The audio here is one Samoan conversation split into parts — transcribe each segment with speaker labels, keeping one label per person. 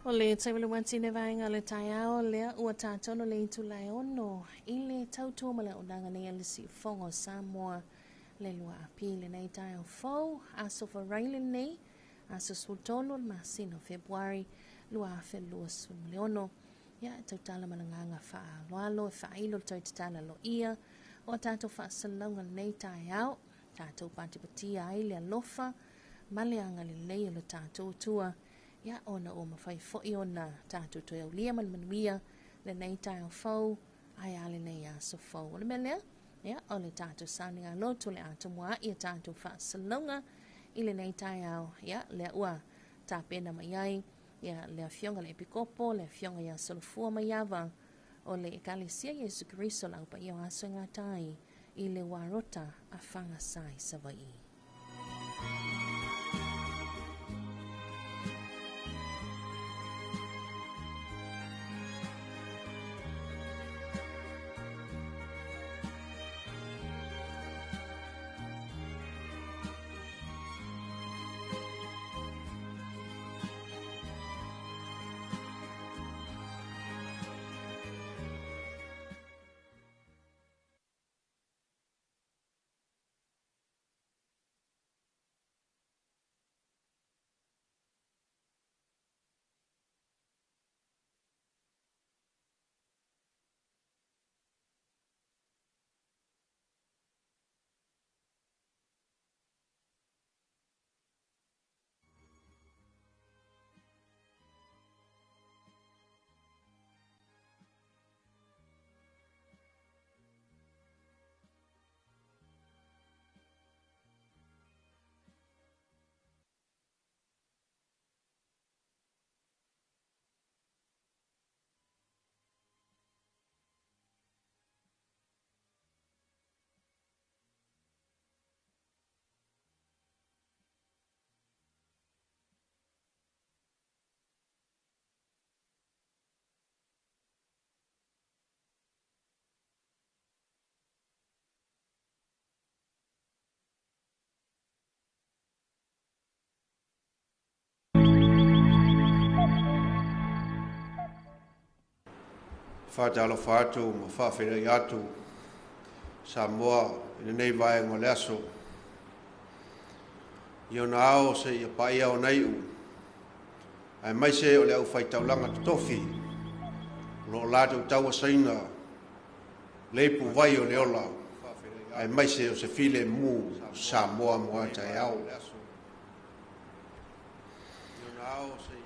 Speaker 1: O le taimi le wati le vaega le taeao lea ua tatonu le itula e 6 i le tautua ma le auaunaga nei a le Siufofoga o Samoa le 2 Apili lenei taeao fou, aso Faraile lenei, aso 13 o le masina o Fepuari 2026. Ia, e tautala ma le agaga faaaloalo e faailo le toe tatala loia o tatou faasalalauga lenei taeao, tatou patipatia ai le alofa ma le agalelei o le tatou Atua, ia ona ua mafai foi ona tatou toe aulia ma le manuia lenei taeao fou ae a lenei aso fou. O le mea lea, ia, o le tatou sauniga lotu le atomua'i a tatou faasalalauga i lenei taeao, ia, lea ua tapena mai ai ia le afioga le Epikopo, le afioga ia Solofua Maiava o le Ekalesia Iesu Keriso o le Aupaia o Aso e Gata ai i le Uarota a Fagasa i Savaii.
Speaker 2: Faatalofa atu ma faafeiloai atu Samoa i lenei vaega o le aso. I ona ao seia paia ona iu, aemaise o le aufaitaulaga totofi o lo o latou tauasaina le ipuvai o le ola, aemaise o se filemu Samoa mo a taeao.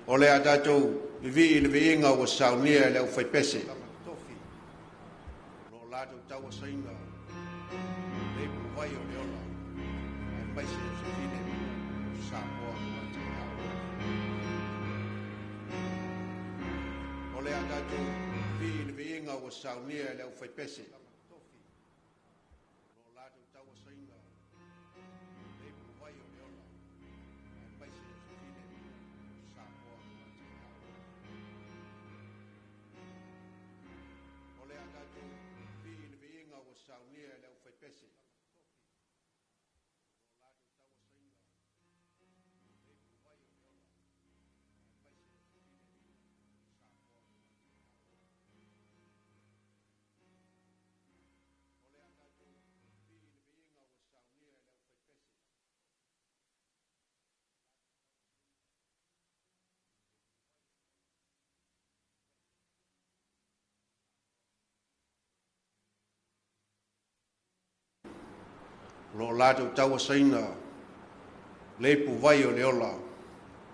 Speaker 2: O le a tatou vivii i le viiga ua saunia e le aufaipese. O lo o latou tauasaina le ipuvai o le ola, aemaise o se filemu Samoa mo a taeao. O le a tatou vivii i le viiga ua saunia e le aufaipese. O lo o latou tauasaina le ipuvai o le ola, aemaise o se filemu Samoa mo a taeao. O le a tatou vivii i le viiga ua saunia e le aufaipese. O lo o latou tauasaina le ipuvai o le ola,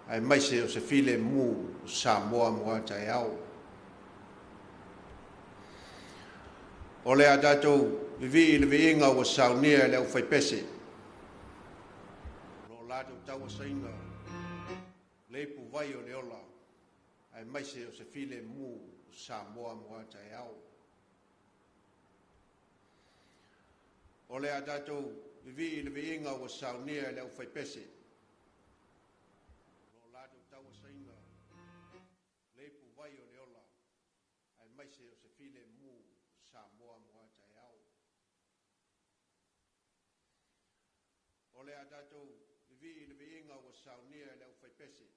Speaker 2: aemaise o se filemu Samoa mo a taeao. O le a tatou vivii i le viiga ua saunia e le aufaipese. O lo o latou tauasaina le ipuvai o le ola, aemaise o se filemu Samoa mo a taeao. O le a tatou vivii i le viiga ua saunia e le aufaipese. O lo o latou tauasaina le ipuvai o le ola, aemaise o se filemu Samoa mo a taeao. O le a tatou vivii i le viiga ua saunia e le aufaipese.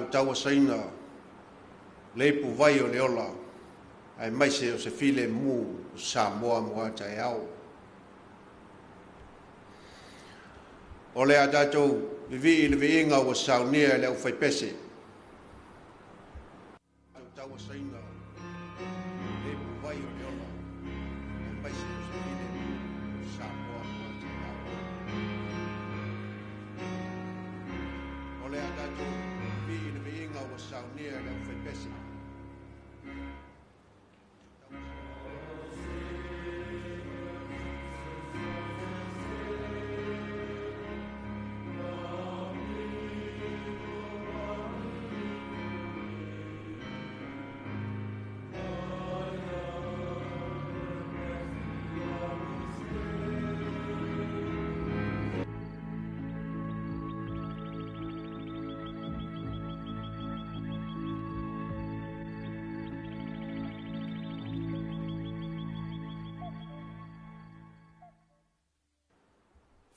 Speaker 2: Tauasaina le ipuvai o le ola, aemaise o se filemu o Samoa mo a taeao. O le a tatou vivii i le viiga ua saunia e le aufaipese. Tauasaina le ipuvai o le ola, aemaise o se filemu o Samoa mo a taeao. O le a tatou vivii i le viiga ua saunia e le aufaipese.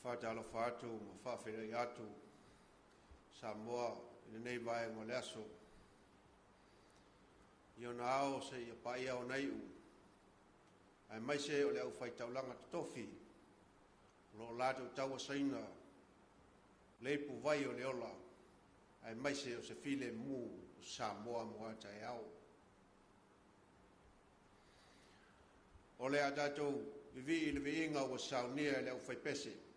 Speaker 2: Faatalofa atu ma faafeiloai atu Samoa i lenei vaega o le aso. I ona ao seia paia ona iu, aemaise o le aufaitaulaga totofi o lo o latou tauasaina le ipuvai o le ola, aemaise o se filemu o Samoa mo a taeao. O le a tatou vivii i le viiga ua saunia e le aufaipese.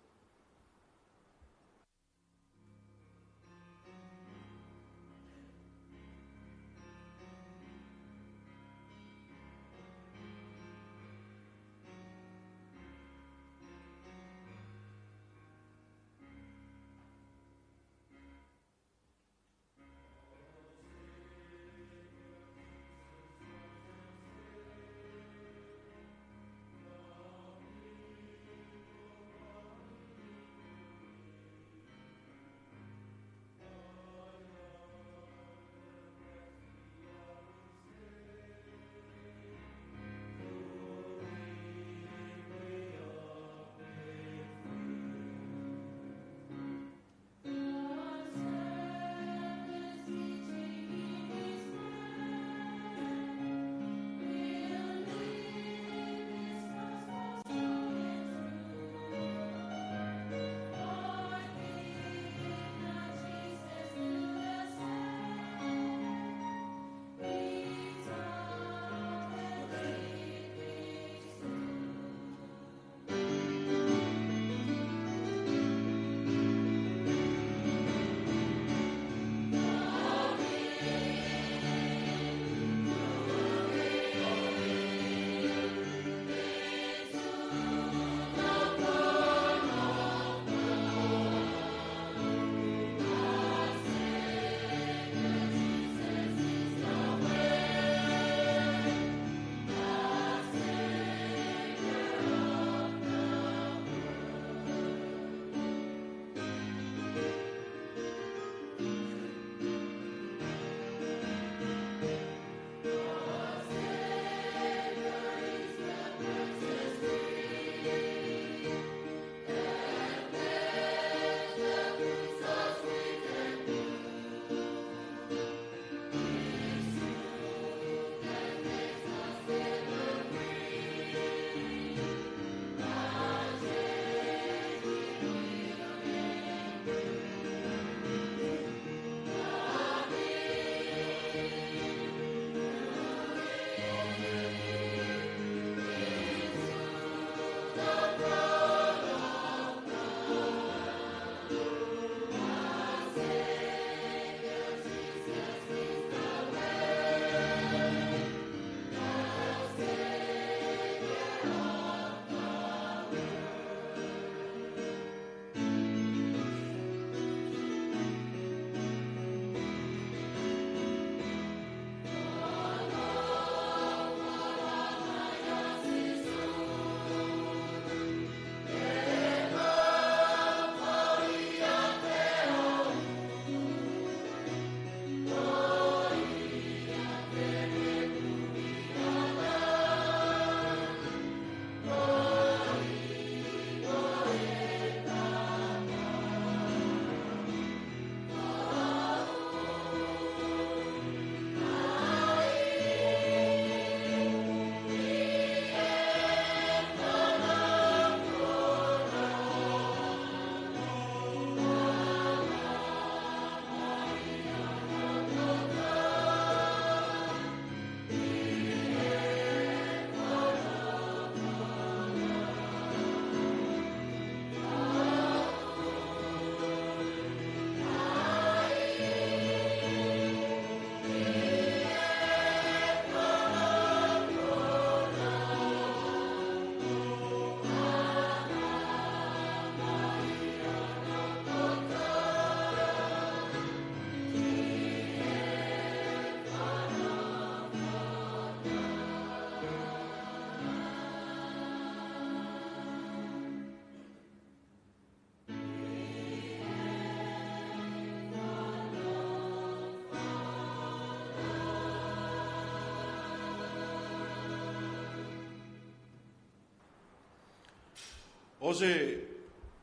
Speaker 2: O se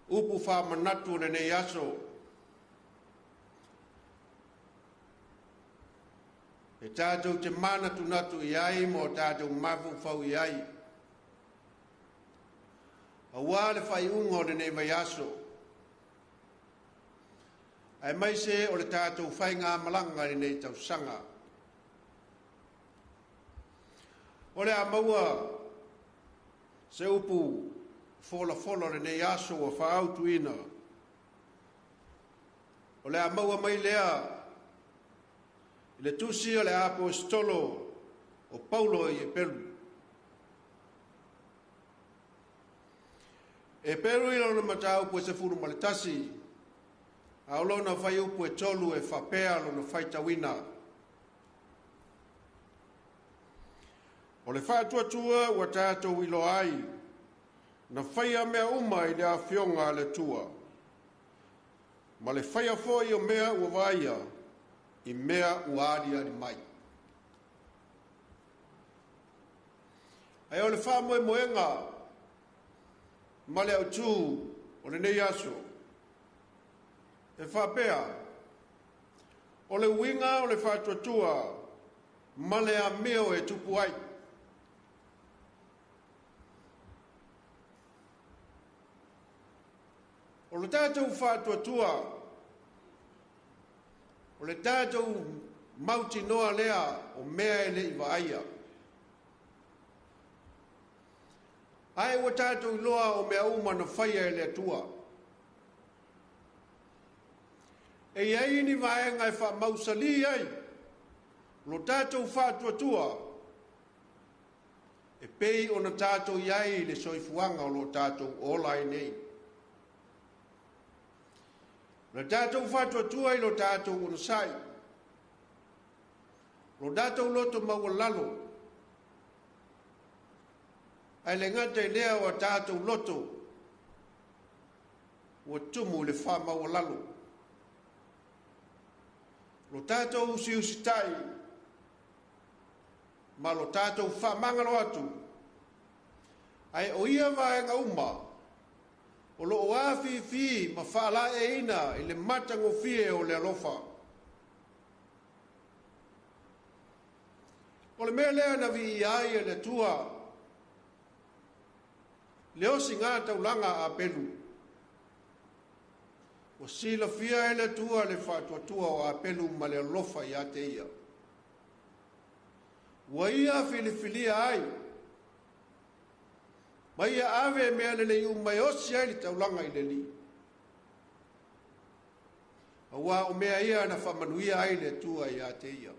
Speaker 2: upu faamanatu o lenei aso, e tātou te manatunatu i ai ma o tātou mafaufau i ai, auā le faaiuga o lenei vaiaso, aemaise o le tatou faigamalaga i lenei tausaga. O le a maua se upu folafola o lenei aso ua faaautuina, o le a maua mai lea i le tusi o le Aposetolo o Paulo i Eperu. Eperu i lona mataupu e 11, a o lona fuaiupu e 3 e faapea lona faitauina. O le faatuatua ua tatou iloa ai, na faia mea uma i le afioga a le Atua, ma le faia foi o mea ua vaaia i mea ua aliali mai. Ae o le faamoemoega ma le autū o lenei aso, e faapea, o le uiga o le faatuatua ma le amio e tupu ai. O le tatou faatuatua, o le tatou mautinoa lea o mea e le i vaaia. Ae ua tatou iloa o mea uma na faia e le Atua. E i ai ni vaega e faamausali ai lo tatou faatuatua e pei ona tatou i ai i le soifuaga o lo tatou ola ai nei. O le tatou faatuatua i lo tatou onosai, lo tatou loto maualalo, ae le gata i lea o tatou loto ua tumu i le faamaualalo. Lo tatou usiusitai ma lo tatou faamagalo atu, ae o ia vaega uma o loo afifi ma faalaeiina i le matagofie o le alofa. O le mea lea na viia ai e le Atua le osiga taulaga a Apelu. Ua silafia e le Atua le faatuatua o Apelu ma le alofa ia te ia. Ua ia filifilia ai, ma ia ave mea lelei uma e osi ai le taulaga i le Alii. Auā o mea ia na faamanuia ai le Atua ia te ia.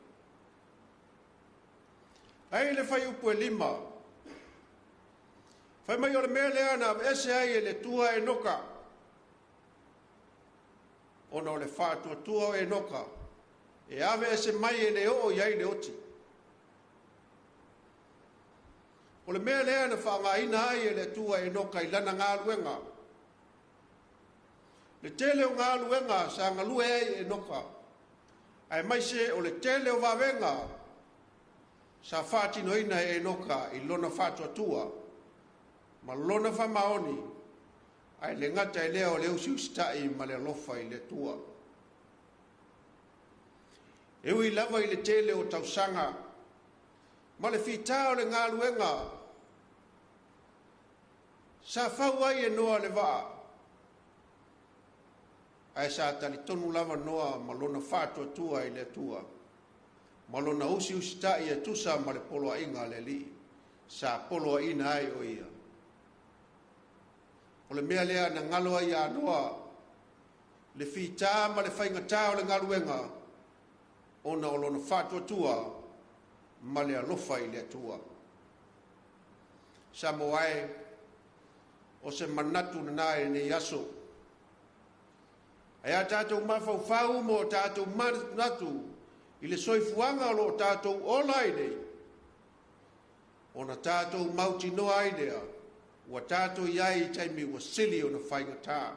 Speaker 2: Ai le fuaiupu e 5, fai mai o le mea lea na aveese ai e le Atua Enoka, ona o le faatuatua o Enoka, e aveese mai e le oo i ai le oti. O le mea lea na faaaogaina ai e le Atua Enoka i lana galuega. Le tele o galuega sa galue ai Enoka, aemaise o le tele o vavega sa faatinoina e Enoka i lona faatuatua ma lona faamaoni, ae le gata i lea o le usiusitai ma le alofa i le Atua. E ui lava i le tele o tausaga ma le fitā o le galuega sa fau ai e Noa le vaa, ae sa talitonu lava Noa ma lona faatuatua i le Atua, ma lona usiusitai e tusa ma le poloaiga a le Alii sa poloaiina ai o ia. O le mea lea na galo ai ia Noa le fitā ma le faigatā o le galuega, ona o lona faatuatua ma le alofa i le Atua. Samoa e, o se manatu lena i lenei aso. Ae a tatou mafaufau ma o tatou manatunatu i le soifuaga o lo o tatou ola ai nei, ona tatou mautinoa ai lea, ua tatou i ai i taimi ua sili ona faigata.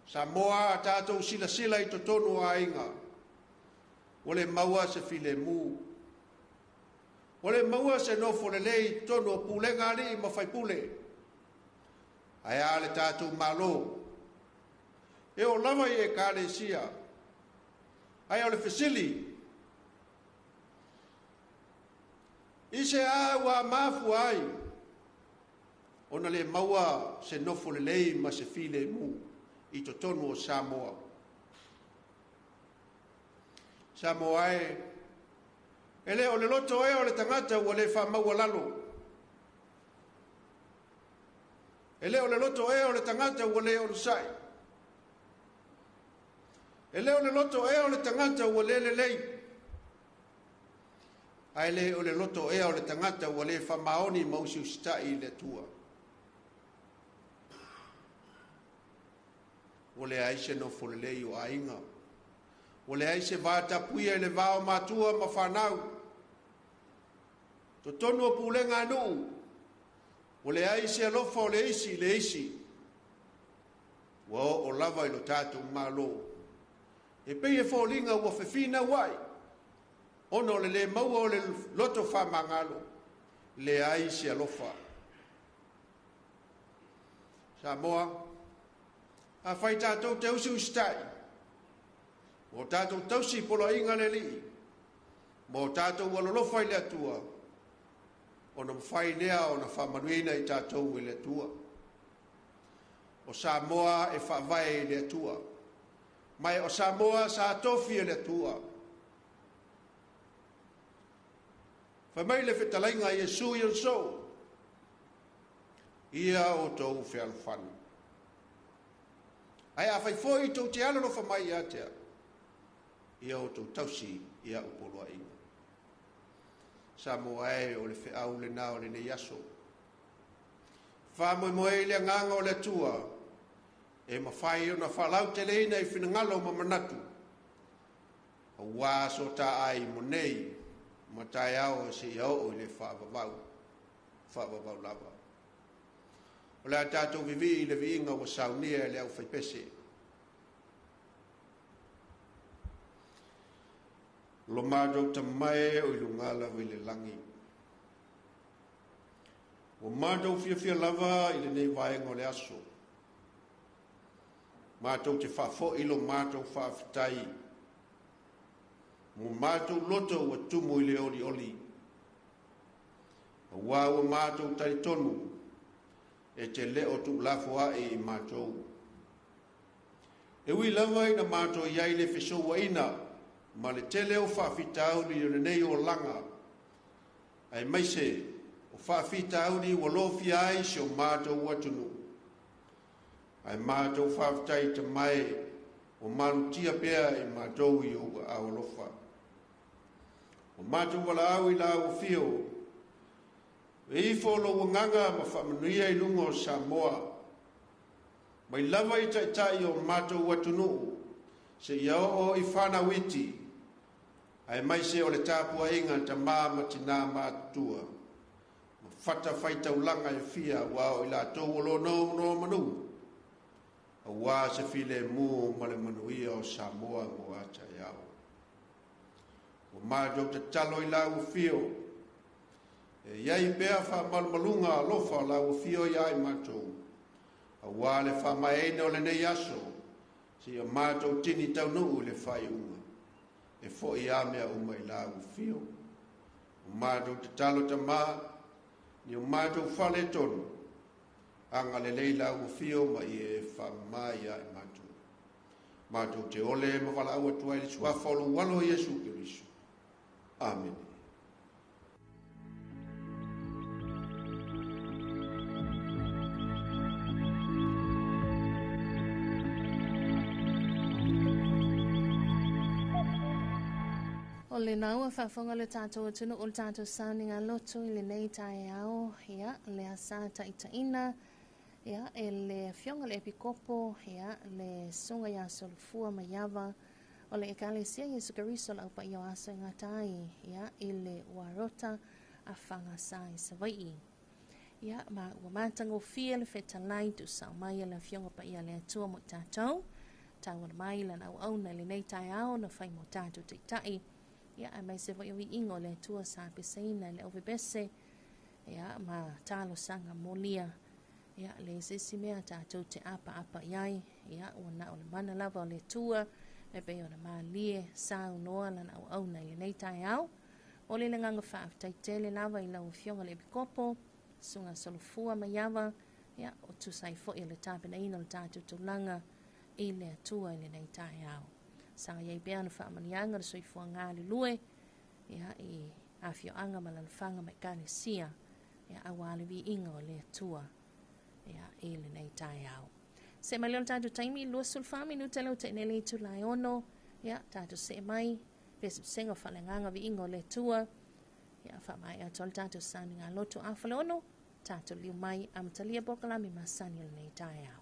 Speaker 2: Samoa, a tatou silasila i totonu o aiga, ua le maua se filemu, ua le maua se nofo lelei i totonu o pulega a alii ma faipule. Ae a le tatou Malo? E oo lava i Ekalesia. Ae o le fesili, i se a ua mafua ai ona le maua se nofo lelei ma se filemu i totonu o Samoa? Samoa e, e le o le loto ea o le tagata ua le faamaualalo? E le o le loto ea o le tagata ua le onosai? E le o le loto ea o le tagata ua le lelei? Ae le o le loto ea o le tagata ua le faamaoni ma usiusitai i le Atua? Ua leai se nofo lelei o aiga. Ua leai se va tapuia i le va o matua ma fanau. Totonu o pulega a nuu, ua leai se alofa o le isi i le isi. Ua oo lava i lo tatou Malo. E pei e foliga ua fefinauai ona o le le maua o le loto faamagalo, leai se alofa. Samoa, afai tatou te usiusitai, ma o tatou tausi i poloaiga a le Alii, ma o tatou alolofa i le Atua, ona mafai lea ona faamanuiaina i tatou e le Atua. O Samoa e faavae i le Atua, ma o Samoa sa tofi e le Atua. Fai mai le fetalaiga a Iesu i ona soo, ia outou fealofani. Ae afai foi tou te alolofa mai ia te au, ia outou tausi i au poloaiga. Samoa e, o le feau lena o lenei aso. Faamoemoe i le agaga o le Atua, e mafai ona faalauteleina i finagalo ma manatu, aua so ta ai mo nei ma taeao seia oo i le faavavau, faavavau lava. O le a tatou vivii i le viiga ua saunia e le aufaipese. Lo matou Tama e o i luga lava i le lagi, ua matou fiafia lava i lenei vaega o le aso, matou te faafoi lo matou faafetai, mo matou loto ua tumu i le olioli, aua ua matou talitonu e te le o tuulafoai i matou. E ui lava ina matou i ai i le fesouaina ma le tele o faafitauli o lenei olaga, aemaise o faafitauli ua lofia ai si o matou atunuu, ae matou faafetai Tama e, ua malutia pea i matou i ou aao alofa. Ua matou valaau i lau afio, e ifo lou agaga ma faamanuia i luga o Samoa, mai lava i taitai o matou atunuu, seia oo i fanau iti, aemaise o le tapuaiga tamā ma tinā matutua, ma fatafaitaulaga e fia aua o i latou o lo o nonomanu, aua se filemu ma le manuia o Samoa mo a taeao. Ua matou tatalo i lau afio, e i ai pea faamalumaluga alofa o lau afio ia i matou, aua le faamaeaina o lenei aso, seia matou tini taunuu i le faaiuga, e foi a mea uma i lau afio. Ua matou tatalo Tamā, ni o matou faaletonu, agalelei lau afio ma ia e faamama ia i matou. Matou te ole ma valaau atu ai i le suafa o lou alo Iesu Keriso. Amene.
Speaker 1: O lena ua faafofoga le tatou atunuu o le tatou sauniga loto i lenei taeao, ia, lea sa taitaiina, ia, e le afioga le Epikopo, ia, le Susuga ia Solofua Maiava o le Ekalesia Iesu Keriso o le Au Paia o Aso e Gata ai, ia, i le Uarota a Fagasa i Savaii. Ia, ma ua matagofie le fetalai tuusao mai e le Afioga Paia a le Atua mo i tatou, tauala mai lana auauna i lenei taeao na fai mo tatou taitai, ia, aemaise foi o viiga o le Atua sa peseina i le auvevese, ia, ma talosaga molia. Ia, leai se isi mea tatou te apaapa i ai, ia, ua na o le mana lava o le Atua e pei ona malie saunoa lana auauna i lenei taeao. O le agaga faafetai tele lava i lau Afioga le Epikopo, Susuga Solofua Maiava, ia, o tusa ai foi o le tapenaina o le tatou taulaga i le Atua i lenei taeao. Saga i ai pea ona faamanuiaga le soifua galulue, ia, i afioaga ma alaalafaga ma ekalesia, ia, aua le viiga o le Atua, ia, i lenei taeao. See mai lea o le tatou taimi, 24 minute lea ua tea nei le itula e 6, ia, tatou see mai pesepesega o faaleagaga viiga o le Atua, ia, faamaea atu ai le tatou sauniga loto afa le 6, tatou liu mai amatalia polokalame masani o lenei taeao.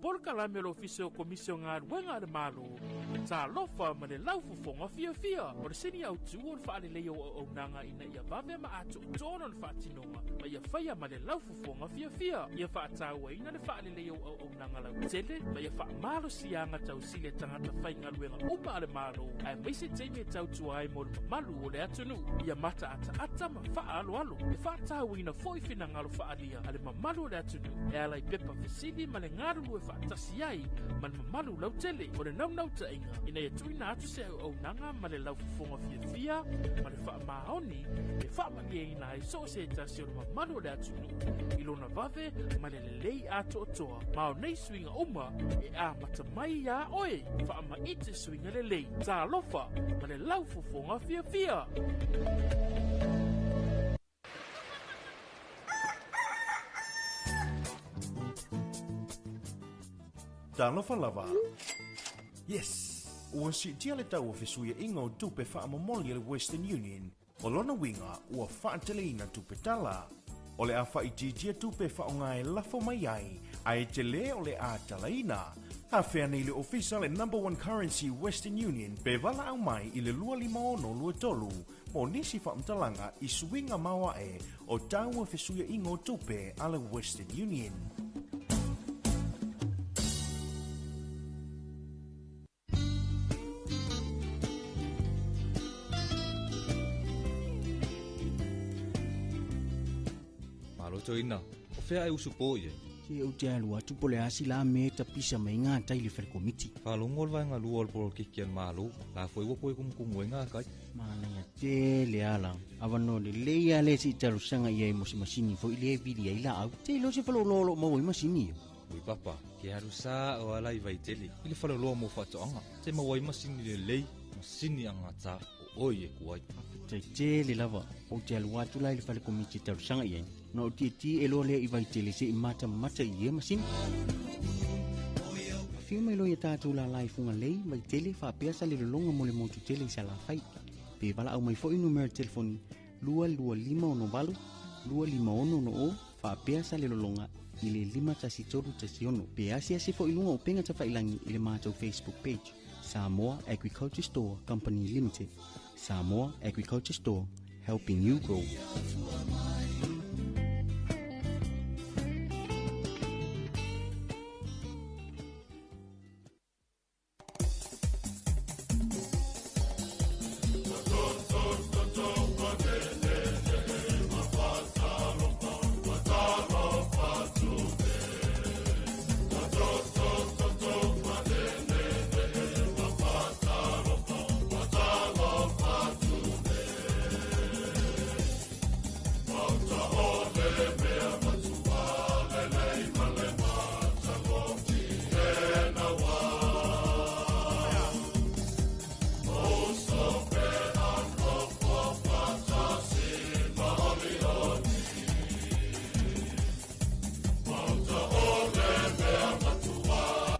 Speaker 3: Polokalame a le Ofisa o Komisi o Galuega a le Malo, Talofa ma le Laufofoga Fiafia. O le sini autu o le faaleleia o auaunaga ina ia vave ma atoatoa lona faatinoga ma ia faia ma le laufofoga fiafia. Ia faatauaina le faaleleia o auaunaga lautele ma ia faamalosiaga tausili a tagata faigaluega uma a le Malo, aemaise taimi e tautua ai mo le mamalu o le atunuu. Ia mataataata ma faaaloalo. E faatauaina foi finagalo faaalia a le mamalu o le atunuu e ala i pepa fesili ma le galulue faatasi ai ma le mamalu lautele. O le naunautaiga ina ia tuuina atu se auaunaga ma le laufofoga fiafia ma le faamaoni e faamalieina ai so o se tasi o le mamalu o le atunuu i lona vave ma le lelei atoatoa. Ma o nei suiga uma e amata mai iā oe. Faamaite suiga lelei. Talofa ma le laufofoga fiafia.
Speaker 4: Talofa lava. Yes! Ua siitia le tau o fesuiaiga o tupe faamomoli a le Western Union. O lona uiga, ua faateleina tupe tala. O le a faaitiitia tupe e faaaoga e lafo mai ai, ae tele o le a talaina. Afea nei le ofisa le Number One Currency Western Union pe valaau mai i le 25623 mo nisi faamatalaga i suiga maoae o taua fesuiaiga o tupe a le Western Union.
Speaker 5: Malo toeaina, o fea e usu po i ai?
Speaker 6: Se ou te alu atu po o le a se la mea e tapisa mai ngā tai le fale komiti.
Speaker 5: Faalogo le vaega lua o le polokiki a le Malo, la foi ua koe kumukumu ai ngā kai.
Speaker 6: Manaia tele ala. Avanoa lelei a lea se i talosaga i ai mo se masini foi lea e vili ai laau. Te iloa se faleoloa o lo o maua ai masini ia.
Speaker 5: Ui papa, ke alu sa o ala i Vaitele i le faleoloa mo faatoaga. Te maua ai masini lelei, masini agata o oi e ku ai.
Speaker 6: Faafetai tele lava. Ou te alu atu la i le fale komiti e talosaga i ai. Na ou tietie e loa lea i Vaitele se i matamata i ia masini. Afio mai loa ia tatou lala i Fugalei, Vaitele, faapea Salelologa mo le motu tele i Salafai. Pe valaau mai foi numera telefoni 22568 25660 faapea Salelologa i le 51316. Pe asiasi foi i luga o upega tafailangi i le matou Facebook page, Samoa Agriculture Store Company Limited. Samoa Agriculture Store, helping you grow.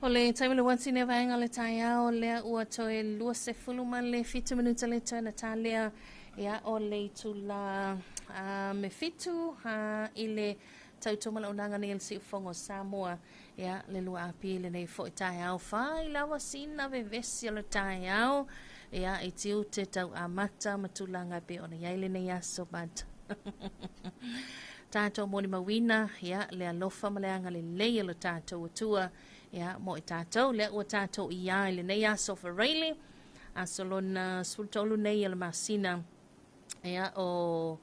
Speaker 1: O le taimi le uati nei vaega o le taeao lea ua toe 27 minuta le toe na talea ia o le itula me fitu i le tautumalaunaga nei a le Siufogo o Samoa ia le lua api lenei foi taeao fai lava sina vevesi o le taeao ia i tiute tau amata ma tulaga e pei ona i ai lenei aso but tatou molimauina ia le alofa ma le agalelei o le tatou Atua ia mo i tatou lea ua tatou i ai lenei aso Faraile aso lona 13 nei o le masina ia o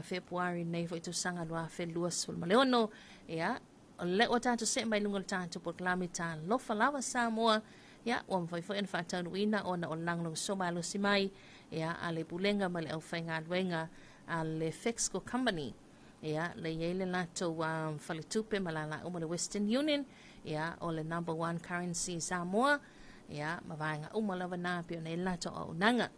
Speaker 1: Fepuari nei foi tausaga 2026 ia o lea ua tatou see mai luga o le tatou polokalame Talofa Lava Samoa ia ua mafai foi ona faataunuuina ona o le lagolagosua malosi mai ia a le Pulega ma le aufaigaluega a le Fexco Company ia le i ai le latou faletupe ma lala uma le Western Union ia o le number one currency Samoa ia ma vaega uma lava na pei ona i ai le latou auaunaga.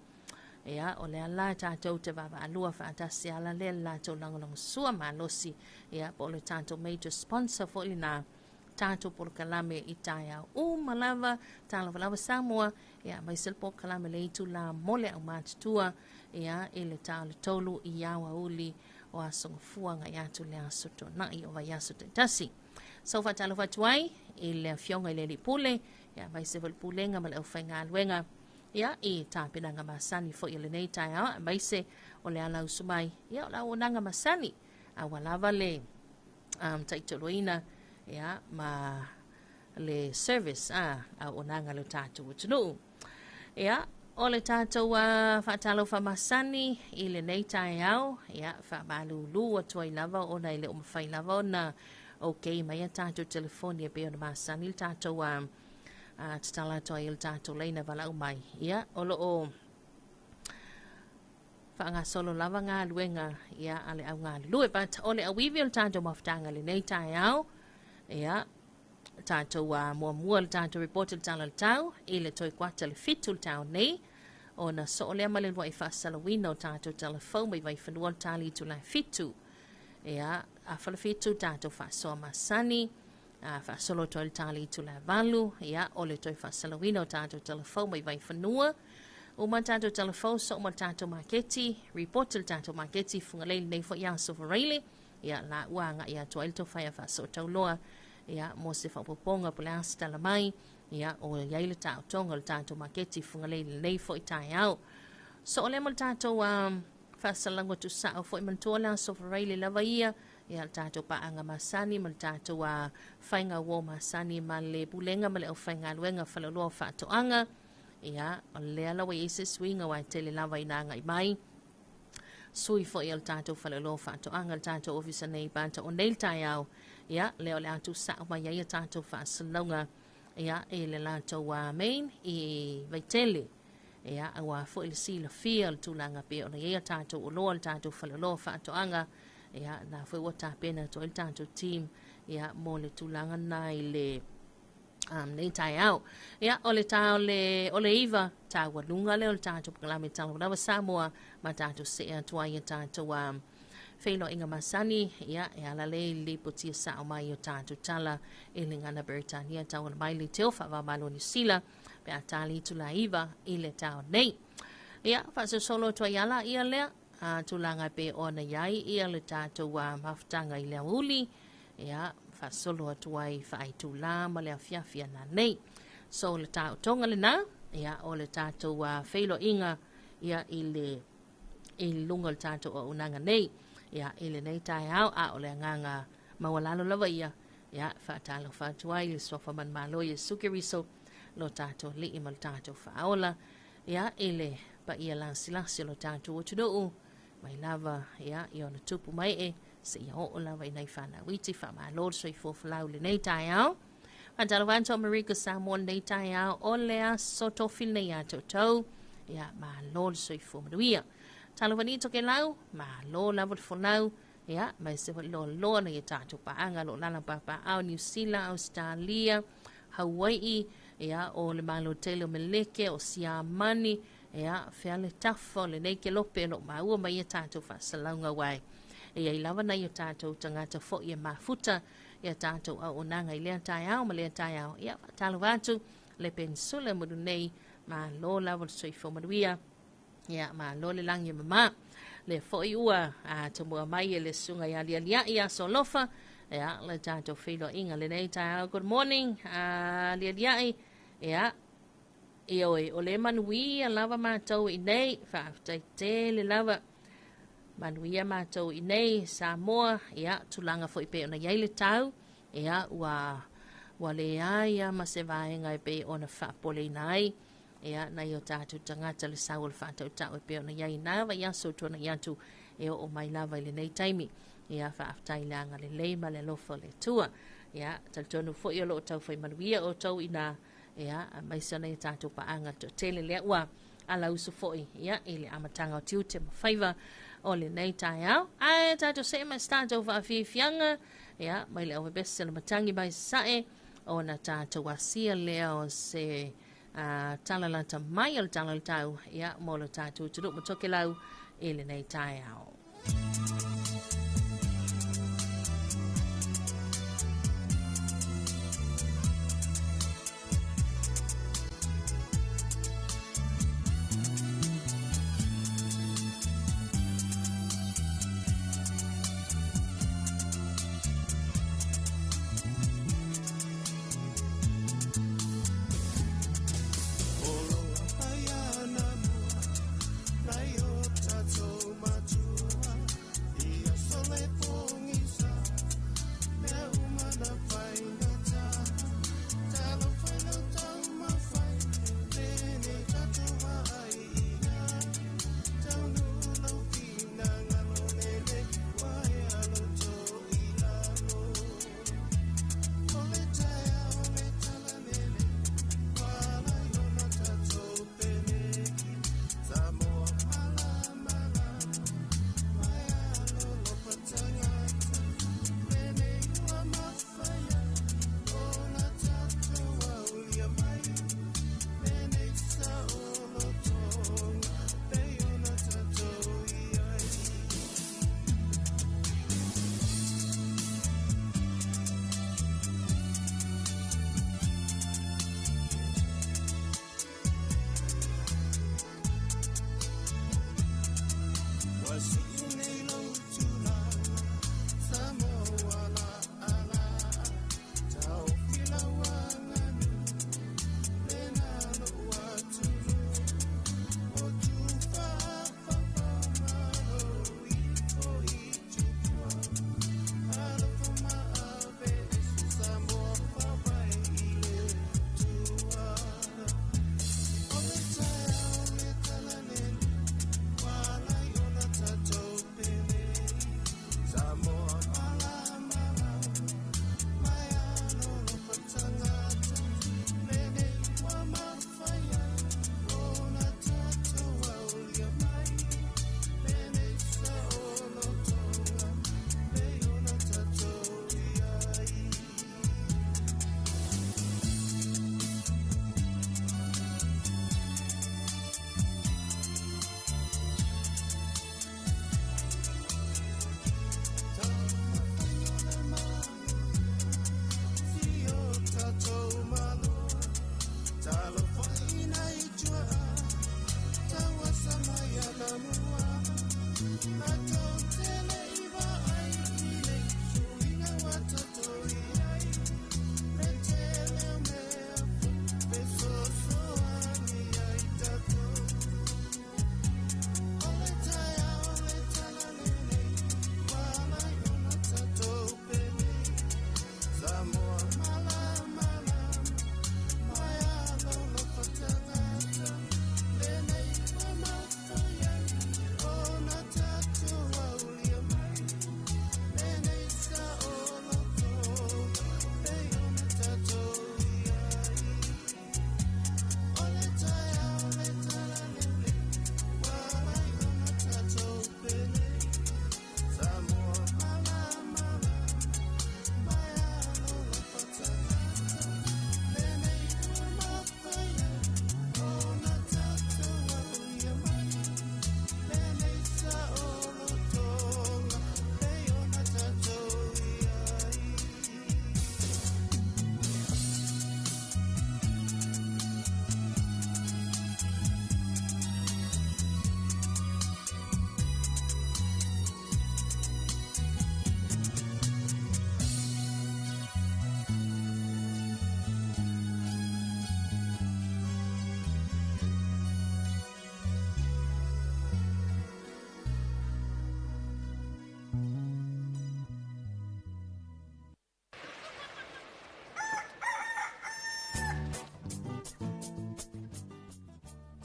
Speaker 1: Ia, o le ala tatou te vaavaalua faatasi ala lea le latou lagolagosua malosi, ia, po o le tatou major sponsor foi lena tatou polokalame i taeao uma lava, talofa lava Samoa, ia, aemaise le polokalame le itula mo le aumatutua, ia, i le ta o le 3 i aoauli o aso Gafua agai atu le aso Toonai o vaiaso taitasi. So faatalofa atu ai i le afioga i le alii pule, ia aemaise foi le pulega ma le aufaigaluega, ia i tapenaga masani foi o lenei taeao, aemaise o le alausu mai, ia o le auaunaga masani aua lava le taitoloina, ia ma le service a auaunaga a le tatou atunuu. Ia, o le tatou faatalofa masani i lenei taeao, ia, faamalulu atu ai lava ona e le o mafai lava ona okay mai a tatou telefoni e pei ona masani le tatou tatala atu ai o le tatou laina valaau mai. Ia, o lo o faagasolo lava galuega, ia, a le au galulue. But o le auivi o le tatou mafutaga lenei taeao, ia, tatou muamua le tatou report i le tala o le tau i le toe kuata le 7 le tau nei, ona soo lea ma le lua'i faasalauina o tatou tala fou mai Vaifanua le tali i tulae 7. Ia, afa le 7 tatou faasoa masani, faasolo atu ai le tali i tulae 8, ia, o le toe faasalauina o tatou tala fou mai Vaifanua. Uma tatou tala fou soo ma le tatou maketi, report i le tatou maketi Fugalei lenei foi aso Faraile, ia, la ua agai atu ai le taufai a faasootauloa, ia, mo se faaopoopoga po o le a se tala mai, ia, o iai le taotoga o le tatou maketi Fugalei lenei foi taeao. So o lea ma le tatou faasalauga tusao foi manatua le aso Faraile lava ia, ia, le tatou paaga masani ma le tatou faiga uo masani ma le pulega ma le aufaigaluega faleoloa o faatoaga. Ia, o lea laua i ai se suiga ua e tele lava ina agai mai sui foi o le tatou faleoloa o faatoaga le tatou ofisa nei bata o nei le taeao, ia, lea o le a tuusao mai ai a tatou faasalauga, ia, i le latou main i Vaitele, ia, aua foi le silafia o le tulaga pei ona i ai a tatou oloa le tatou faleoloa o faatoaga. Ia, na foi ua tapena atu ai le tatou team, ia, mo le tulaga na i le nei taeao. Ia, o le tā o le 9, taualuga lea o le tatou polokalame Talawalawa Samoa, ma tatou see atu ai ia tatou feiloaiga masani, ia, e ala lea i le lipotia sao mai o tatou tala i le gagana Peretania tauala mai le teo faavavalo Niu Sila pe a tali itula 9 i le taeao nei. Ia, faasosolo atu ai ala ia lea tulaga e pei ona i ai ia le tatou mafutaga i le aoauli, ia, faasolo atu ai faaitulā ma le afiafi ana nei. So le taotoga lena, ia, o le tatou feiloaiga, ia, i le i luga o le tatou auaunaga nei, ia, i lenei taeao, a o le agaga maualalo lava ia, ia, faatalofa atu ai i le suafa manumalo Iesu Keriso lo tatou Alii ma le tatou Faaola, ia, i le paia lasilasi o lo tatou atunuu mai lava, ia, i ona tupu ma ee seia oo lava i nai fanau iti. Faamalo le soifua folau i lenei taeao. Faatalofa atu Amerika Samoa lenei taeao o le aso tofi lenei ia te outou, ia, malo le soifua manuia. Talofa ni Tokelau, malo lava le folau, ia, mai se foi loaloa na ia tatou paaga lo lala papaao Niu Sila, Australia, Hawaii, ia, o le Malo tele o Meleke, o Siamani, ia, fea le tafa o lenei kelope o loo maua mai ia tatou faasalauga uae. E iai lava nai o tatou tagata foi e mafuta ia tatou auaunaga i lea taeao ma lea taeao. Ia, faatalofa atu le pensula modu nei, malo lava le soifua manuia, ia, malo le lagi e mama. Lea foi ua tomua mai e le susuga ia Lialiai aso alofa, ia, le tatou feiloaiga lenei taeao. Good morning, Lialiai. Ia, ioe, o le manuia lava matou i nei, faafetai tele lava. Manuia matou i nei Samoa, ia, tulaga foi pei ona i ai le tau, ia, ua leai lava ma se vaega e pei ona faapoleina ai, ia, nai o tatou tagata le sau o le faatautau e pei ona i ai na vaiaso tuanai atu e oo mai lava i lenei taimi. Ia, faafetai le agalelei ma le alofa o le Atua. Ia, talitonu foi o loo taufai manuia outou ina, ia, aemaise ona ia tatou paaga toatele lea ua alausu foi, ia, i le amataga o tiute ma faiva o lenei taeao. Ae tatou see ma se tatou faafiafiaga, ia, mai le aufepese o le matagi mai sasae, ona tatou asia lea o se tala lata mai o le tala o le tau, ia, mo le tatou atunuu ma Tokelau i lenei taeao.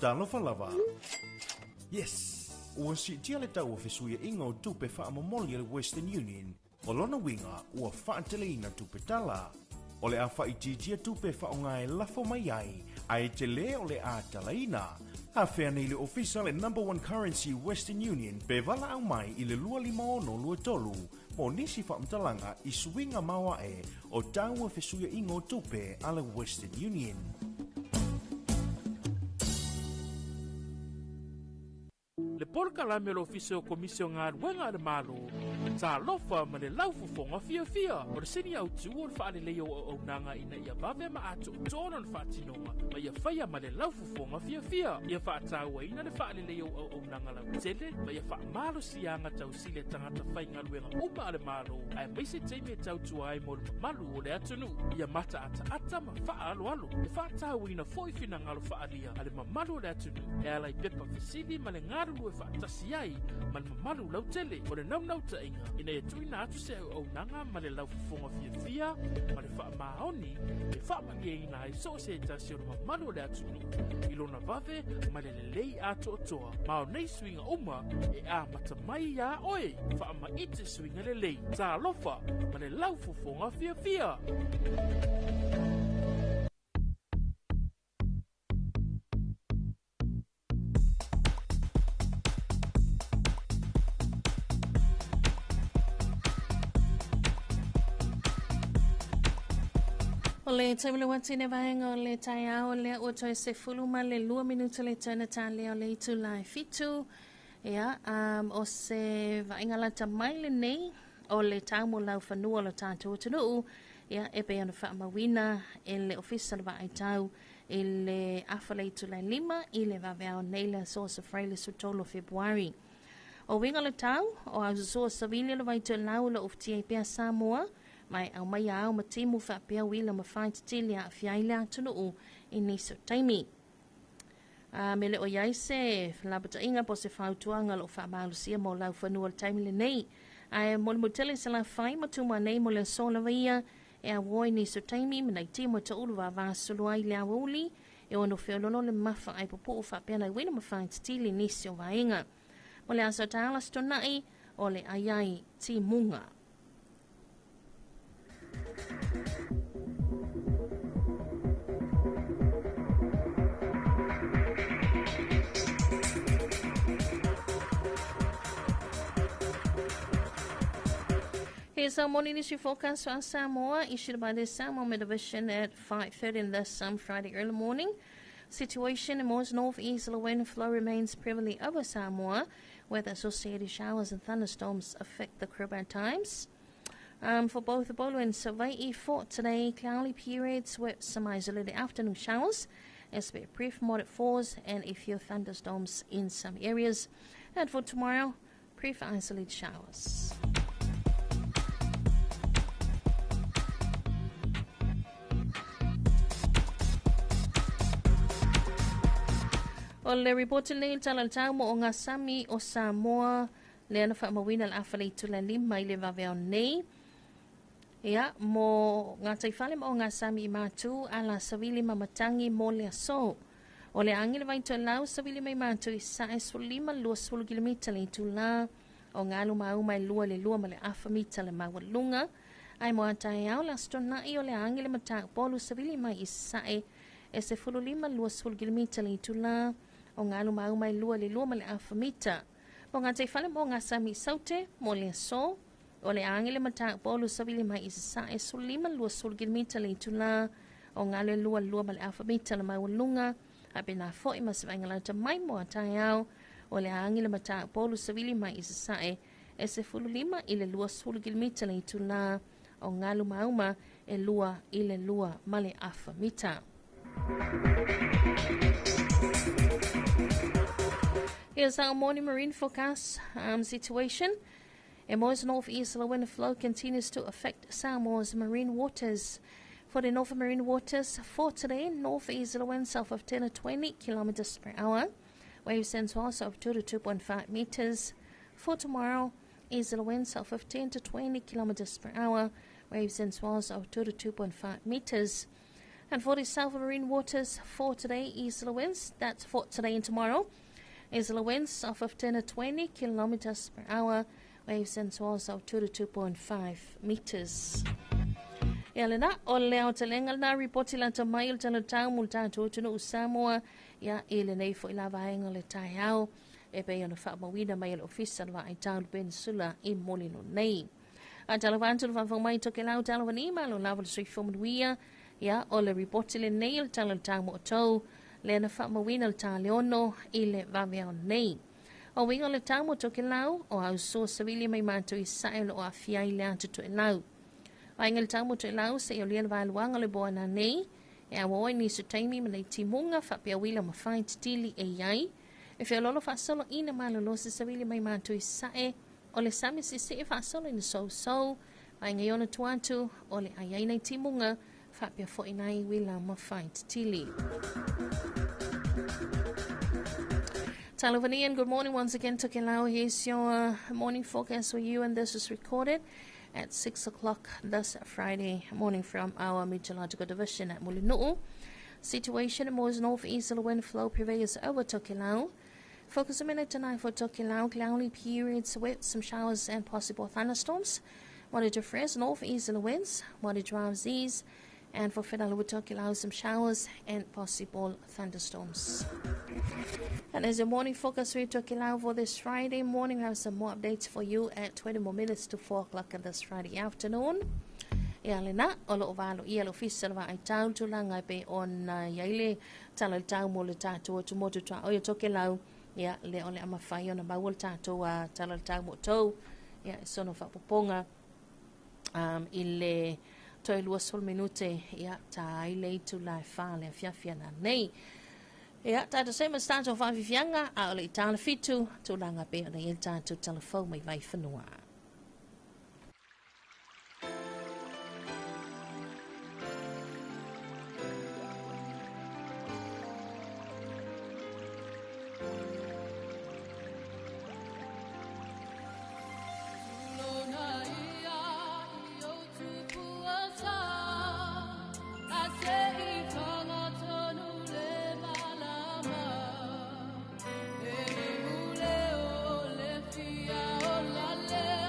Speaker 4: Talofa lava. Yes! Ua siitia le tau o fesuiaiga o tupe faamomoli a le Western Union, o lona uiga ua faateleina tupe tala. O le a faaitiitia tupe faaaoga e lafo mai ai, ae tele o le a talaina. Afea nei le ofisa le Number One Currency Western Union pe valaau mai i le 25623 mo nisi faamatalaga i suiga maoae o tau o fesuiaiga o tupe a le Western Union.
Speaker 3: Le polokalame o le Ofisa o Komisi o Galuega a le Malo, Talofa ma le laufofoga fiafia. O le sini autu o le faaleleia o auaunaga ina ia vave ma atoatoa lona faatinoga ma ia faia ma le laufofoga fiafia. Ia faatauaina le faaleleia o auaunaga lautele ma ia faamalosiaga tausili a tagata faigaluega uma a le Malo, aemaise taimi e tautua ai mo le mamalu o le atunuu. Ia mataataata ma faaaloalo. E faatauaina foi finagalo faaalia a le mamalu o le atunuu e ala i pepa fesili ma le galulue faatasi ai ma le mamalu lautele. O le naunautaiga ina ia tuuina atu se auaunaga ma le laufofoga fiafia ma le faamaoni e faamalieina ai so o se tasi o le mamalu o le atunuu i lona vave ma le lelei atoatoa. Ma o nei suiga uma e amata mai iā oe. Faamaite suiga lelei. Talofa ma le laufofoga fiafia.
Speaker 1: O le taimi le watine vaega o le taeao lea ua toe 12 minuta le tona tālea o le itula e 7. Ia, o se vaaiga lata mai lenei o le tau mo laufanua o le tatou atunuu, ia, e pei ona faamauina e le Ofisa o le Vaai Tau i le afa le itula e 5 i le vaveao nei le aso Safrai le 13 o Fepuari. O uiga o le tau, o aususoa savili o le vaitoelau o lo o ufitia ai pea Samoa, ma e aumaia ao ma timu faapea uila ma faititili e aafia ai le atunuu i nisi o taimi. A me le o iai se lapataiga po o se fautuaga o lo o faamalosia mo laufanua i le taimi lenei. Ae molimoli tele i Salafai ma Tumua nei mo le aso lava ia e auoi nisi o taimi ma nai timu e toulu vavasolo ai le aoauli e ono feololo le mafa ai pupuu faapea nai uila ma faititili nisi o vaega. Mo le aso taala se tonai o le aiai timuga. Here's our morning issue forecast for Samoa, issued by the Samoa Meteor at 5:30 in this Friday early morning. Situation in Moa's northeast wind flow remains prevalent over Samoa, with associated showers and thunderstorms affect the Caribbean times. For both Upolu and Savai'i for today, cloudy periods with some isolated afternoon showers, expect brief moderate falls and a few thunderstorms in some areas. And for tomorrow, brief isolated showers. O le report nei tala le tau mo o ngā sami o Samoa le ana whaamawina le afa le itula lima i le vaveao nei. Ia, mo ngā taifale ma o ngā sami i mātu a la savili ma matangi mo le aso. O le angi le vaito lau savili mai mātu i sae sulima lua sulu kilomita le itula o ngā alu mauma e lua le lua ma le afa mita le maualunga. Ai mo atai au la stonai o le angi le matau polu savili mai i sae e se fulu lima lua sulu kilomita le itula o ngā alu mauma e lua le lua ma le afa mita. Mo ngā taifale mo ngā sami saute mo le aso o le angi le matau polu savili mai i sae sulima lua sulu kilomita le itula o ngā le lua lua ma le afa mita le maualunga. A pena foi ma se vainga lauta mai mo atai au o le angi le matau polu savili mai i sae e se fulu lima i le lua sulu kilomita le itula o ngā alu mauma e lua i le lua ma le afa mita. Here's our morning marine forecast situation. Moa's northeast wind flow continues to affect Samoa's marine waters. For the northern marine waters for today, northeast wind south of 10 to 20 kilometers per hour. Waves and swells of 2 to 2.5 meters. For tomorrow, east wind south of 10 to 20 kilometers per hour. Waves and swells of 2 to 2.5 meters. And for the South Marine waters for today, easterly winds, that's for today and tomorrow. Easterly winds of 15 to 20 kilometers per hour, waves and swells of 2 to 2.5 meters. Ia lena, o le aotelega lena ripoti lata mai o le talatau mo le tatou atunuu Samoa, ia i lenei foi lava vaega o le taeao, e pei ona faamauina mai e le Ofisa o le Vaai Tau le Peninsula i Molino nei. A talofa atu le faafofoga mai Tokelau talofa ni malo lava le soifua manuia, ia o le ripoti lenei o le tala o le tau mo outou, lea na faamauina le taleono i le vaveao nei. O uiga o le tau mo Tokelau, o ausoa savili mai matou i sae o lo o aafia ai le ata toelau. Vaega le tau mo Toelau se i olia le vaeluaga o le boana nei, e auaoa i nisi o taimi ma nei timuga faapea uila ma fai titili e i ai. E feoloolo faasolo ina malolo se savili mai matou i sae o le sami sisee faasolo ina sousou, vaega i ona tua atu o le ai ai nai timuga faapea foi nai uila ma fai titili. Talovani and good morning once again, Tokelau. Here's your morning forecast for you, and this is recorded at 6 o'clock this Friday morning from our meteorological division at Mulinu'u. Situation more northeasterly wind flow prevails over Tokelau. Focus a minute tonight for Tokelau, cloudy periods with some showers and possible thunderstorms. Moderate to fresh northeasterly winds, moderate drives east, and for Finale with Tokelau, some showers and possible thunderstorms. And as a morning focus with Tokelau for this Friday morning, we have some more updates for you at 20 more minutes to 4 o'clock on this Friday afternoon. Ia lena, o loo valo ia le ofisa le vaai tau tulaga e pei ona i ai le tala le tau mo le tatou atu motu tuaoi o Tokelau. Ia, lea o le a mafai ona maua le tatou tala le tau mo outou. Ia, e sono faapopoga i le toe 20 minute, ia, ta ai le itula e 4 le afiafi ana nei. Ia, tatou se ma se tatou faafiafiaga, a o le i tala fitu, tulaga pei ona i ai le tatou talafou mai Vaifanua.
Speaker 7: Le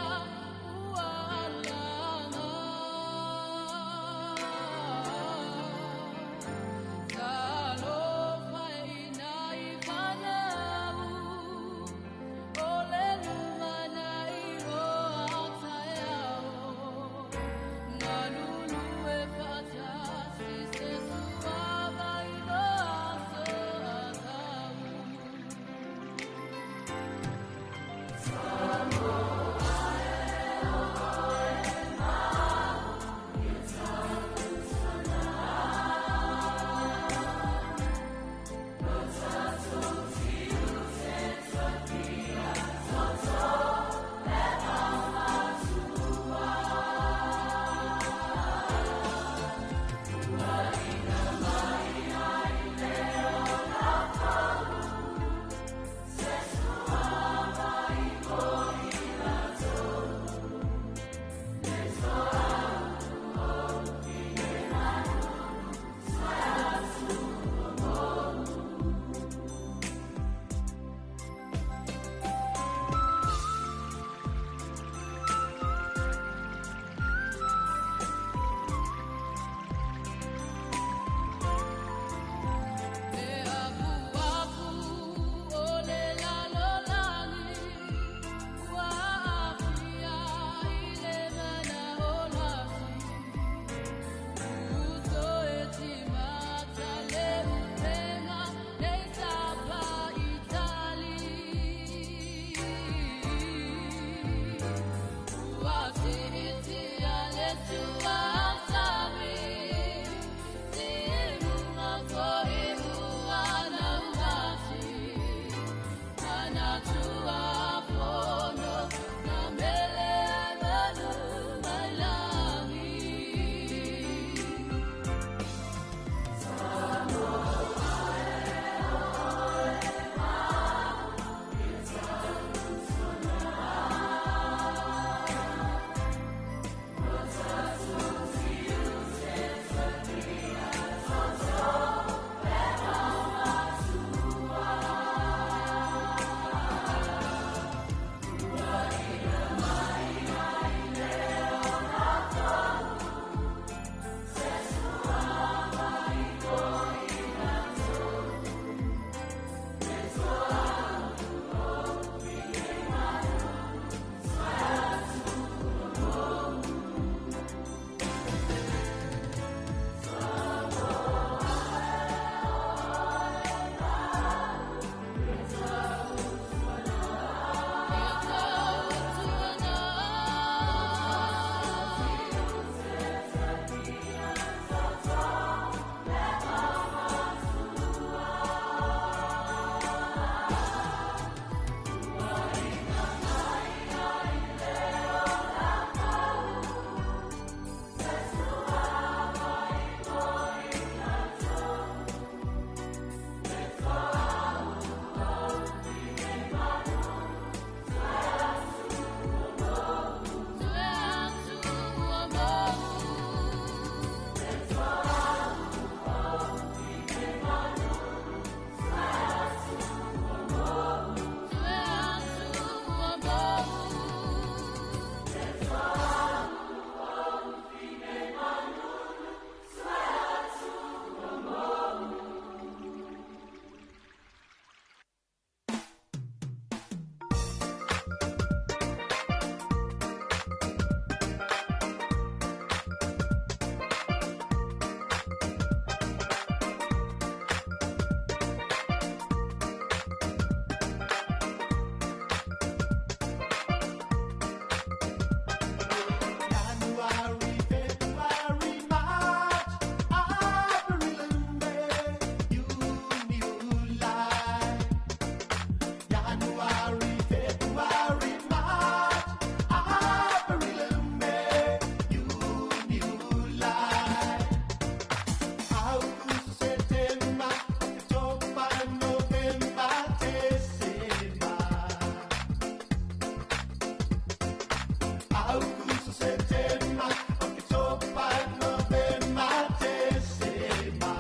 Speaker 7: Aukuso, Setema, Oketopa, Novema, Tesema.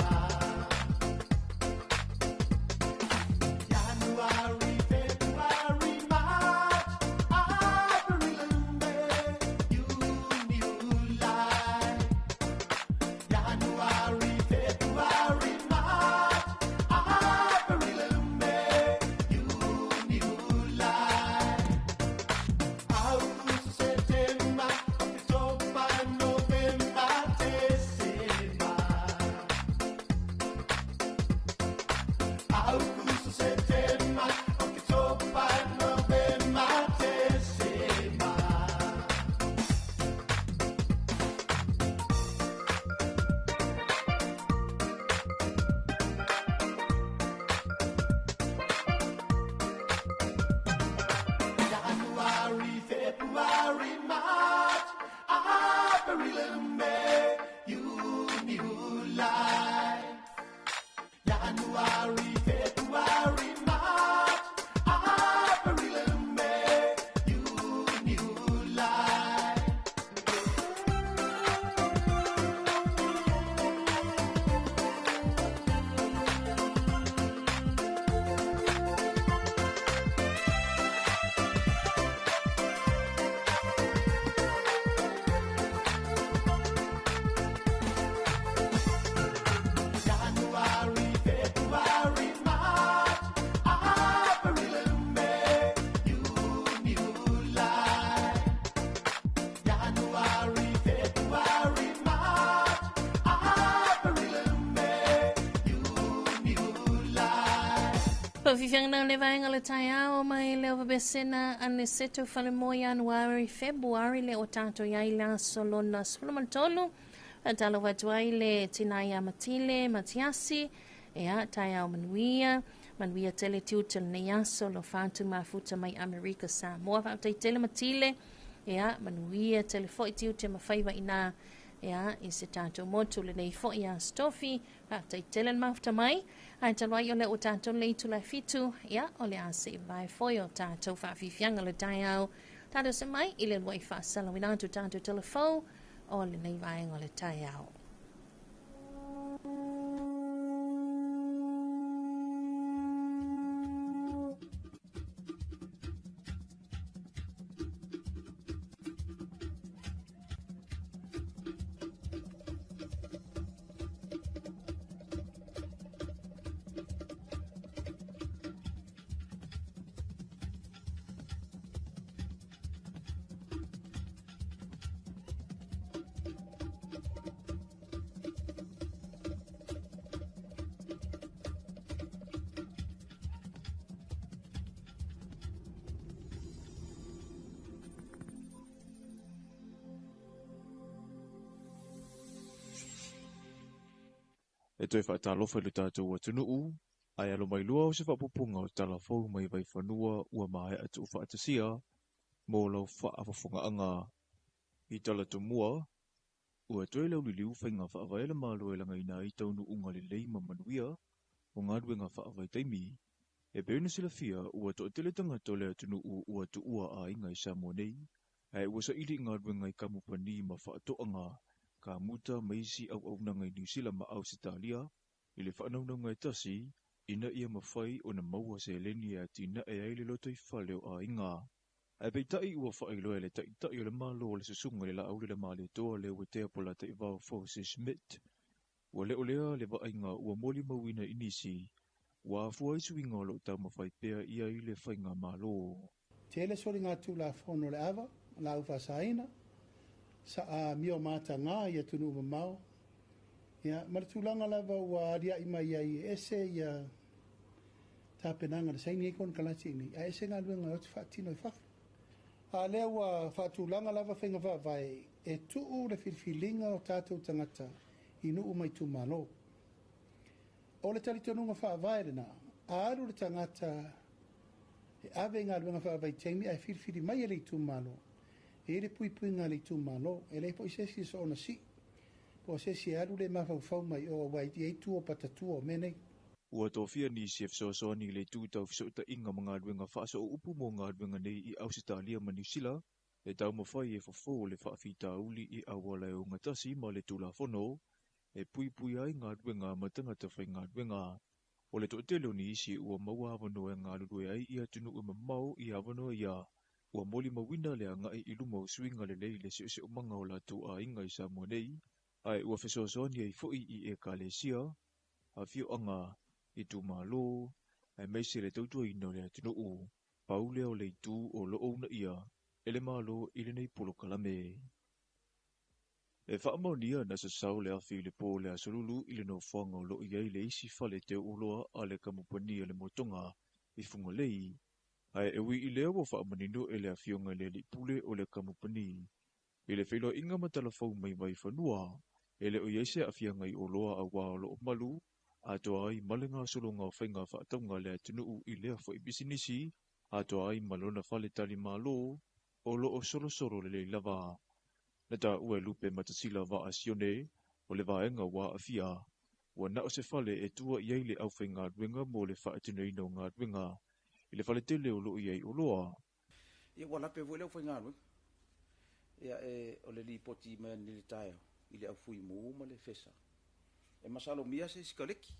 Speaker 7: January, February, March, April, May, June, July. January, February, March, April, May, June, July. Augusto, Setema, Oktoba, November, December. Augusto, Setema, Oktoba, November, December. January, February, March, April, May, June, July. January, February, March, April, May, June, July. January, February, March, April, May, June, July. January, February, March, April, May, June, July.
Speaker 1: Faafiafiaga le vaega le taeao mai le ovabesena Aniceto Falemoa Ianuari Febuari le o tatou iai le aso lona 13. Faatalofa atu ai le tinā ia Matile Matiasi, ia taeao manuia, manuia tele tiute lenei aso lo fatu mafuta mai Amerika Samoa. Faafetai tele Matile, ia manuia tele fo'i tiute ma faiva inā ia i se tatou motu lenei fo'i aso tofi. Faafetai tele le mafuta mai. Ae talu ai o le o tatou le itula e 7, ia o le a se'i vavae foi o tatou faafiafiaga le taeao. Tatou se mai i le lua'i faasalauina atu tatou telefou o lenei vaega o le taeao.
Speaker 5: E toe faatalofa i lo tatou atunuu, ae alo mai loa o se faapupuga o tala fou mai Vaifanua ua maea tuufaatasia mo lau faafofogaaga. I tala tomua, ua toe lauliliu faiga faavae a le Malo e lagaina ai taunuuga lelei ma manuia o galuega faavaitaimi. E pei ona silafia ua toatele tagata o le atunuu ua tuua aiga i Samoa nei, ae ua saili i galuega i kamupani ma faatoaga kamuta ma isi auaunaga i Niu Sila ma Ausetalia i le faanaunauga e tasi ina ia mafai ona maua seleni e atinae ai le lotoifale o aiga. Ae peitai ua faailoa e le Taitai o le Malo o le Susuga i le Laauli le Malietoa Leuatea Polataivao Fosi Schmidt, ua le o lea le vaaiga ua molimauina i nisi ua afua ai suiga o loo taumafai pea i ai le faigamalo.
Speaker 8: Tele soligatulafono o le ava, laau faasaina, sa amio matagā i atunuu mamao, ia ma le tulaga lava ua aliaʻi mai ai e ese ia tapenaga na saini ai konekarate iinei, ae ese galuega e o atu faatino i fafo. A lea ua faatulaga lava faiga faavae e tuu le filifiliga o tatou tagata i nuu ma itumalo. O le talitonuga faavae lenā, a alu le tagata e ave i galuega faavaitaimi ae filifili mai e le itumalo, e i ai le puipuiga a le itumalo, e leai foi se isi e soona sii, po o se isi e alu le mafaufau mai o aua e i ai tua o patatua o mea nei.
Speaker 5: Ua tofia nisi e fesoasoani i le itu tau fesootaiga ma galuega faasooupu mo galuega nei i Ausetalia ma Niu Sila. E taumafai e fofo le faafitauli i auala e ogatasi ma le Tulafono e puipui ai galuega ma tagata faigaluega. O le toatele o nisi ua maua avanoa e galulue ai i atunuu e mamao i avanoa ia, ua molimauina le agai i luma o suiga lelei i le siosiomaga o latou aiga i Samoa nei, ae ua fesoasoani ai foi i ekalesia, afioaga, itumalo, aemaise le tautuaina o le atunuu. Pau lea o le itu o lo o uunaia e le Malo i lenei polokalame. E faamaonia na sasao le afi i le po o le Aso Lulu i le nofoaga o lo o i ai le isi fale teu oloa a le kamupani a le Motoga i Fugalei, ae e ui i lea ua faamanino e le afioga i le alii pule o le kamupani i le feiloaiga ma talafou mai Vaifanua, e le o i ai se aafiaga i oloa auā o lo o malu atoa ai ma le gasologa o faiga faatauga a le atunuu i lea foi pisinisi, atoa ai ma lona faletalimalo o lo o solosolo lelei lava. Na taua e Lupe Matasila Vaa Sione, o le vaega ua aafia, ua na o se fale e tua i ai le aufaigaluega mo le faatinoina o galuega i le faletele o lo o i ai oloa.
Speaker 9: Ia ua lape foi le aufaigaluega. Ia e o le lipoti mai nei i le taeao i le au fuimu ma le fesa. E masalomia se sikaleki.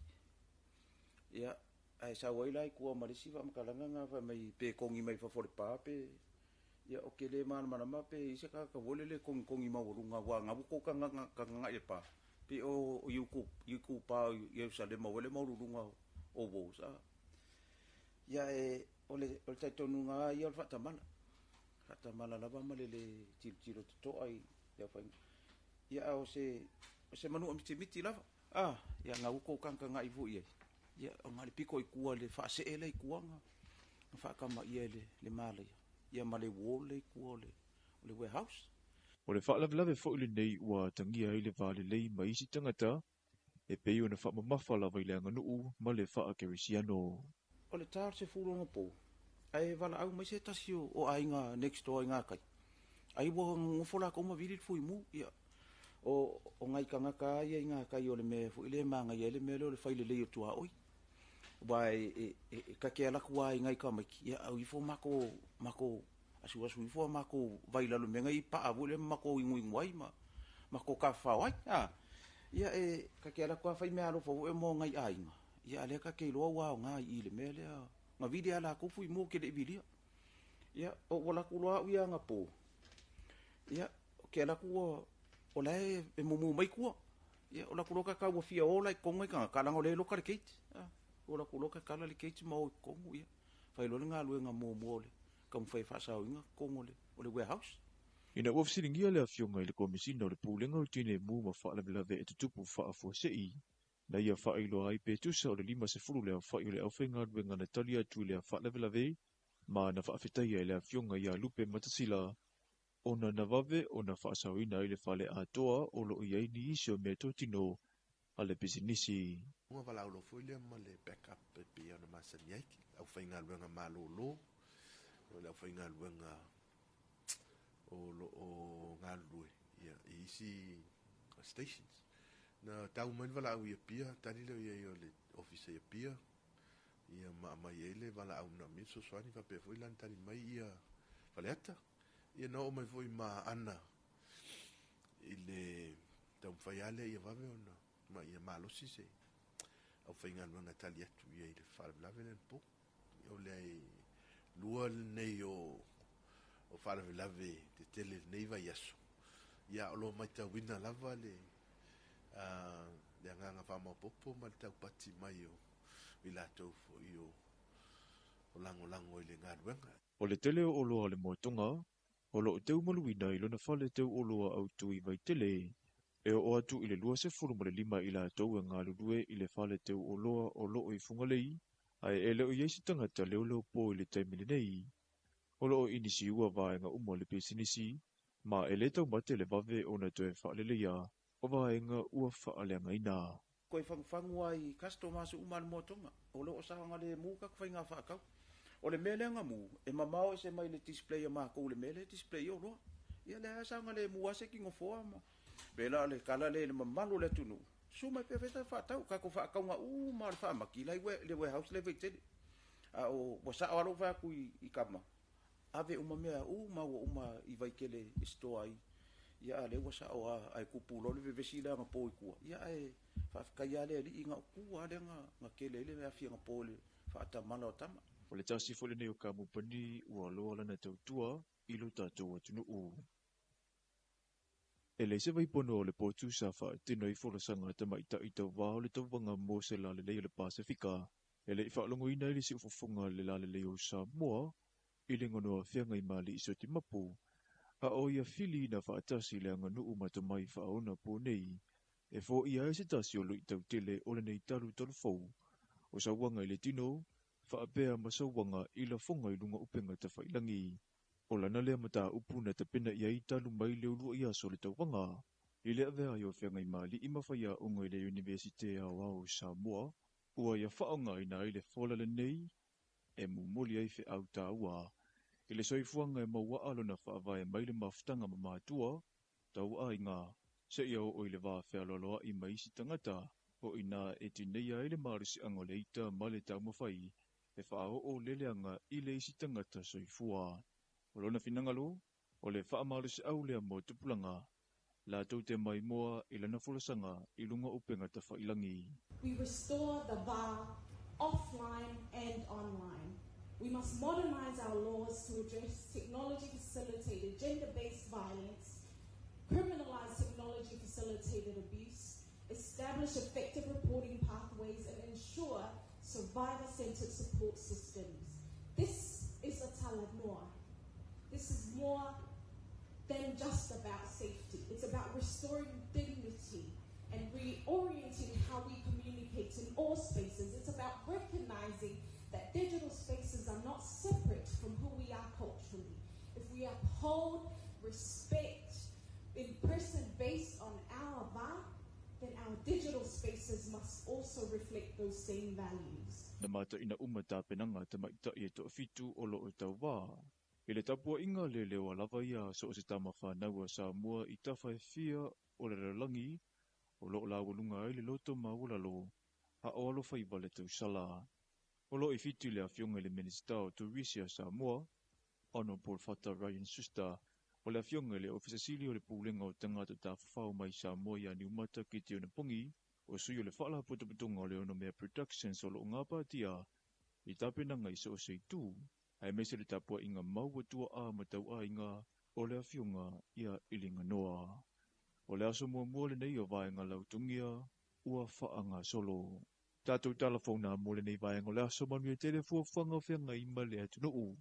Speaker 9: Ia ae sau ai la i tua ma le isi faamatalaga na fai mai pe togi mai fafo o le pa pe ia ou te le malamalama pe i ai se tagata foi lele e togitogi maualuga aua na ua tou tagatagai i le pa pei o Itupa o Ierusalema foi lea e maualuluga o walls a. Ia e o le talitonuga lava ia o le faatamala, faatamala lava ma le le tilotilo totoa i le aufaiga. Ia a o se manua mitimiti lava, a, ia na ua tou tagatagai foi i ai, ia ona o le pito i tua i le faasee lea i tua na faatamaia e le malaia, ia ma le wall lea i tua o le warehouse.
Speaker 5: O le faalavelave foi lenei ua atagia ai le va lelei ma isi tagata e pei ona faamamafa lava i le aganuu ma le faakerisiano.
Speaker 9: O le ta o le 10 onapo, ae valaau mai se tasi o aiga next door i gakai, ai ua nonofo lakou ma vili le fuimu. Ia o nai tagata lava ia i gakai o le mea foi lea e manaia ai le mea lea o le fai lelei o tuaoi. Aua e ta te alu atu lava i nai tamaiti, ia au ifo matou asuasu ifo a matou vai i lalo i mea nei paa foi lea ma matou inuinu ai ma matou tafafao ai. A, ia e ta te alu atu lava fai meaalofa foi mo nai aiga, ia a o lea ta te iloa ua aoga i i le mea lea. Na vili lava latou fuimu ou te le i vilia. Ia, ou alu atu loa au ia anapo, ia, ou te alu atu ua, o la e mumu mai tua. Ia, o latou loa tatau ua fia o la i totonu nai tagata, leaga o lea e loka le gate. O latou loa tatala le gate ma o i totonu, ia, fai loa le galuega muamua o le taumafai e faasaoina totonu o le warehouse.
Speaker 5: Ina ua fesiligia le afioga i le Komesina o le Pulega o Tineimu ma Faalavelave e Tutupu Faafuasei, na ia faailoa ai pe tusa o le 50 le aofai o le aufaigaluega na tali atu i lea faalavelave, ma na faafetaia e le afioga ia Lupe Matasila ona na vave ona faasaoina ai le fale atoa o lo o i ai nisi o meatotino a le pisinisi.
Speaker 10: Ua valaau foi lea ma le backup e pei ona masani ai le aufaigaluega malōlō, o le aufaigaluega o lo o galulue ia i isi stations. Na tau mai le valaau i Apia, tali lea o i ai o le ofisa i Apia, ia ma aumai ai le valaau manaomia le fesoasoani faapea foi la na tali mai ia Faleata. Ia na oo mai foi ma Aana i le taumafai lava lea ia vave ona ma ia malosi se aufaigaluega e tali atu ia i le faalavelave lea na po. O le lua lenei o faalavelave tetele lenei vaiaso. Ia o lo o matauina lava le agaga faamaopoopo ma le taupati mai o i latou foi o lagolago i le galuega.
Speaker 5: O le tele o oloa o le motoga, o lo o teumaluina i lona fale teu oloa autu i Vaitele, e oo atu i le 25 i latou e galulue i le fale teu oloa o lo o i Fugalei, ae e le o i ai se tagata leoleo po i le taimi lenei. O lo o inisiua vaega uma o le pisinisi, ma e le taumate le vave ona toe faaleleia o vaega ua faaleagaina.
Speaker 9: Toe fagufagu lava i customers uma a le motoga, o lo o saogalemu tatou faiga faatau. O le mea lea na mu, e mamao ese mai le display a matou i le mea lea e display ai oloa. Ia lea lava saogalemu lava se tinofoa ma pei la o le tala lea i le mamalu o le atunuu, susu mai pea fai tatou faatau, tatou faatauga uma o le faamati la i le warehouse la i Vaitele. A o ua sao lava lou fai atu i tama, Ave uma mea uma ua uma i Vaitele e store ai, ia a lea ua sao a ae tupu loa le vevesi lea anapo i tua, ia ae faafetai lava le Alii na o tua lea na tele ai le afi anapo i le faatamala o tama.
Speaker 5: O le tasi foi lenei o kamupani ua loa lana tautua i lo tatou atunuu. E leai se vaipono o le potu sa faatino ai folasaga a tamaitai tauvā o le tauvaga mo se lalelei o le Pasefika e le i faalogoina ai le siufofoga o le lalelei o Samoa i le gonoa feagaimalii Sotimapu, a o ia filiina faatasi le aganuu ma tomai faaonaponei e foia ai se tasi o luitau tele o lenei talutalu fou o sauaga i le tino faapea ma sauaga i lafoga i luga upega tafailagi. O lana lea mataupu na tapena i ai talu mai le uluai aso o le tauvaga i le avea ai o Feagaimalii ma faiaoga i le Iunivesite Aoao o Samoa, ua ia faaaogaina ai le fola lenei e momoli ai feau taua i le soifuaga e mauaa lona faavae mai le mafutaga ma matua tauaiga seia oo i le va fealoaloai ma isi tagata, o ina e tineia ai le malosiaga o le ita ma le taumafai e faaoo leleaga i le isi tagata soifua. O lona finagalo, o le faamalosiau lea mo tupulaga latou te maimoa i lana folasaga i luga upega tafailagi.
Speaker 11: We restore the va offline and online. We must modernize our laws to address technology-facilitated gender-based violence, criminalize technology-facilitated abuse, establish effective reporting pathways, and ensure survivor-centered support systems. This is a talanoa. This is more than just about safety. It's about restoring dignity and reorienting how we communicate in all spaces. It's about recognizing that digital spaces are not separate from who we are culturally. If we uphold respect in person based on our va, then our digital spaces must also reflect those same values.
Speaker 5: Na mataina uma tapenaga a tamaitai e toafitu o loo tauvā. I le tapuaiga leleoa lava ia so o se tama fanau a Samoa i tafa e fia o le lalolagi o loo laualuga ai le loto maualalo a o alofaiva le tausala. O loo i Fiti le afioga i le Minisita o Turisi a Samoa, Honourable Fata Ryan Schuster, o le afioga i le Ofisa Sili o le Pulega o Tagata Tafafao mai Samoa ia Niumata Kitiona Pongi, o sui o le Faalapotopotoga o le Onomea Productions o loo gapatia i tapenaga i so o se itu, aemaise le tapuaiga mau a tuaa ma tauaiga o le afioga ia Iliganoa. O le aso muamua lenei o vaega lautogia ua faagasolo. Tatou talafauna mo lenei vaega o le aso manuia tele fuafuaga o feagai ma le atunuu.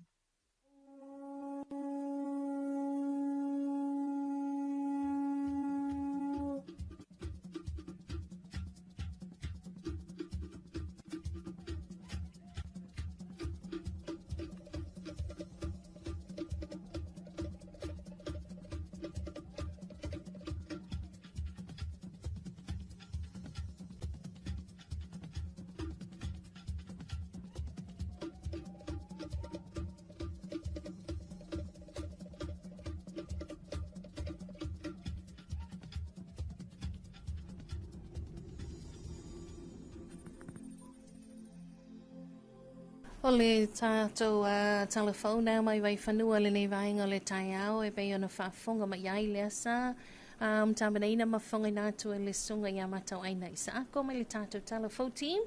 Speaker 1: O le tatou telefona mai Vaifanua lenei vaega o le taeao e pei ona faafofoga mai ai lea sa tapenaina ma fofogaina atu e le susuga ia Matauaina Isaako mai le tatou telefone team.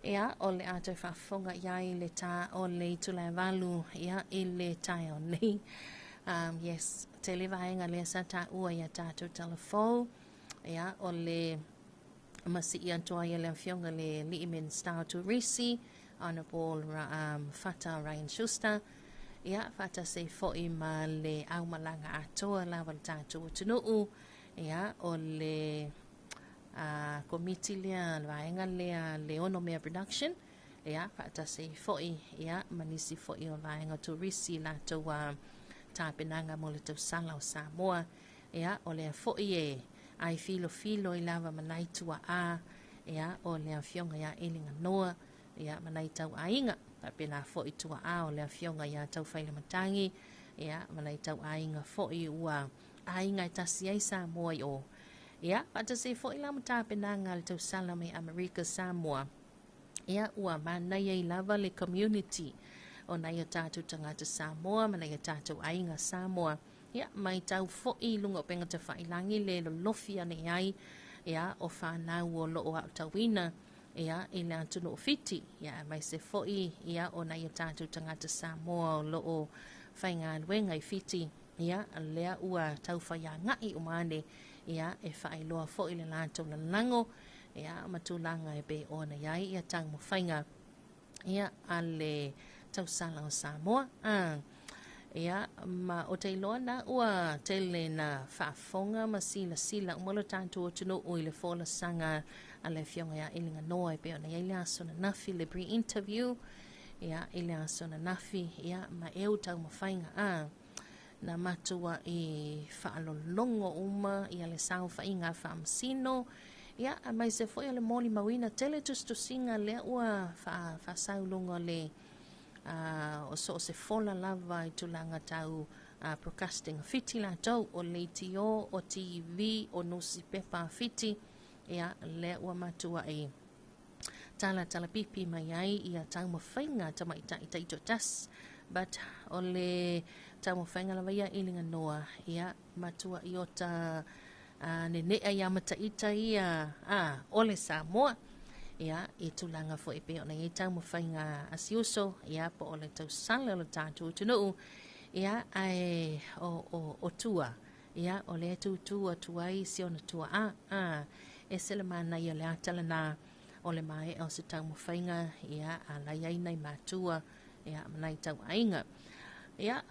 Speaker 1: Ia, o le a toe faafofoga i ai le tā o le itula e 8 ia, i le taeao nei. Yes, tele vaega lea sa taua ia tatou telefone. Ia, o le masii atu ai e le afioga le alii Minisita o Turisi, Honourable Fata Ryan Schuster, ia, faatasi ai foi ma le aumalaga atoa lava le tatou atunuu, ia, o le komiti lea, le vaega lea le Onomea Production, ia, faatasi ai foi, ia, ma nisi foi o vaega turisi latou tapenaga mo le tausala o Samoa, ia, o lea foi e ai filofilo i lava ma nai tuaa, ia, o le afioga ia Iliganoa, ia, ma nai tauaiga, faapena foi tuaa o le afioga ia Taufailematagi, ia, ma nai tauaiga foi ua aiga e tasi ai Samoa i o. Ia, faatasi ai foi la ma tapenaga a le tausala mai Amerika Samoa, ia, ua manaia ai lava le community o nai o tatou tagata Samoa ma nai o tatou aiga Samoa. Ia, matau foi i luga o upega tafailagi le lolofi ane ai, ia, o fanau o loo aotauina, ia, i le atunuu o Fiti, ia, aemaise foi, ia, o nai o tatou tagata Samoa o loo faigaluega i Fiti, ia, lea ua taufai agai uma ane, ia, e faailoa foi le latou lalago, ia, ma tulaga e pei ona i ai ia taumafaiga, ia, a le tausala o Samoa. Ia, ma o te iloa na ua tele na faafofoga ma silasila uma lo tatou atunuu i le folasaga a le afioga ia Eliganoa e pei ona i ai le aso ananafi, le pre-interview, ia, i le aso ananafi, ia, ma e taumafaiga a na matuai faalologo uma ia le saofaiga a faamasino, ia, aemaise foi o le molimauina tele tusitusiga lea ua faasau luga le o so o se fola lava i tulaga tau broadcasting Fiti latou o leitio o TV o nusipepa a Fiti, ia, lea ua matuai tala pipi mai ai ia taumafaiga tamaitai taitoatasi. But o le taumafaiga lava ia i Liganoa, ia, matuai ota nenea ia mataita ia o le Samoa, ia, i tulaga foi e pei ona i ai taumafaiga a si uso, ia, po o le tausala o le tatou atunuu, ia, ae o tua, ia, o lea tutū atu ai si ona tuaa. Ese le manaia o le ata lena o le maea o se taumafaiga, ia, a lai ai nai matua, ia, ma nai tauaiga. Ia,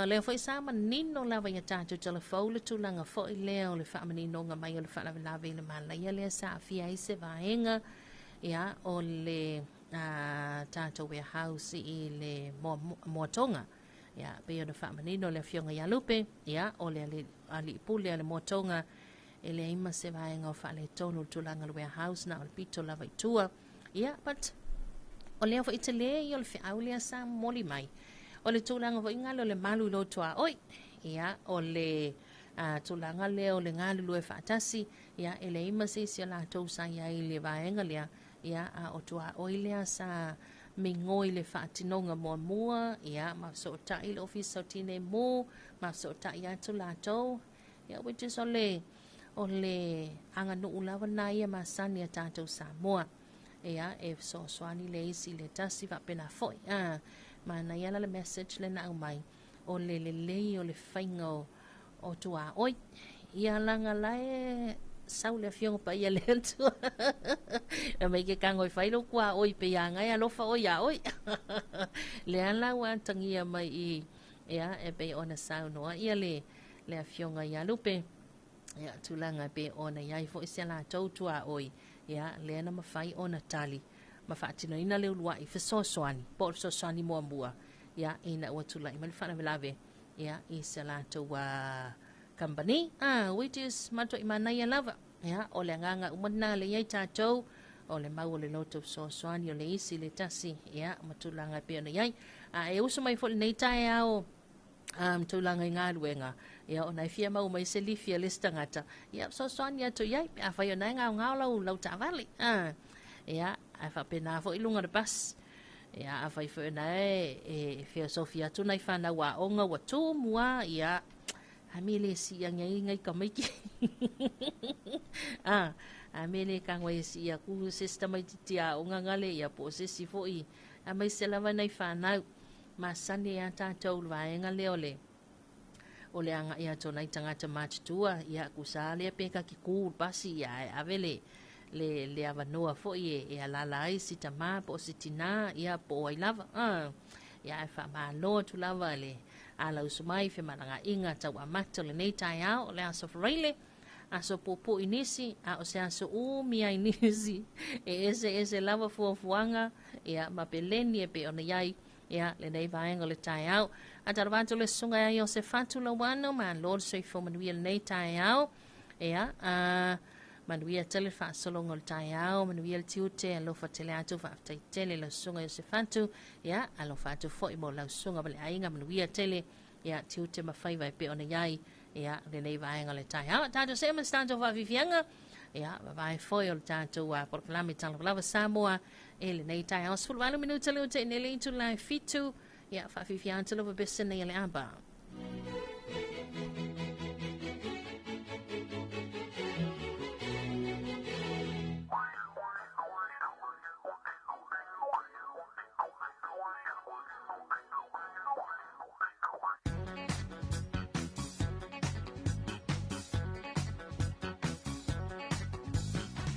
Speaker 1: lea foi sa manino lava ia tatou talafou le tulaga foi lea o le faamaninoga mai o le faalavelave i le Malaia lea sa aafia ai se vaega, ia, o le tatou warehouse i le Moatoga. Ia, pei ona faamanino le afioga ia Lupe, ia, o le alii pule a le Moatoga, e leai ma se vaega o faaletonu le tulaga o le warehouse, na o le pito lava i tua. Ia, but o lea foi tele ia o le feau lea sa momoli mai. O le tulaga foi galo le malu i loto a oi. Ia, o le tulaga lea o le galulue faatasi, ia, e leai ma se isi o latou sa i ai i le vaega lea, ia, a o tuaoi lea sa migoi le faatinoga muamua, ia, ma fesootai le ofisa o Tinei Mu, ma fesootai atu latou, ia, which is o le aganuu lava na ia masani a tatou Samoa. Ia, e fesoasoani le isi le tasi faapena foi. Manaia la le message le na aumai, o le lelei o le faiga o tuaoi. Ia laga lae sau le afioga paia le Atua. E mai ke kago e fai lou tuaoi pe ia ngai alofa o ia oi. Le ala ua atagia mai i, ia, e pei ona saunoa ia le afioga ia Lupe. Ia, tulaga pe ona i ai foi se latou tuaoi. Ia, lea na mafai ona tali ma faatinoina le uluai fesoasoani, po o le fesoasoani muamua, ia, ina ua tulai mai le faalavelave, ia, i se latou company, which is matuai manaia lava. Ia, o le agaga uma lena le i ai tatou, o le mau o le loto fesoasoani o le isi le tasi, ia, ma tulaga e pei ona i ai. A e uso mai foi lenei taeao, tulaga i galuega, ia, ona e fia mau mai se lifi a le isi tagata, ia, fesoasoani atu i ai, pe afai ona e gaogao lau taavale. Ia, ae faapena foi luga o le bus. Ia, afai foi ona e feasofi atu nai fanau aoga ua tumu a, ia, a me le si ngai ngai kamaiki. A me le kago e si aku se si tamaitiiti aoga gale, ia, po o se isi foi, aemaise lava nai fanau. Masani a tatou le vaega lea o le agai atu o nai tagata matutua, ia, kusa lea pe kaki ku le pasi, ia, e ave le avanoa foi e alala ai si tamā po o si tinā, ia, po o ai lava. Ia, ae faamalo atu lava le alausu mai femalagaaiga tau amata o lenei taeao o le aso Faraile, aso puupuu i nisi, a o se aso umi ai nisi, e ese ese lava fuafuaga, ia, ma peleni e pei ona i ai, ia, lenei vaega o le taeao. Faatalofa atu le susuga ia Iosefatu Lauano, malo le soifua manuia lenei taeao. Ia, manuia tele le faasologa o le taeao, manuia le tiute, alofa tele atu, faafetai tele lau susuga Iosefatu. Ia, alofa atu foi mo lau susuga ma le aiga, manuia tele, ia, tiute ma faiva e pei ona i ai, ia, lenei vaega o le taeao. Tatou see ma se tatou faafiafiaga, ia, vavae foi o le tatou polokalame Talofa Lava Samoa e lenei taeao. 18 minuta le ua tea nei le itula e 7. Ia faafiafia atu lava pesena ia le aba.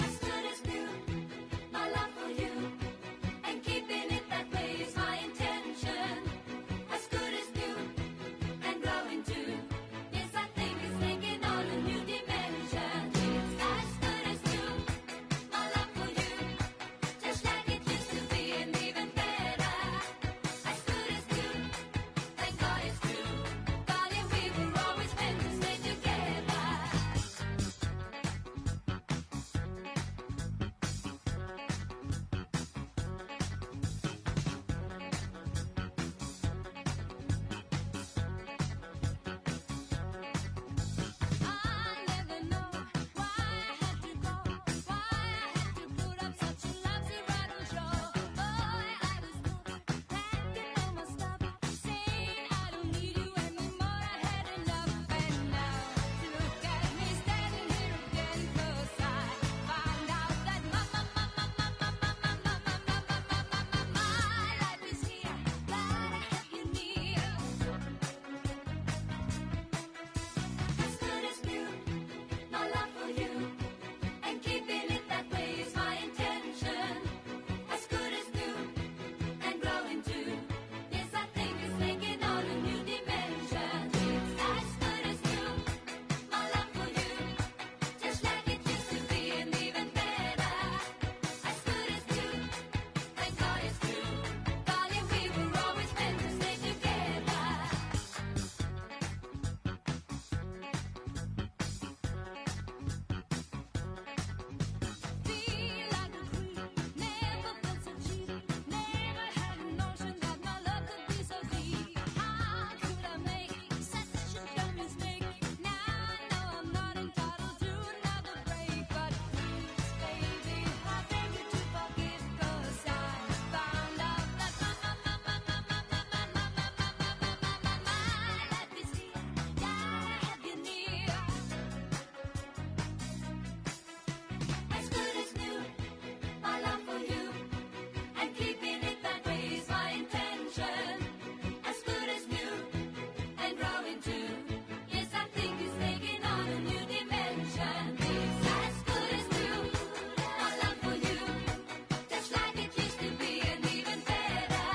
Speaker 12: As good as new, my love for you, and keeping it that way is my intention. As good as new, and growing too. Yes, I think it's taking on a new dimension. It's as good as new, my love for you, just like it used to be and even better. As good as new, thank God it's true. Darling, we were always meant to stay together. I never know why I had to go, why I had to put up such a lousy rattle show. Boy, I was packing all my stuff, saying I don't need you anymore. I had enough, and now look at me standing here again, 'cause I found out that my my my my my my my my my my my my my my life is here. Gotta have you near. As good as new, my love for you, and keeping it that way is my intention. As good as new, and growing too. Yes, I think it's taking on a new dimension. It's as good as new, my love for you, just like it used to be and even better. As good as new, thank God it's true. Darling, we were always meant to stay together. Feel like a creep, never felt so cheap, never had a notion that my love could be so deep. How could I make such a dumb mistake? Now I know I'm not entitled to another break, but please, baby, I beg you to forgive, 'cause I found out that my my my my my my my my my my my my my my my life is here. Gotta have you near. As good as new, my love for you, and keeping it that way is my intention. As good as new, and growing too. Yes, I think it's taking on a new dimension. It's as good as new, my love for you, just like it used to be and even better.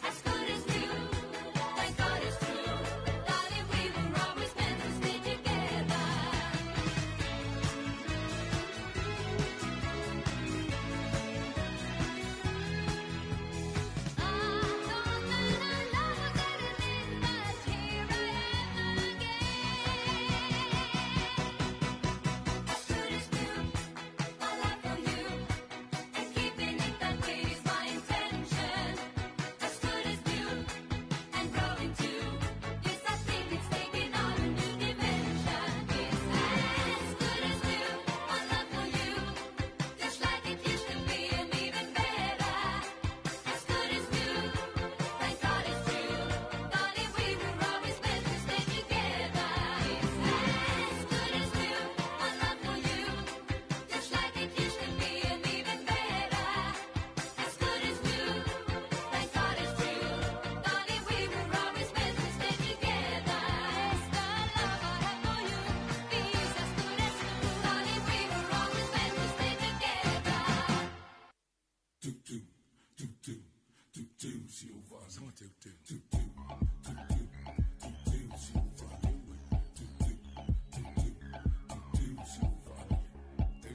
Speaker 12: As good as new, thank God it's true. Darling, we were always meant to stay together. I thought that our love was at an end, but here I am again. As good as new, my love for you, and keeping it that way is my intention. As good as new, and growing too. Yes, I think it's taking on a new dimension. It's as good as new, my love for you, just like it used to be and even better. As good as new, thank God it's true. Darling, we were always meant to stay together. It's as good as new, my love for you, just like it used to be and even better. As good as new, thank God it's true. Darling, we were always meant to stay together. Yes, the love I have for you is as good as new. Darling, we were always meant to stay together.
Speaker 13: 2 2 2 2 2 2 Silva 2 2 2 2 2 2 2 2 Silva 2 2 2 2 2 2 Silva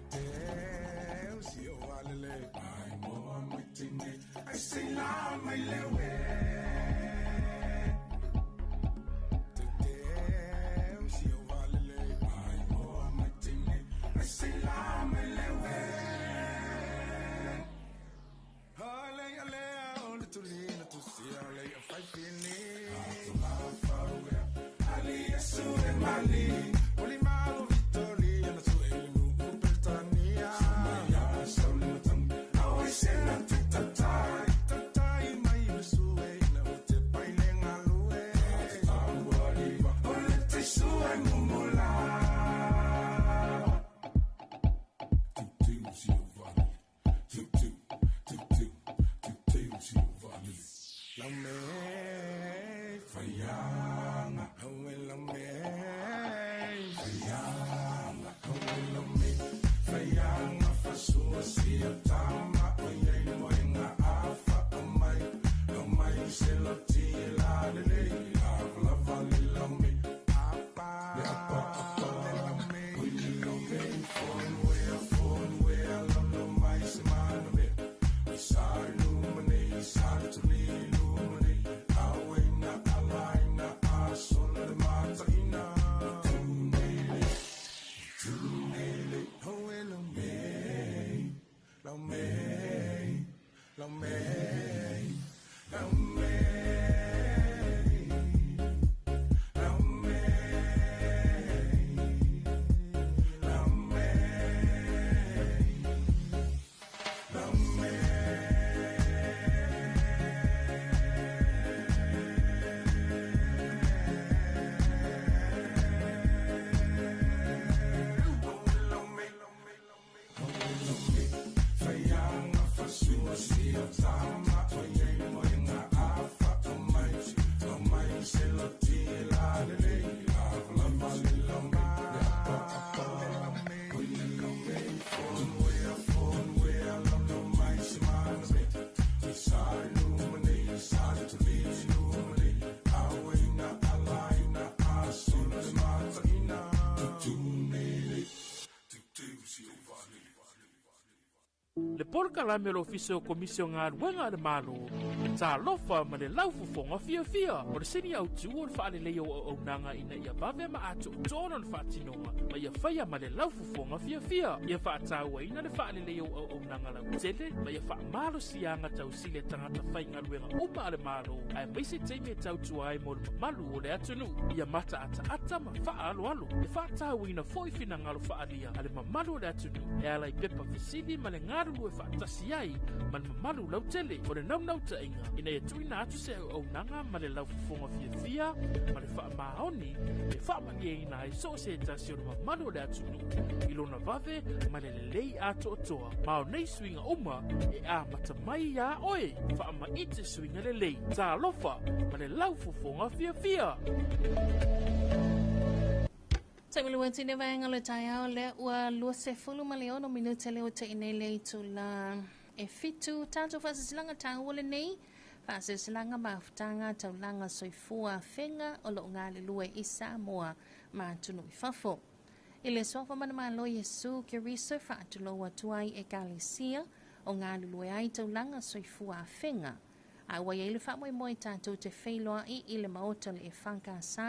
Speaker 13: 2 Silva lele ai mo mutine ai sei la mai lewe 2 Silva lele ai mo mutine ai sei la mai lewe. Ale ale ole tulina tusi ale faifini Ali Yesu e mali Oli mau Victoria na su elimu upeltania Ya sauli matang Awe sena tatatai.
Speaker 3: Le polokalame o le Ofisa o Komisi o Galuega a le Malo, Talofa ma le laufofoga fiafia. O le sini autū o le faaleleia o auaunaga ina ia vave ma atoatoa lona faatinoga ma ia faia ma le laufofoga fiafia. Ia faatauaina le faaleleia o auaunaga lautele ma ia faamalosiaga tausili a tagata faigaluega uma a le Malo, aemaise taimi e tautua ai mo le mamalu o le atunuu. Ia mataataata ma faaaloalo. E faatauaina foi finagalo faaalia a le mamalu o le atunuu e ala i pepa fesili ma le galulue faatasi ai ma le mamalu lautele. O le naunautaiga ina ia tuuina atu se auaunaga ma le laufofoga fiafia ma le faamaoni e faamalieina ai so o se tasi o le mamalu o le atunuu i lona vave ma le lelei atoatoa. Ma o nei suiga uma e amata mai iā oe. Faamaite suiga lelei. Talofa ma le laufofoga fiafia.
Speaker 1: Taimilua tine vaega o le taeao lea ua 26 minute lea ua te'i nei le itula e 7. Tatou faasilasilaga taua lenei, faasilasilaga mafutaga taulaga soifua afega o loo galulue i Samoa ma atunuu i fafo. I le suafa manumalo Iesu Keriso faatulou atu ai Ekalesia o galulue ai taulaga soifua afega. A ua iai le faamoemoe tatou te feiloai i le maota o le EFKS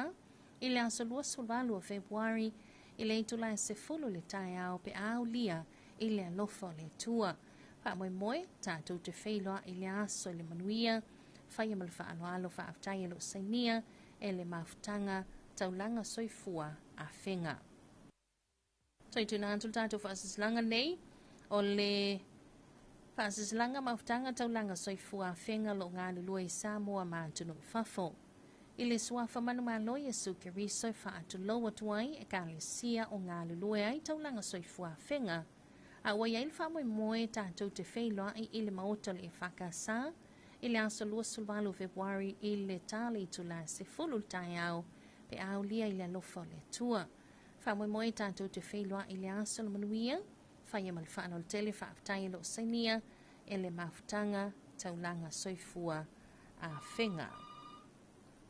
Speaker 1: i le aso 28 o Fepuari i le itula e 10 le taeao pe a aulia i le alofa o le Atua. Faamoemoe tatou te feiloai i le aso i le manuia, faia ma le faaaloalo faafetai e loo sainia e le mafutaga taulaga soifua afega. Toe tuuina atu le tatou faasilasilaga nei o le faasilasilaga mafutaga taulaga soifua afega o loo galulue i Samoa ma atunuu i fafo. I le suafa manumalo Iesu Keriso e faatulou atu ai Ekalesia o galulue ai taulaga soifua afega. A ua iai le faamoemoe tatou te feiloai i le maota o le EFKS i le aso 28 o Fepuari i le ta le itula e 10 le taeao pe a aulia i le alofa o le Atua. Faamoemoe tatou te feiloai i le aso o le manuia, faia ma le faaaloalo tele faafetai e loo sainia e le mafutaga taulaga soifua afega.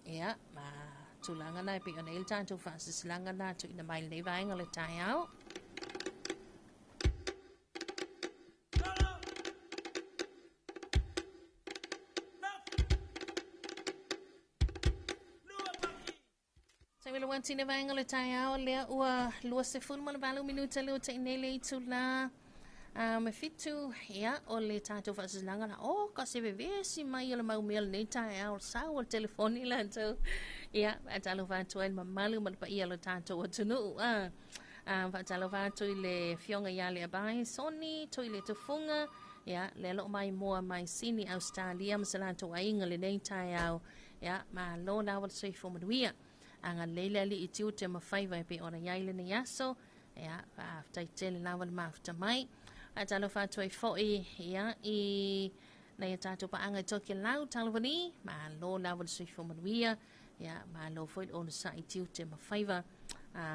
Speaker 1: Ia, ma tulaga na e pei ona i ai le tatou faasilasilaga na tuuina mai i lenei vaega o le taeao. Taimilo atu i le vaega o le taeao lea ua 28 minuta lea ua te'i nei le itula me 7, ia, o le tatou faasilasilaga la, o, ka se vevesi mai o le mau mea o lenei taeao, o le sau o le telefoni latou. Ia, faatalofa atu ai le mamalu ma le paia o le tatou atunuu. Faatalofa atu i le Afioga ia Leabai Soni Tui le Tufuga, ia, lea o loo maimoa mai Sini, Australia ma se latou aiga lenei taeao. Ia, malo lava le soifua manuia. Agalelei le Alii i tiute ma faiva e pei ona i ai lenei aso. Ia, faafetai tele lava le mafuta mai. Faatalofa atu ai foi, ia, i nai a tatou paaga i Tokelau, Talavani, malo lava le soifua manuia. Ia, malo foi le onosai i tiute ma faiva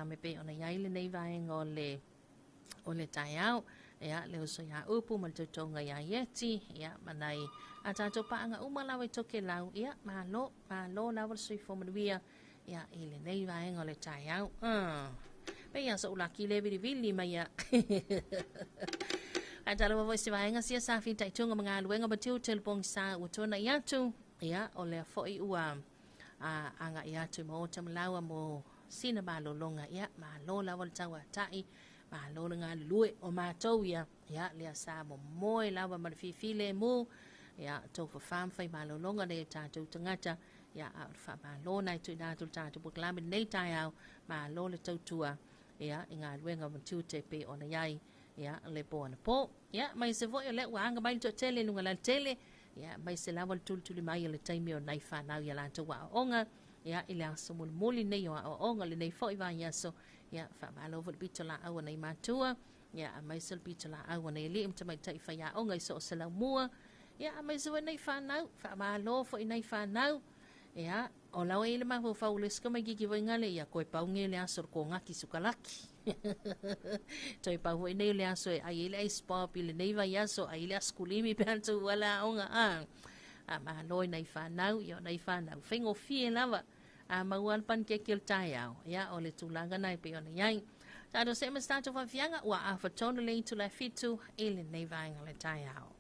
Speaker 1: me pei ona i ai lenei vaega o le taeao. Ia, le uso ia Upu ma le tautoga ia Ieti, ia, ma nai a tatou paaga uma lava i Tokelau, ia, malo, malo lava le soifua manuia. Ia, i lenei vaega o le taeao. Pei a so'u laki le vilivili mai ia. Faatalofa foi se vaega sia sa fitaituga ma galuega ma tiute le pogisa ua tuana'i atu. Ia, o lea foi ua aga'i atu i maota ma laua mo sina malologa. Ia, malo lava le tauata'i, malo le galulue o matou ia. Ia, lea sa momoe lava ma le fiafia lemu. Ia, tou fafā ma fai malologa nei o tatou tagata. Ia, a o le faamalo na e tuuina atu le tatou polokalame lenei taeao. Malo le tautua, ia, i galuega ma tiute e pei ona i ai, ia, le po anapo. Ia, ma aemaise foi o lea ua aga mai le toatele i luga laletele. Ia, aemaise lava le tulituli mai o le taimi o nai fanau i a latou aoaoga. Ia, i le aso mulimuli lenei o aoaoga lenei foi vaiaso. Ia, faamalo foi le pitolaau a nai matua. Ia, aemaise le pitolaau a nai alii ma tamaitai faiaoga i so o se laumua. Ia, aemaise foi nai fanau. Faamalo foi nai fanau. Ia, o lau e i le mafaufau o le isi tamaititi foi gale, ia toe pau nei o le aso o le kogaki sukalaki. Toe pau foi nei o le aso e ai ai le ice pop i lenei vaiaso, ai le askulimi pe a tou ala aoga a. A malo i nai fanau, ia o nai fanau faigofie lava. A maua le panikeke o le taeao, ia o le tulaga na e pei ona i ai. Tatou see ma se tatou faafiaga, ua afa tonu le itula e 7 i lenei vaega o le taeao.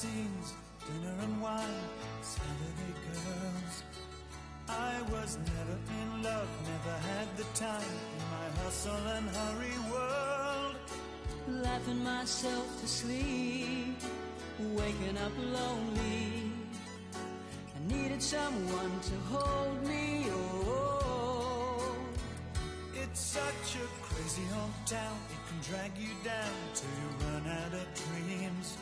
Speaker 14: Magazines, dinner and wine, Saturday girls. I was never in love, never had the time in my hustle and hurry world.
Speaker 15: Laughing myself to sleep, waking up lonely. I needed someone to hold me. Oh,
Speaker 14: It's such a crazy hometown, it can drag you down till you run out of dreams.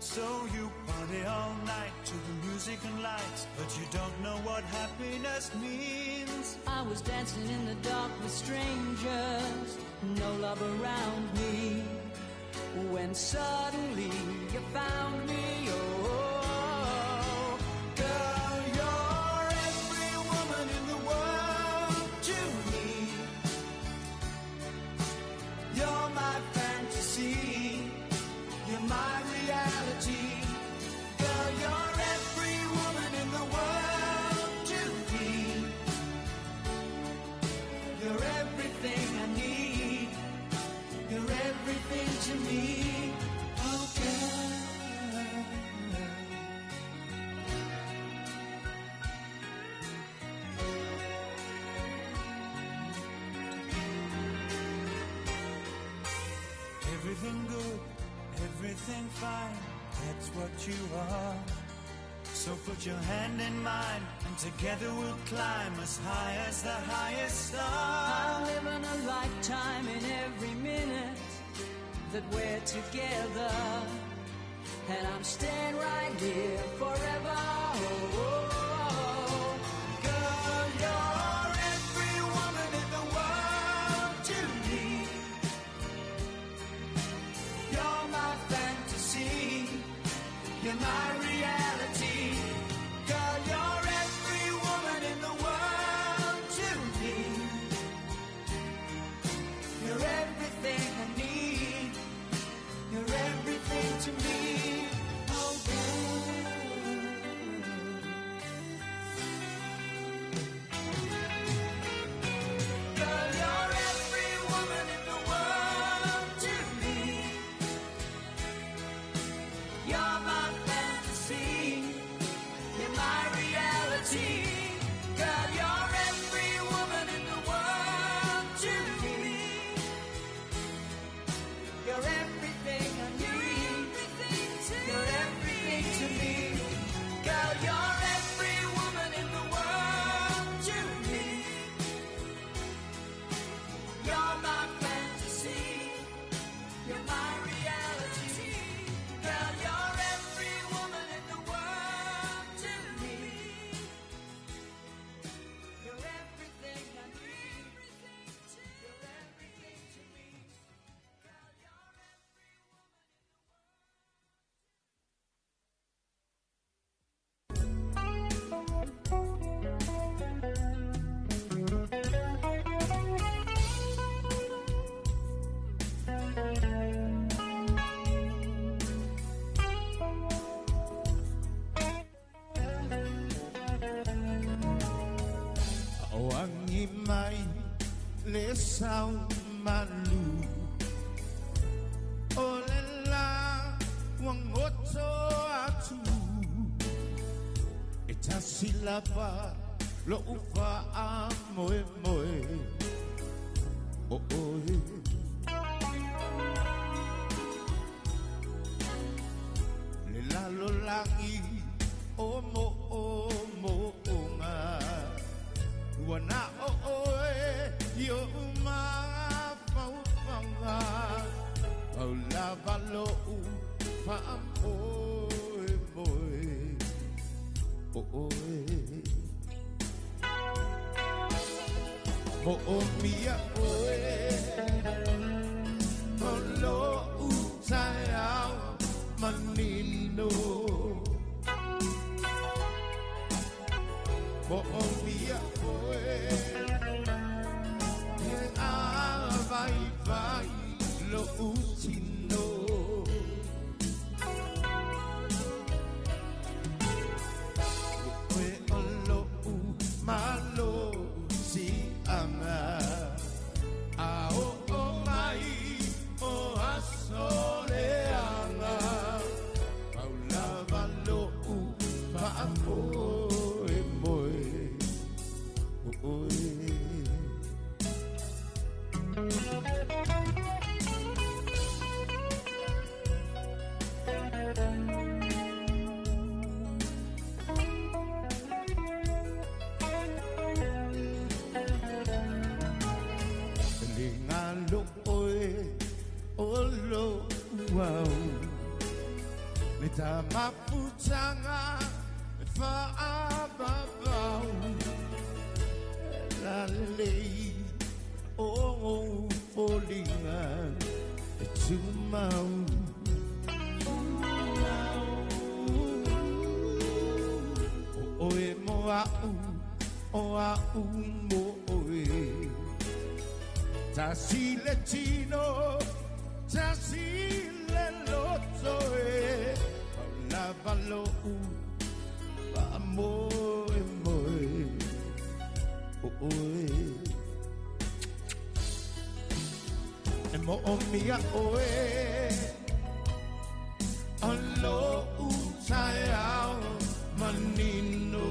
Speaker 14: So you party all night to the music and lights, but you don't know what happiness means.
Speaker 15: I was dancing in the dark with strangers, no love around me. When suddenly you found me, oh,
Speaker 14: Girl, you're every woman in the world to me. You're my fantasy. You're my reality. Girl, you're every woman in the world to me. You're everything I need. You're everything to me. Oh, girl. Everything good, everything fine, that's what you are. So put your hand in mine, and together we'll climb as high as the highest star.
Speaker 15: I'm living a lifetime in every minute that we're together. And I'm staying right here forever. Oh, oh, oh.
Speaker 14: Girl, you're every woman in the world to me. You're my fantasy. You're my reality. Girl, you're every woman in the world to me. You're everything I need. You're everything to me. Oh, girl. Girl, you're every woman in the world to me.
Speaker 15: You're my fantasy. You're my reality. Girl, you're every woman in the world to me. You're everything I need. You're everything to me. Girl, you're every woman in the world to me. You're my fantasy. You're my reality. Girl, you're every woman in the world to me. You're everything I need. You're everything to me. Girl, you're every woman in the world.
Speaker 16: O angi mai le sau malu O le la wangoto atu E tasi lava lo ufa a moe moe O oe Le lalo langi o mo o mo o ngā Ua na o oe i o mafaufauga Au lava lo'u faamoemoe o oe Mo'omia oe O lo'u taeao manino Mo'omia oe E a vai vai lo'u tino Oe o lo'u malo si anga A o o mai o aso le anga Au lava oe. Le ngalo oe o lo uau le tamafutanga e faavavau la lei o foliga e tumau. O oe mo a'u o a'u mo oe. Tasi le tino, tasi le loto e, lava lo u, pa moe moe, o oe. E mo o mia oe, o lo u tai ao manino.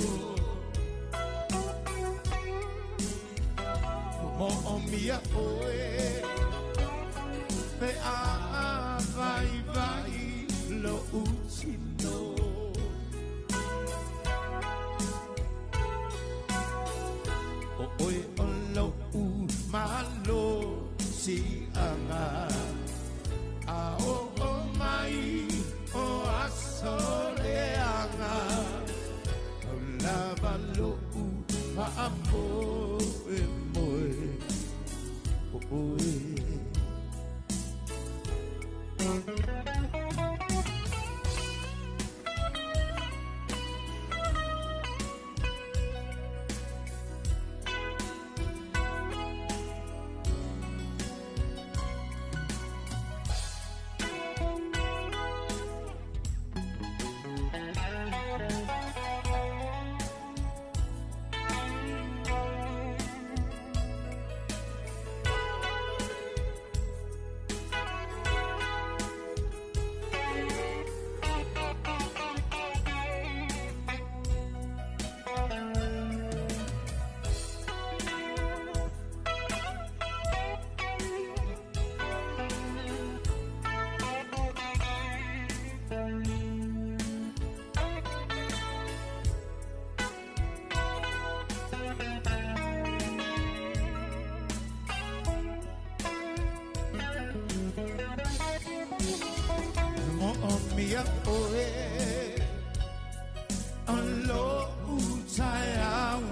Speaker 16: Mo o mia oe, pe a vai vai lo utino. O oe o lo u malo si anga, a o o mai o asole anga, o lava lo u ma apo e moe. Oe. Mia oe, alo utai au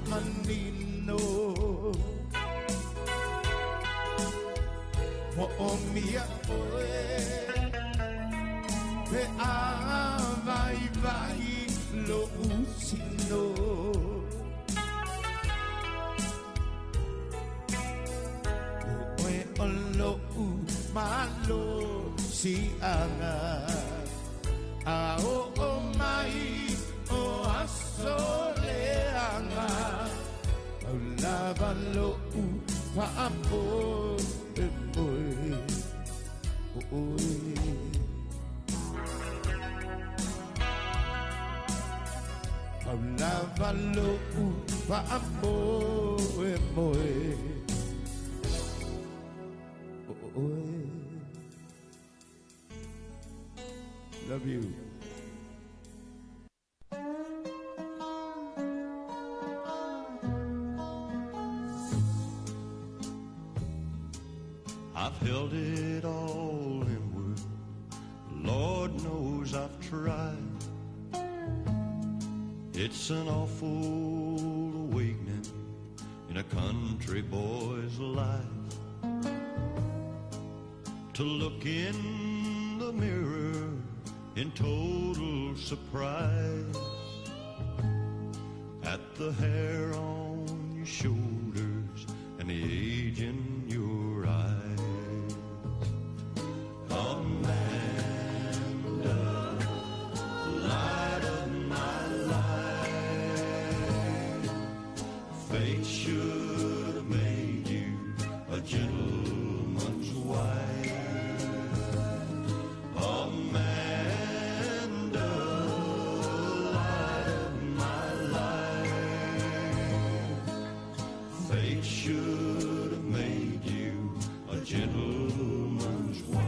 Speaker 16: manino. Mo o mia oe, pe a vai vai lo utino. Oe alo u malo si anga. A o o mai o asoleanga, o lava lo u faapo e moe o oe. O lava lo u faapo e moe o oe. Love you.
Speaker 17: I've held it all inward, Lord knows I've tried. It's an awful awakening in a country boy's life to look in the mirror in total surprise at the hair on your shoulders and the age in your eyes. Amanda, light of my life, fate should have made you a gentleman's wife. Amanda, light of my life, Fate should have made you a gentleman's wife.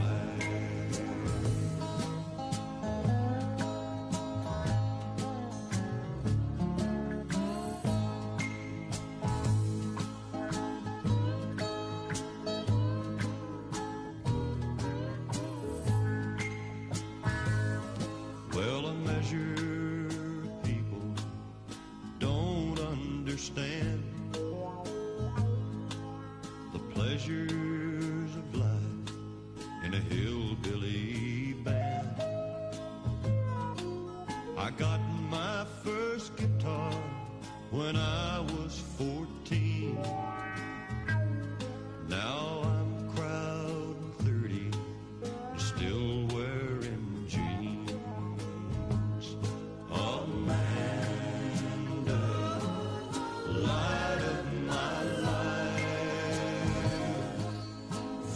Speaker 17: Well, a measure of people don't understand the pleasures of life in a hillbilly band. I got my first guitar when I was 14. Now I'm crowding 30 and still wearing jeans. Amanda, light of my life,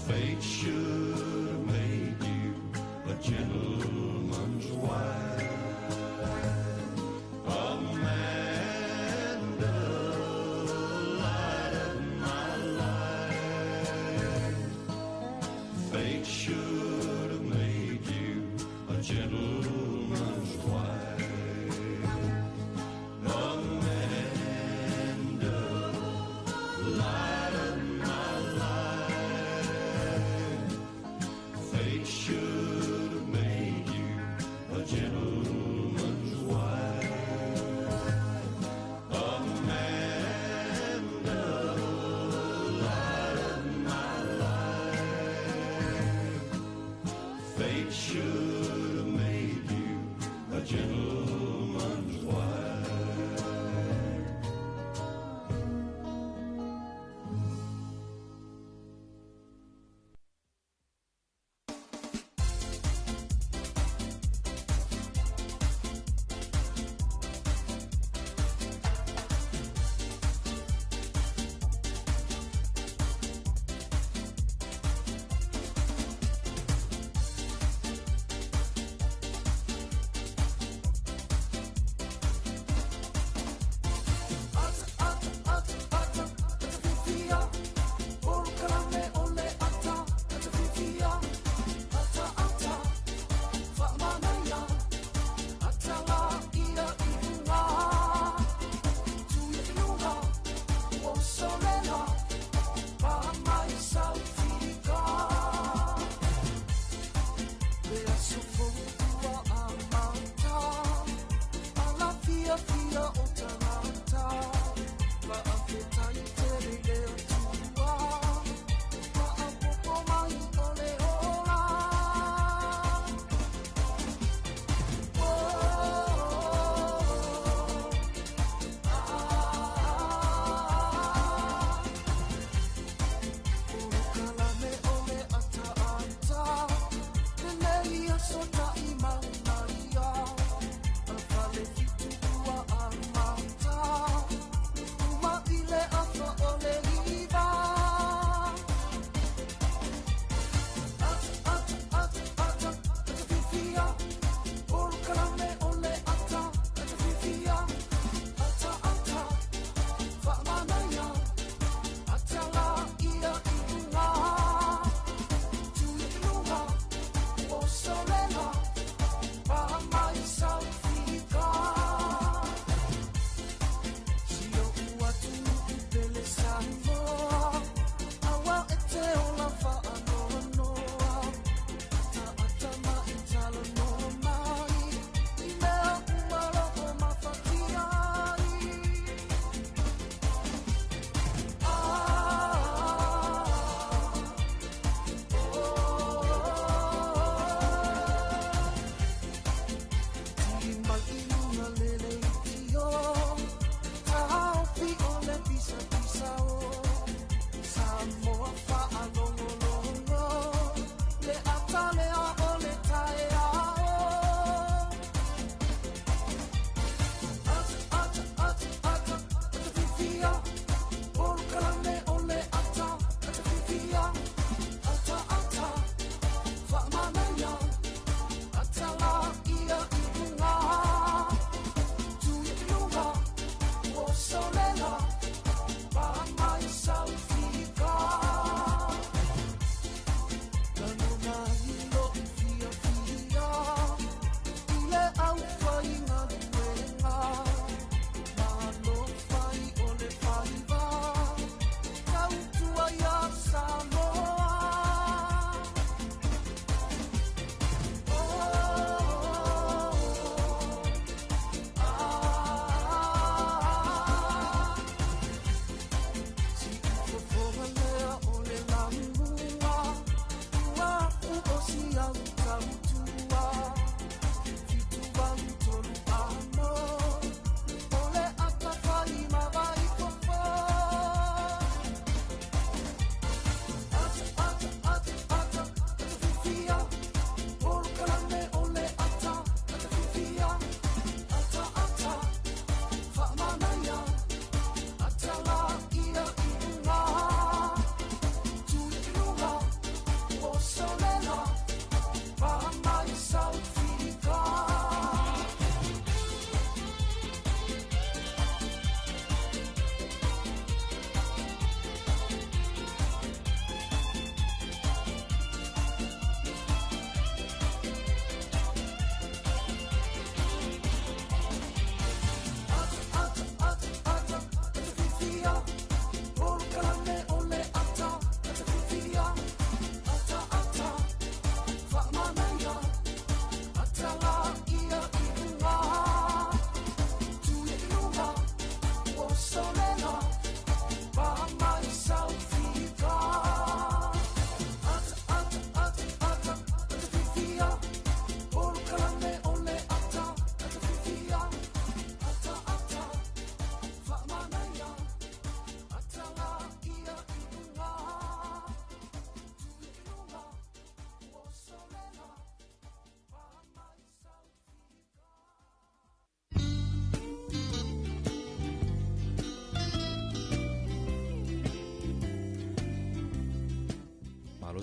Speaker 17: fate should have made you a gentleman's wife. Amanda, light of my life,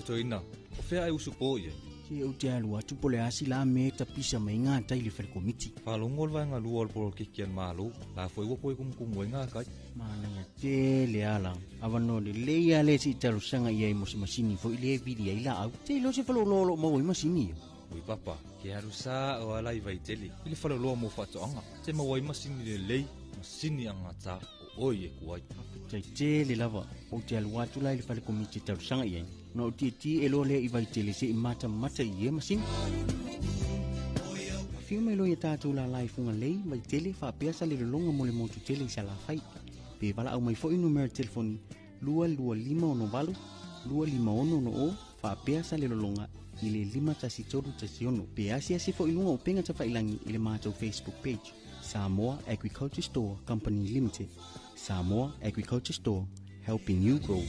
Speaker 5: Otoina, o fea ai usu po i ai.
Speaker 6: Se ou te alu atu po le asi la me tapisa mai ngā tai le fale komiti.
Speaker 5: Whalongo le vaenga lua o le polokiki a le Malo, la foi ua poe kumukumu ai ngā kai.
Speaker 6: Manaia tele ala. Avanoa lelei a le se i talosaga i ai mo se masini foi lea e vili ai laau. Te iloa se faleoloa o loo maua ai masini ia.
Speaker 5: Ui papa, ke alu sa o ala i Vaitele, i le faleoloa mo faatoaga. Te maua ai masini lelei, masini agata o oe e ku ai.
Speaker 6: Faafetai tele lava. Ou te alu atu la i le fale komiti e talosaga i ai. Na ou tietie e loa lea i Vaitele se'i matamata i ia masini. Afio mai loa ia tatou lala i Fugalei, Vaitele, faapea Salelologa mo le motu tele i Salafai. Pe valaau mai foi numera telefoni 22568 25660 faapea Salelologa i le 51316. Pe asiasi foi i luga o upega tafailagi i le matou Facebook page, Samoa Agriculture Store Company Limited. Samoa Agriculture Store, helping you grow.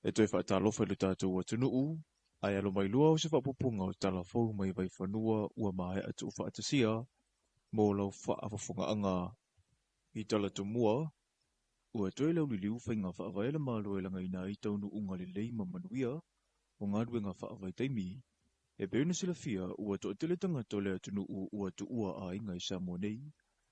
Speaker 5: E toe faatalofa i lo tatou atunuu, ae alo mai loa o se faapupuga o tala fou mai Vaifanua ua maea tuufaatasia mo lau faafofogaaga. I tala tomua, ua toe lauliliu faiga faavae a le Malo e lagaina ai taunuuga lelei ma manuia o galuega faavaitaimi. E pei ona silafia, ua toatele tagata o le atunuu ua tuua aiga i Samoa nei,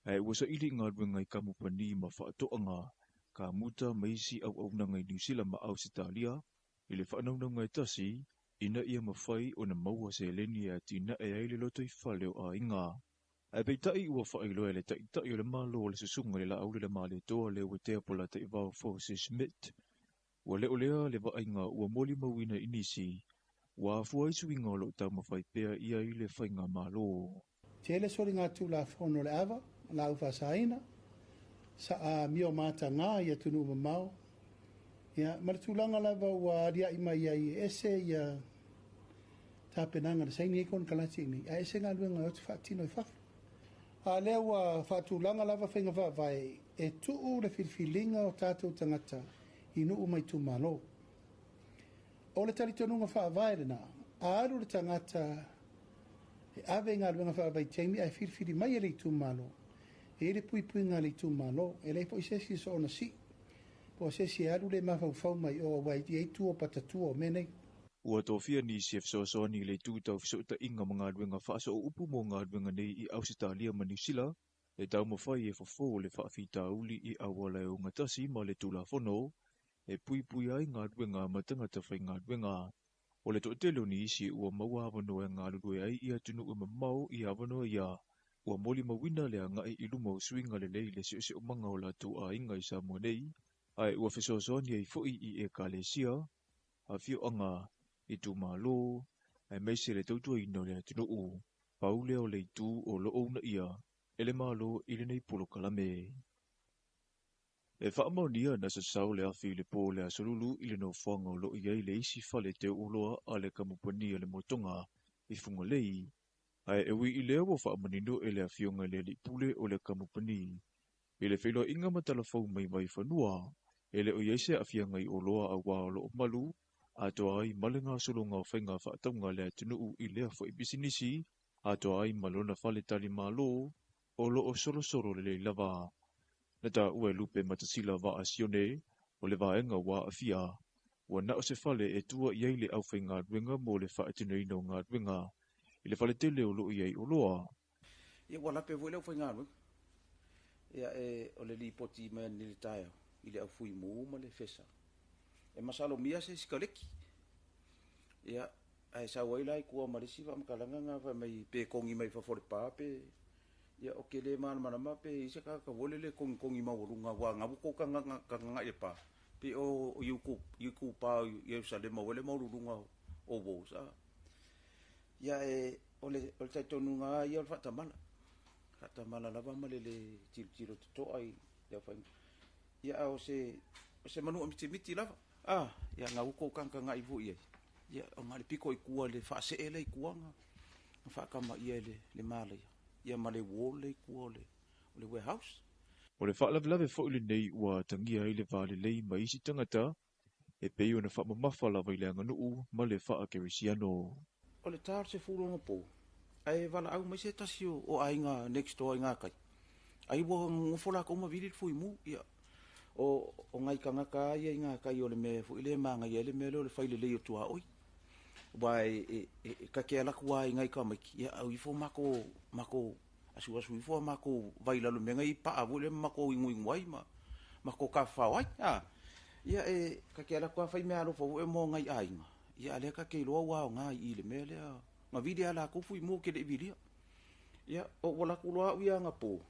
Speaker 5: ae ua saili i galuega i kamupani ma faatoaga, kamuta ma isi auaunaga i Niu Sila ma Ausetalia, i le faanaunauga e tasi, ina ia mafai ona maua seleni e atinae ai le lotoifale o aiga. Ae peitai ua faailoa e le Taitai o le Malo o le Susuga i le Laaulialemalietoa Leuatea Polataivao Fosi Schmidt, ua le o lea le vaaiga ua molimauina i nisi, ua afua ai suiga o lo o taumafai pea i ai le faigamalo.
Speaker 8: Tele soligatulafono o le ava, laau faasaina, sa amio mataga i atunuu mamao, ia, ma le tulaga lava ua alia'i mai ai e ese ia tapenaga na saini ai konekarate i inei, ae ese galuega e o atu faatino i fafo. A lea ua faatulaga lava faiga faavae e tuu le filifiliga o tatou tagata i nuu ma itumalo. O le talitonuga faavae lena, a alu le tagata e ave i galuega faavaitaimi ae filifili mai e le itumalo, e i ai le puipuiga a le itumalo, e leai foi se isi e soona sii, po o se isi e alu le mafaufau mai o aua e i ai tua o patatua o mea nei.
Speaker 5: Ua tofia nisi e fesoasoani i le itu tau fesootaiga ma galuega faasooupu mo galuega nei i Ausetalia ma Niu Sila, e taumafai e fofo le faafitauli i auala e ogatasi ma le Tulafono e puipuia ai galuega ma tagata faigaluega. O le toatele o nisi ua maua avanoa e galulue ai i atunuu e mamao i avanoa ia, ua molimauina le agai i luma o suiga lelei i le siosiomaga o latou aiga i Samoa nei, ae ua fesoasoani ai foi i ekalesia, afioaga, itumalo, aemaise le tautuaina o le atunuu. Pau lea o le itu o lo o uunaia e le Malo i lenei polokalame. E faamaonia na sasao le afi i le po o le Aso Lulu i le nofoaga o lo o i ai le isi fale teuoloa a le kamupani a le Motoga i Fugalei, ae e ui i lea ua faamanino e le afioga i le alii pule o le kamupani i le feiloaiga ma talafou mai Vaifanua, e le o i ai se aafiaga i oloa auā o lo o malu atoa ai ma le gasologa o faiga faatauga a le atunuu i lea foi pisinisi, atoa ai ma lona faletalimalo o lo o solosolo lelei lava. Na taua e Lupe Matasila Vaa Sione, o le vaega ua aafia, ua na o se fale e tua i ai le aufaigaluega mo le faatinoina o galuega i le faletele o lo o i ai oloa.
Speaker 9: Ia ua lape foi le aufaigaluega. Ia e o le lipoti mai nei i le taeao i le au fuimu ma le fesa. E masalomia se sikaleki. Ia ae sau ai la i tua ma le isi faamatalaga na fai mai pe togi mai fafo o le pa pe ia ou te le malamalama pe i ai se tagata foi lele e togitogi maualuga aua na ua tou tagatagai i le pa pei o itupa o Ierusalema ua le maualuluga o walls a. Ia e o le talitonuga lava ia o le faatamala, faatamala lava ma le le tilotilo totoa i le aufaiga. Ia a o se o se manua mitimiti lava a, ia na ua tou tagatagai foi i ai, ia ona o le pito i tua i le faasee lea i tua na faatamaia e le malaia, ia ma le wall lea i tua o le warehouse.
Speaker 5: O le faalavelave foi lenei ua atagia ai le va lelei ma isi tagata e pei ona faamamafa lava i le aganuu ma le faakerisiano.
Speaker 9: O le ta o le 16 po, ae valaau mai se tasi o aiga next door i gakai, ai ua nonofo lakou ma vili le fuimu. Ia, o nai tagata lava ia i gakai o le mea foi lea e manaia ai le mea lea o le fai lelei o tuaoi. Aua e ta te alu atu lava i nai tamaiti, ia au ifo matou asuasu ifo a matou vai i lalo i mea nei paa foi lea ma matou inuinu ai ma matou tafafao ai. Ia e ta te alu atu lava fai meaalofa foi mo nai aiga, ia a o lea ta te iloa ua aoga i i le mea lea. Na vili lava e latou fuimu ou te le i vilia. Ia, ou alu atu loa au ia anapo,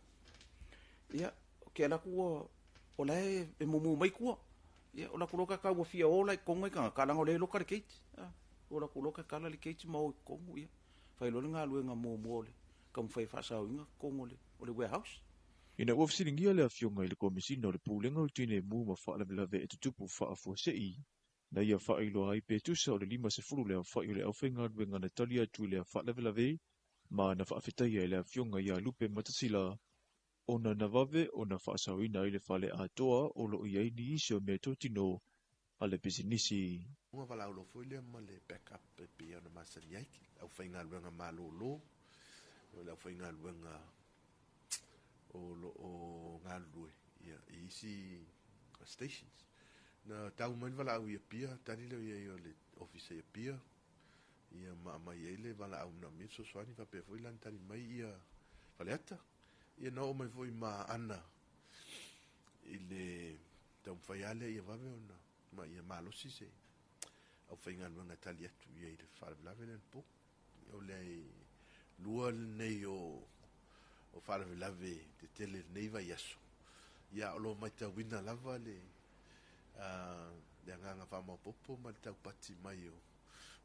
Speaker 9: ia, ou te alu atu ua, o la e mumu mai tua. Ia, ou alu atu loa tatau ua fia o la i totonu nai tagata, leaga o lea e loka le gate. Ou alu atu loa tatala le gate ma o i totonu, ia, fai loa le galuega muamua o le taumafai e faasaoina totonu o le warehouse.
Speaker 5: Ina ua fesiligia le afioga i le Komesina o le Pulega o Tineimu ma Faalavelave e Tutupu Faafuasei, na ia faailoa ai pe tusa o le 50 le aofai o le aufaigaluega na tali atu i lea faalavelave ma na faafetaia e le afioga ia Lupe Matasila ona na vave ona faasaoina ai le fale atoa o lo o i ai nisi o meatotino a le pisinisi.
Speaker 10: Ua valaau loa foi lea ma le backup e pei ona masani ai le aufaigaluega malōlō, o le aufaigaluega o loo galulue ia i isi stations. Na tau mai le valaau i Apia, tali lea i ai o le ofisa i Apia, ia ma aumai ai le valaau manaomia fesoasoani faapea foi la na tali mai ia Faleata. Ia na oo mai foi ma Aana i le taumafai lava lea ia vave ona ma ia malosi se aufaigaluega e tali atu i ai i le faalavelave lea na po. O le lua lenei o faalavelave tetele i lenei vaiaso, ia o lo o matauina lava le agaga faamaopoopo ma le taupati mai o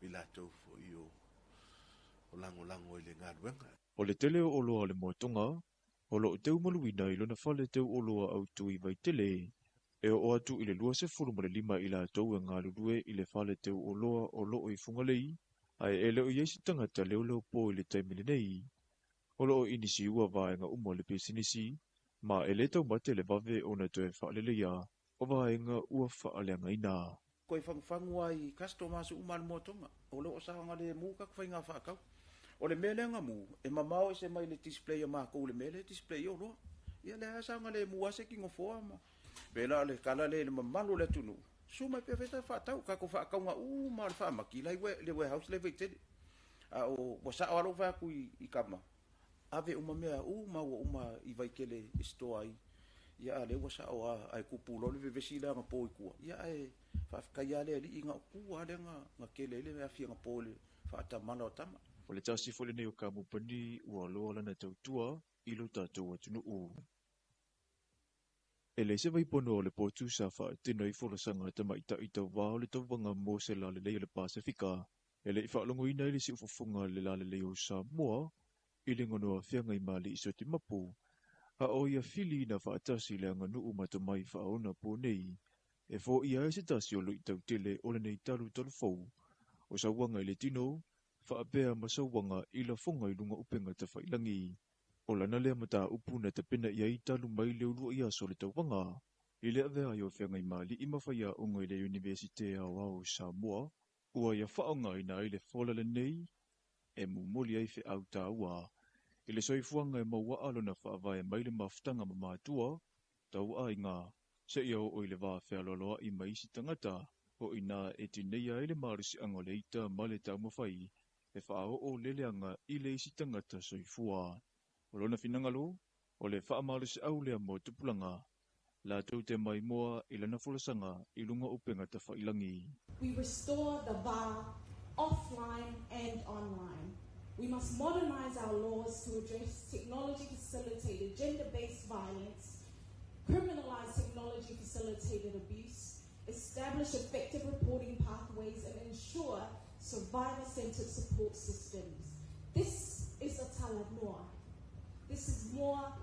Speaker 10: i latou foi o lagolago i le galuega.
Speaker 5: O le tele o oloa o le moatoga, o loo teumaluina i lona fale teu oloa autu i Vaitele. E oo atu i le 25 i latou e galulue i le fale teu oloa o loo i Fugalei, ae e le o i ai se tagata leoleo po i le taimi lenei. O loo inisiua vaega uma o le pisinisi, ma e le taumate le vave ona toe faaleleia o vaega ua faaleagaina.
Speaker 9: Koe fagufagu ai customers uma le moatoga, o loo saogalemu ka faiga faakau. O le mea lea na mu, e mamao ese mai le display a mākou le mea le display o loa. Ia lea saogalemu a se kinofoa ma. Pela le kala le le mamalu le atunuu. Su mai pe feta whaatau, kako whaakauga uma le whaamaki, lai we, le warehouse le vaitele. A o wa sao alo whaaku i kama. Ave uma mea uma ua uma i Vaitele i store ai. Ia a le ua sao a ai kupu lo le vevesi le nga po i kua. Ia ai whaafikaia le li inga kua le nga kele le mea fia nga po le whaatamala o tama.
Speaker 5: O le tasi foi lenei o kamupani ua loa lana tautua i lo tatou atunuu. E le se vaipono o le potu sa faatino i folasaga tamaitai tauvā o le tauvaga mo se lalelei o le Pasefika. E le i faalogoina ai le siufofoga le lalelei o Samoa i le gonoa feagai ma alii sotimapu. A o ia fili na faatasi le aganuu ma tomai faaona po nei. E foia ai se tasi o luitau tele o lenei talu talufou. O sauaga i le tino, faapea ma sauaga i lafoga i luga upega tafailagi. O lana lea mataupu na tapena i ai talu mai le ulua i aso le tauvaga. I le avea ai o feagai ma alii ma faiaoga i le Universite Aoao o Samoa, ua ia faaaogaina ai le fola lenei e momoli ai feau taua. I le soifuaga e mauaa lona faavae mai le mafutaga ma matua, tauaiga, seia oo i le va fealoaloai ma isi tagata, o ina e tineia ai le malosiaga o le ita ma le taumafai, e faaoo leleaga i le isi tagata soifua. O lona finagalo, o le faamalosiau lea mo tupulaga, latou te maimoa i lana folasaga i luga upega tafailagi.
Speaker 11: We restore the va offline and online. We must modernize our laws to address technology-facilitated gender-based violence, criminalize technology-facilitated abuse, establish effective reporting pathways, and ensure survivor-centered support systems. This is a talanoa. This is more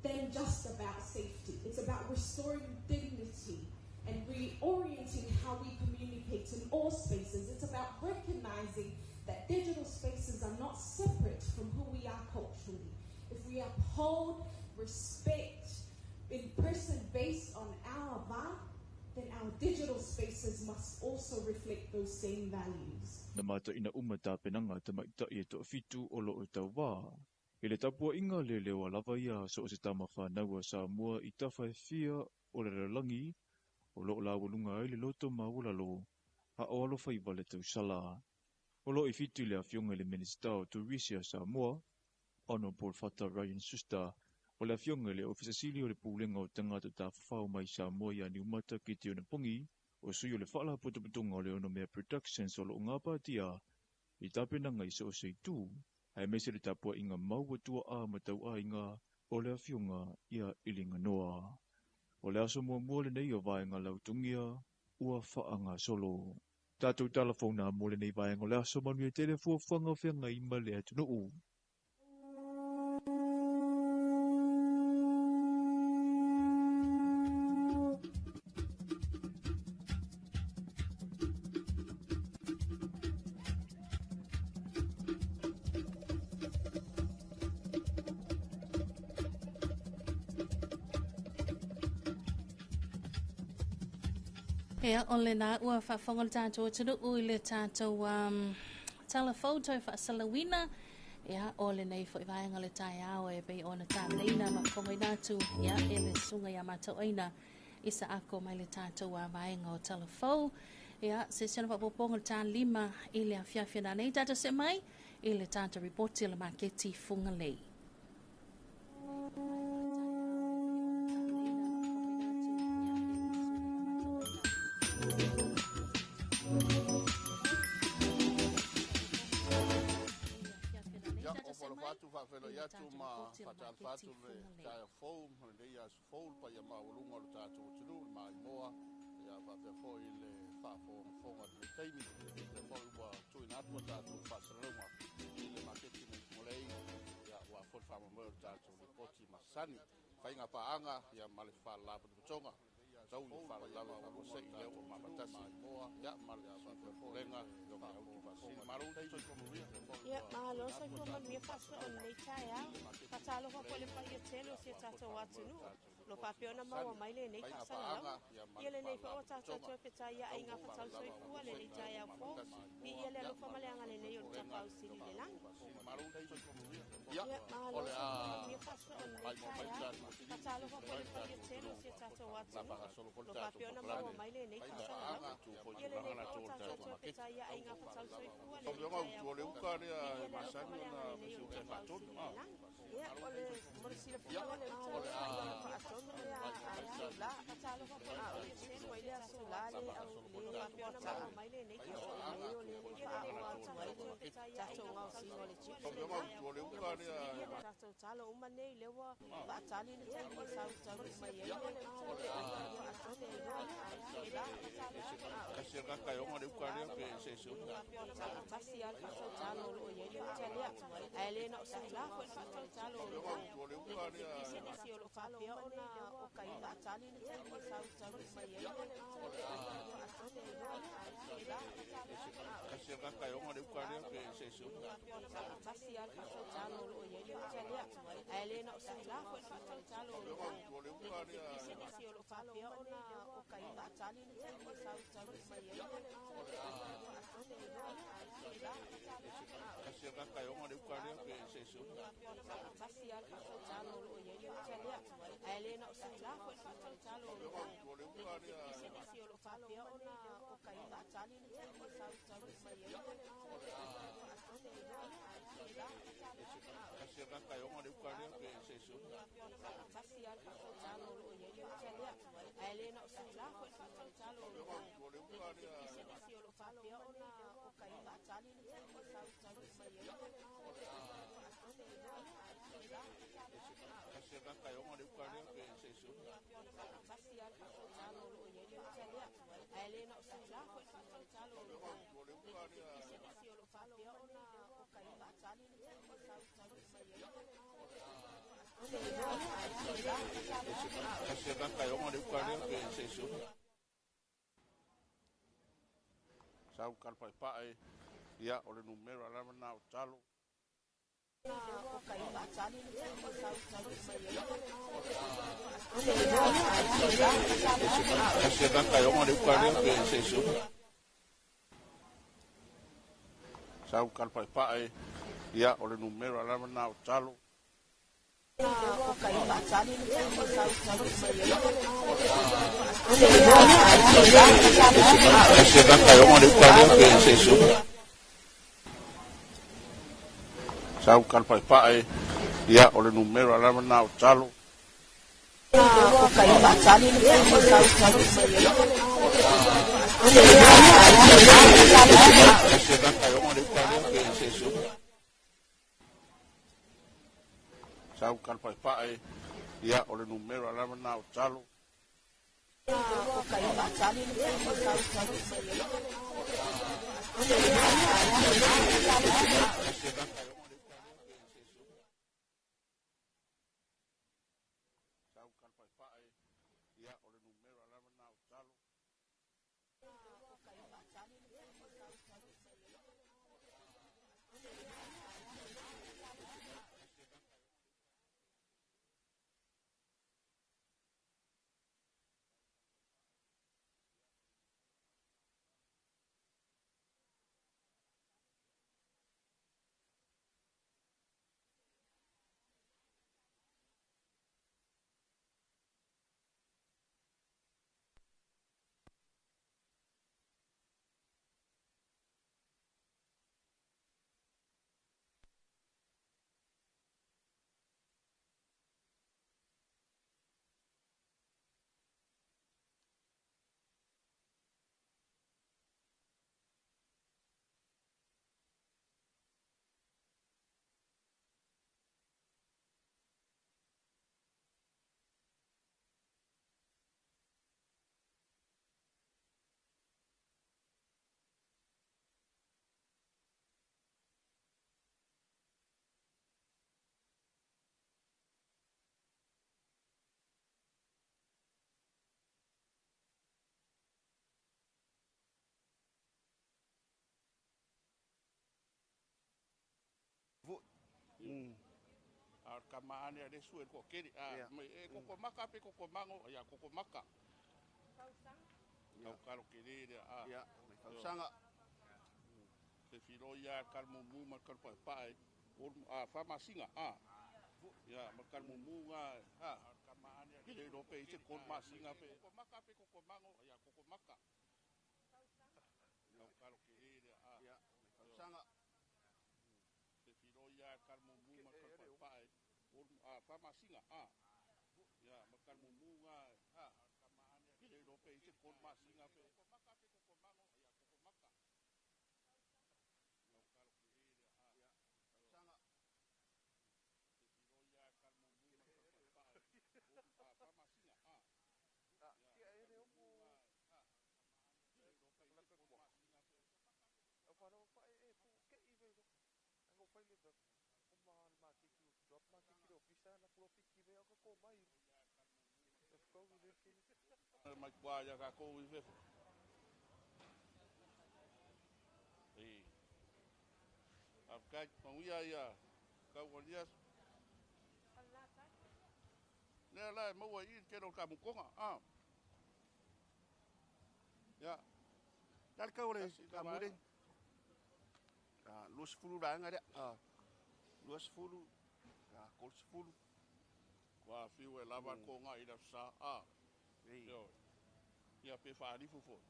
Speaker 11: than just about safety. It's about restoring dignity and reorienting how we communicate in all spaces. It's about recognizing that digital spaces are not separate from who we are culturally. If we uphold respect in person based on our va, then our digital spaces must also reflect those same values.
Speaker 5: Na mataina uma tapenaga tamaitai e toafitu o loo tauvā. I le tapuaiga le leo lava ia so o se tama whānau a Samoa i tafa e fia o le lalolagi o loo laualuga ai le loto maualalo a o alofaiva le tausala. O loo i fitu i le afioga i le Minista o Turisi a Samoa, Honorable Fata Ryan Schuster, o le afioga i le Ofisa Sili o le Pulega o Tagata Tafafao mai Samoa ia Niumata ki te Onapongi, o sui o le Faalapotopotoga o le Onomea Productions o loo gapatia i tapenaga i so o se itu. Aemaise le tapuaiga mau ua tuaa ma tauaiga o le afioga ia Iliganoa. O le aso muamua lenei o vaega lautogia ua faagasolo. Tatou talafauna mo lenei vaega o le aso manuia tele fuafuaga o feagai ma le atunuu.
Speaker 1: Ia, o lena ua faafofoga le tatou atunuu i le tatou tala fou toe faasalauina. Ia, o lenei foi vaega o le taeao e pei ona taleina ma fofogaina atu ia, e le susuga ia Matauaina Isaako mai le tatou vaega o tala fou. Ia, se si ona faaopoopoga o le ta 5 i le afiafi o nanei tatou se mai i le tatou ripoti o le maketi Fugalei.
Speaker 2: Ia, o falofa atu faafeiloai atu ma faatalofa atu le taeao fou ma lenei aso fou le paia maualuga o le tatou atunuu le maimoa ia faapea foi le faafogafoga i lenei taimi lea foi ua tuuina atu a tatou faasalalauga i le maketi mai Fugalei ia aua foi le faamoemoe o le tatou lipoti masani faiga paaga ia ma le faalapotopotoga tau i faalavelave faafuasei lea ua mafatasi ia ma le Sui Pulega Afioga ia Utu Faasisina. Malo utu, soifua manuia.
Speaker 18: Ia, malo soifua manuia faasoa o lenei taeao. Faatalofa foi i le paia tele o si o tatou atunuu. O lo o faapea ona maua mai lenei faasalalauga. Ia lenei foi ua tatou toe fetai ia aiga fatau soifua lenei taeao fou. Viia le alofa ma le agalelei o le Tapaau Sili i le lagi.
Speaker 2: Ia,
Speaker 18: Ia,
Speaker 2: o
Speaker 18: malo
Speaker 2: le
Speaker 18: soifua
Speaker 2: a
Speaker 18: manuia faasoa o lenei
Speaker 2: maimoa mai le
Speaker 18: taeao.
Speaker 2: tatou sili
Speaker 18: Faatalofa foi i le
Speaker 2: le
Speaker 18: paia
Speaker 2: tatou
Speaker 18: tele o
Speaker 2: atunuu
Speaker 18: si o tatou
Speaker 2: la
Speaker 18: atunuu.
Speaker 2: faagasolo
Speaker 18: O
Speaker 2: foi le
Speaker 18: lo o
Speaker 2: tatou
Speaker 18: faapea ona maua
Speaker 2: polokalame
Speaker 18: mai lenei
Speaker 2: faiga
Speaker 18: faasalalauga.
Speaker 2: paaga tu foi
Speaker 18: Ia
Speaker 2: tulaga
Speaker 18: lenei foi
Speaker 2: latou
Speaker 18: ua
Speaker 2: o le
Speaker 18: tatou
Speaker 2: tatou
Speaker 18: toe
Speaker 2: maketi.
Speaker 18: fetai ia aiga fatau soifua
Speaker 2: O
Speaker 18: lenei
Speaker 2: le
Speaker 18: taeao
Speaker 2: utu o le
Speaker 18: fou.
Speaker 2: uka lea
Speaker 18: Viia
Speaker 2: e
Speaker 18: le alofa
Speaker 2: masani
Speaker 18: ma le
Speaker 2: ona
Speaker 18: agalelei o le
Speaker 2: pasi uta e
Speaker 18: Tapaau
Speaker 2: faatonu
Speaker 18: Sili i le lagi.
Speaker 19: Ia, o le mo le
Speaker 2: Ia,
Speaker 19: silafia le uta
Speaker 2: o le
Speaker 19: lea
Speaker 2: a
Speaker 19: ia o le faatonu lea a le sula.
Speaker 18: Faatalofa foi i
Speaker 19: A
Speaker 18: le
Speaker 19: o le
Speaker 18: paia
Speaker 19: chips
Speaker 18: tele o
Speaker 19: foi
Speaker 18: si o
Speaker 19: lea
Speaker 18: tatou
Speaker 19: sula le
Speaker 18: atunuu.
Speaker 19: au
Speaker 18: O
Speaker 19: le
Speaker 18: lo o faapea ona
Speaker 19: tau.
Speaker 18: maua mai lenei
Speaker 19: O
Speaker 18: faasalalauga.
Speaker 19: mea o le
Speaker 18: Ia lenei
Speaker 19: faaoo
Speaker 18: foi ua
Speaker 19: atu ai
Speaker 18: tatou
Speaker 19: le
Speaker 18: toe fetai ia
Speaker 19: tatou
Speaker 18: aiga fatau
Speaker 19: gaosiga o le
Speaker 18: soifua
Speaker 19: chips
Speaker 18: lenei
Speaker 19: lena.
Speaker 18: taeao fou.
Speaker 19: Ia mo le
Speaker 18: Viia
Speaker 19: silafia
Speaker 18: le tatou talo uma nei lea ua faatali le
Speaker 19: Ia,
Speaker 18: taimi
Speaker 19: o
Speaker 18: e
Speaker 19: le
Speaker 18: sautaunuu
Speaker 19: mo le
Speaker 18: mai ai
Speaker 19: silafia
Speaker 18: le
Speaker 19: le uta lea ia faatonu lea a le sula. A o le
Speaker 2: Kasi
Speaker 19: chips
Speaker 2: kaka
Speaker 19: foi
Speaker 2: e
Speaker 19: lea
Speaker 2: onga le uka
Speaker 19: sula
Speaker 2: lea
Speaker 19: le
Speaker 2: pe
Speaker 19: au
Speaker 2: se se
Speaker 19: le
Speaker 2: uka.
Speaker 19: tau. Tasi lava le faatautalo o lo o i ai le uta lea, ae le na o sula foi le faatautalo o lo o i ai. Le pisinisi o lo o faapea ona faatali le taimi e sautaunuu mai ai le
Speaker 2: Kasi kaka e onga le uka lea pe se se uka.
Speaker 19: Tasi lava le faatautalo o lo o i ai le uta lea, ae le na o sula foi le faatautalo o lo o i ai. Le pisinisi o lo o faapea ona faatali le taimi e sautaunuu mai ai le
Speaker 2: Kasi kaka e onga le uka lea pe se se uka.
Speaker 19: Tasi lava le faatautalo o lo o i ai le uta lea, ae le na o sula foi le faatautalo o lo o i ai. Le pisinisi o lo o faapea ona faatali le taimi e sautaunuu mai ai le
Speaker 2: Kasi kaka e onga le uka lea pe se se uka.
Speaker 19: Tasi lava le faatautalo o lo o i ai le uta lea, ae le na o sula foi le faatautalo o lo o i ai. Le pisinisi o lo o faapea ona faatali le taimi e sautaunuu mai ai le
Speaker 2: Kasi kaka e onga le uka lea pe se se uka.
Speaker 19: Tasi lava le faatautalo o lo o i ai le uta lea, ae le na o sula foi le faatautalo o lo o i ai. Le pisinisi o lo o faapea ona faatali le taimi e sautaunuu mai ai le
Speaker 2: Kasi kaka e onga le uka lea pe se se uka. Sau kalpai pae ia o le numera lava na o talo.
Speaker 19: Faatali le taimi e sautaunuu mai ai
Speaker 2: Kasi kaka e onga le uka lea pe se se uka. Sau kalpai pae ia o le numera lava na o talo.
Speaker 19: Faatali le taimi e sautaunuu mai ai
Speaker 2: Kasi kaka e onga le uka lea pe se se uka. Sau kalpai pae ia o le numera lava na o talo.
Speaker 19: Faatali le taimi e sautaunuu mai ai
Speaker 2: Kasi kaka e onga le uka lea pe se se uka. Sau kalpai pae ia o le numera lava na o talo.
Speaker 19: Faatali le taimi e sautaunuu mai ai
Speaker 2: Sau kalpai pae ia o le numera lava na o talo.
Speaker 3: A ka maane a le sue ko kere. A me e koko maka pe koko mango ia koko maka. Kau kalo kere le a.
Speaker 2: Ia, mai fausaga.
Speaker 3: Te filo ia kalmumu ma kalpaepae a fa'amasiga a ia ma kalmumuga a e le iloa pe i se kolu masiga pe Mai kua ia kākou i fefo. E. Afkai, mauia ia kau o lias. Lea la e maua i le tele o ka mukonga. Ah. Ia.
Speaker 2: Tali kau le ka mure. 20 vaega lea. 20, 30.
Speaker 3: Ua fiu e lava le koga i le aso Sa. Ah. Ioe. Ia pe faalifu foi.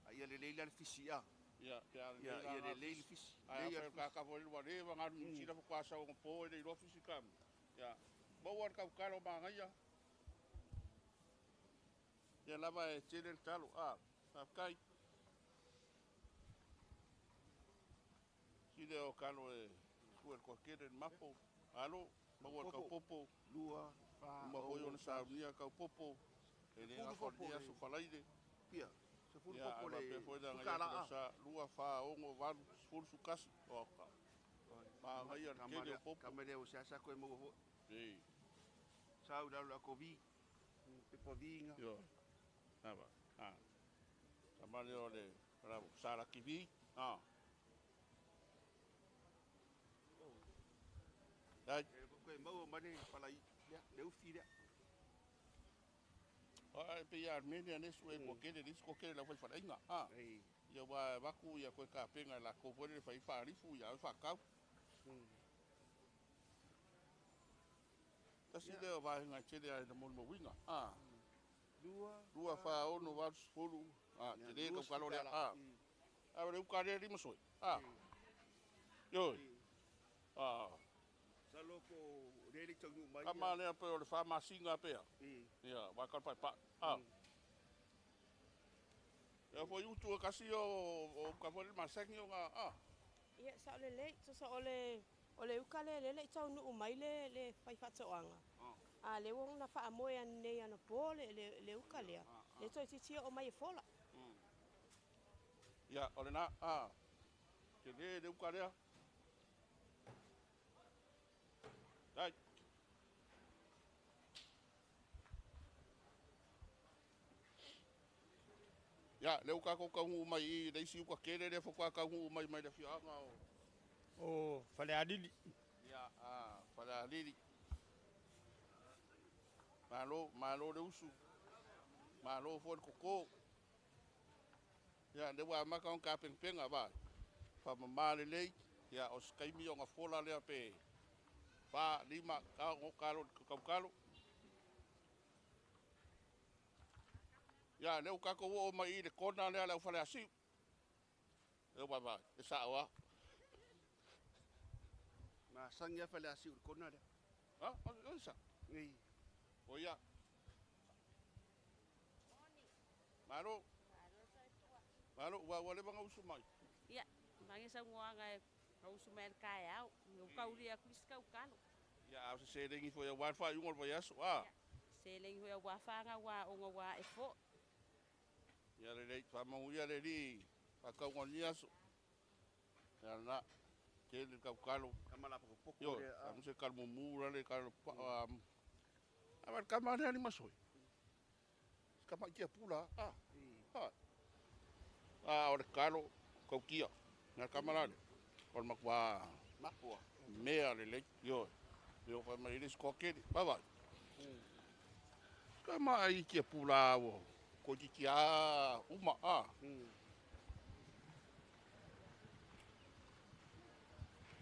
Speaker 2: A ia lelei la le fisi a.
Speaker 3: Ia, pe a
Speaker 2: Ia, ia lelei le fisi.
Speaker 3: Ai
Speaker 2: Lelei
Speaker 3: a
Speaker 2: le
Speaker 3: ka ka foi lua le vanga nu sila fo kwa sa o po e le iloa fisi kam. Ia, maua le kaukalo magaia. Ia lava e tele le talo. Ah, faafetai. Sile o kalo e sue le koakele le mapo. Alo, maua le kaupopo.
Speaker 2: Lua, fa,
Speaker 3: Uma foi ona saunia kaupopo. E le
Speaker 2: Sefulu
Speaker 3: gafa
Speaker 2: popo
Speaker 3: le
Speaker 2: le-
Speaker 3: aso falaile.
Speaker 2: Pia, sefulu
Speaker 3: Ia,
Speaker 2: popo
Speaker 3: ai
Speaker 2: le
Speaker 3: faapea foi le
Speaker 2: suka
Speaker 3: agaia
Speaker 2: la'a.
Speaker 3: atu sa 2, 4, 6, 8, 11. O ka. Magaia le tele o popo.
Speaker 2: Kama lea o se asa koe maua foi.
Speaker 3: Ei.
Speaker 2: Sau lalo la ko vi. Pepa viinga.
Speaker 3: Io. Ava. Ah. Kama lea o le bravo. Sara kivi. Ah. Dai.
Speaker 2: E koe maua ma le palai lea, le ufi lea.
Speaker 3: Ai pe ia Armenia ne sue ko kele ni ko kele la foi falainga. Ah. Ia wa vaku ia koe ka penga la ko foi le fai faalifu ia fa kau. Tasi lea o vaega tele ai na mo mo winga. Ah.
Speaker 2: Lua,
Speaker 3: 2, 4, 6, 8, 10. Ah,
Speaker 2: Ia,
Speaker 3: tele
Speaker 2: lua
Speaker 3: ka kalo lea.
Speaker 2: sefulu
Speaker 3: Ah. A le uka lea lima soi. Ah. Io. Ah.
Speaker 2: Sa loko le le taunuu mai.
Speaker 3: Kama lea pe o le whamasinga pea. Ia, wa ka pai pa. Ah. Ia foi utu e kasi o ka foi le masangi o ngā. Ah.
Speaker 18: Ia, sa o le lei, so o le o le uka le le le tau nuu mai le le fai whatoanga. A le wong na wha moe nei ana po le le le uka lea. Le toi titia o mai e fola.
Speaker 3: Ia, o le nā. Ah. Te le le uka lea. Dai. Ia, le uka ko kaungu mai i le isi uka kele le fokua kaungu mai mai le fianga o.
Speaker 20: O Falealili.
Speaker 3: Ia, a, Falealili. Malo, malo le usu. Malo foi le koko. Ia, le ua maka on ka pengpenga vai. Fa mama le lei. Ia, o skaimi o nga fola lea pe. Fa, lima, ka, ngo kalo, kau kalo. Ia, le uka ko o mai i le kona lea le au fale asiu. E vai vai, e sa oa.
Speaker 2: Ma sangi a fale asiu le kona lea.
Speaker 3: Ah, o sa.
Speaker 2: Nei.
Speaker 3: O ia. Malo. Malo, ua ua le vanga usu mai.
Speaker 21: Ia, mange sa ngoanga e usu mai le kae au. O kauri aku isi kau kalo.
Speaker 3: Ia, au se selengi foi a wan fa yungo le aso. Ah.
Speaker 21: Selengi hoi a wā whanga wā onga wā e fo.
Speaker 3: Ia le lei, fa mau ia le li, fa kau ngoni aso. Ia na, ke le kau kalo.
Speaker 2: Kama la poko
Speaker 3: Yo,
Speaker 2: le, ah.
Speaker 3: amu se kalmu mu la le kalo pa, a wa kama le ani masoi. Kama kia pula, ah. Ah. Ah, o le kalo, kau kia. Nga kama la le. O le makua
Speaker 2: Mapua. Mea lelei, ioe. Io fai mai le skoa kele, vavae. Ka ma ai kia pula ua. Ko titi a uma a.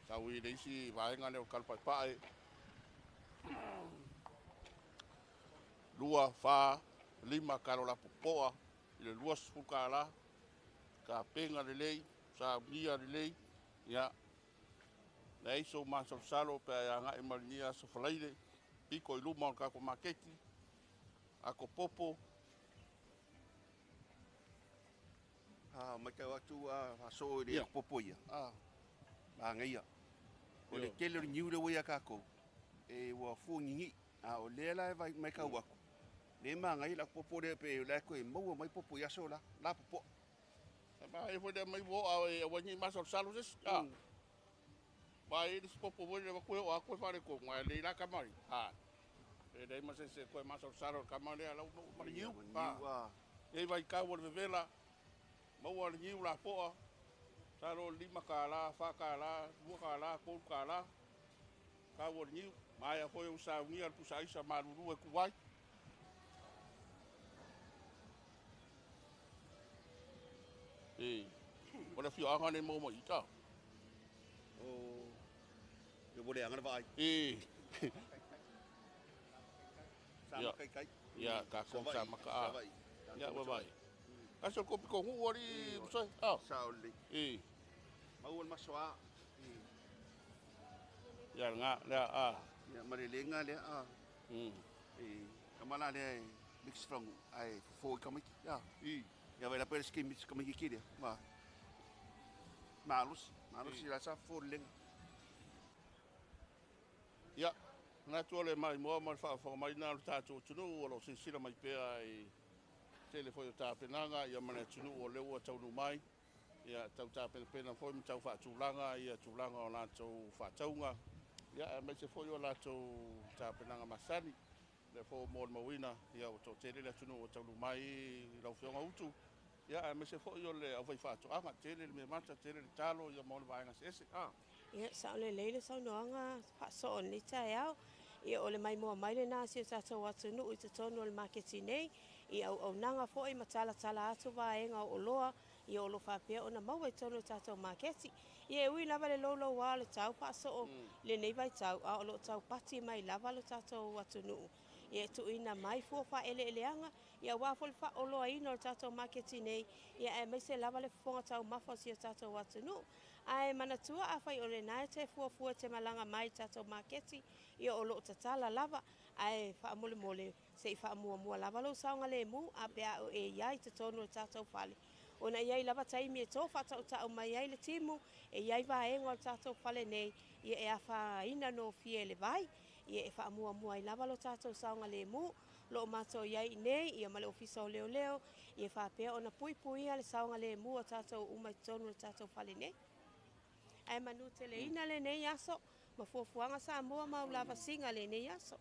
Speaker 2: Sau i le isi vaega lea o Kalapaepae. 2, 4, 5 kalo la popoa i le 20 kala. Ka penga lelei, saunia lelei, ia. Leai so masalosalo pe a agai ma lenei aso Falaile, piko i luma o le tatou maketi, ako popo.
Speaker 4: A matau atu a faaso'o i le popo ia. Magaia. O le tele o le niu lea ua ia tatou, e ua fuagigi'i. A o lea la e matau atu, lea e magaia le popo lea pe o la e toe maua mai popo i aso la, la popo'a.
Speaker 2: Ma e foi lea mai ua e aua nei masalosalo se isi. Ma e le isi popo foi lea ua o atu e faaletonu, ae lelei la tama ia. E leai ma se isi e toe masalosalo i le tama lea lau ma le niu. Nei vaitau o le vevela, maua le niu lapoa, salo le $5, $4, $2, $3, tau o le niu. Maea foi o saunia le pusa aisa malulu e ku ai. E, o le afioaga nei maua mai ita.
Speaker 4: O, e ua leaga le vaai.
Speaker 2: E.
Speaker 4: Sa makaikai.
Speaker 2: Ia, tatou sa maka a. Ia, ua vai. Aso ko piko hu ali, musai. Ah.
Speaker 4: Sa o le.
Speaker 2: E.
Speaker 4: Maua le maso a.
Speaker 2: Ia nga lea a.
Speaker 4: Ia ma le lenga lea a. E kamala lea e mix frangu ai fofo i kamaiki.
Speaker 2: Ia. I.
Speaker 4: Ia vai la pele ski mix kamaiki ki lea. Ma. Malosi, malosi la sa fofo le lenga.
Speaker 2: Ia, natu o le mai moa ma le faafofoga mai na o le tatou atunuu o lo o silasila mai pea i tele foi o tapenaga ia ma le atunuu o lea ua taunuu mai. Ia tau tapenapena foi ma tau faatulaga ia tulaga o latou faatauga. Ia aemaise foi o latou tapenaga masani. Lea foi ua molimauina ia ua toatele le atunuu ua taunuu mai i lau Afioga Utu. Ia aemaise foi o le aufaifaatoaga, tele le meamata, tele le talo ia ma ona vaega eseese.
Speaker 18: Ia, sao lelei le saunoaga faasoo o lenei taeao. Ia, o le maimoa mai lena si o tatou atunuu i totonu o le maketi nei, i auaunaga foi ma talatala atu vaega o oloa, ia o lo o faapea ona maua i totonu o le tatou maketi. Ia, e ui lava le louloua o le tau faasoo i lenei vaitau, a o lo o taupati mai lava lo tatou atunuu. Ia, e tuuina mai fua faaeleeleaga, ia aua foi le faaoloaina o le tatou maketi nei, ia aemaise lava le fofoga taumafa o si o tatou atunuu. Ae manatua afai o lena e te fuafua e te malaga mai i le tatou maketi, ia o lo o tatala lava, ae faamolemole se i faamuamua lava lou saogalemu a pe a o e i ai i totonu o le tatou fale. Ona e i ai lava taimi e to faatautau mai ai le timu, e i ai vaega o le tatou fale nei, ia e afaina nofie e le vai, ia e faamuamua ai lava lo tatou saogalemu. Lo o matou i ai i nei, ia ma le Ofisa o Leoleo, ia faapea ona puipuia le saogalemu o tatou uma i totonu o le tatou fale nei. Ae manuteleina lenei aso, ma fuafuaga Samoa ma ulavasiga lenei aso.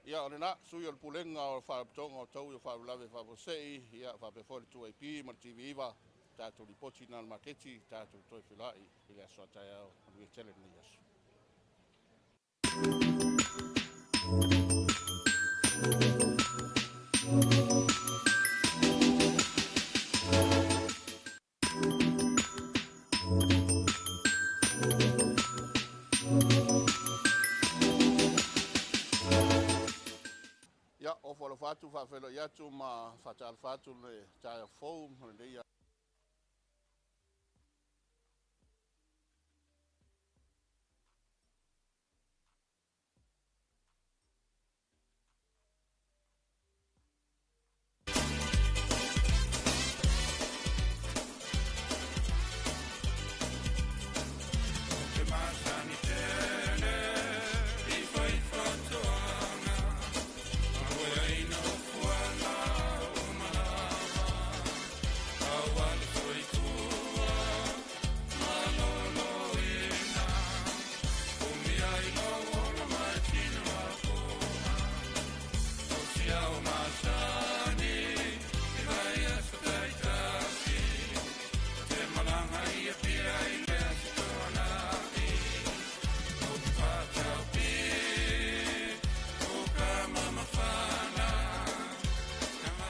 Speaker 2: Ia, o lena, sui o le Pulega o le Faalapotopotoga o Taui o Faalavelave Faafuasei, ia, faapea foi le 2AP ma le TV9, tatou lipoti na le maketi, tatou toe feiloai i le aso a taeao, manuia tele lenei aso. Ia, ofo alofa atu, faafeiloai atu ma faatalofa atu le taeao fou ma lenei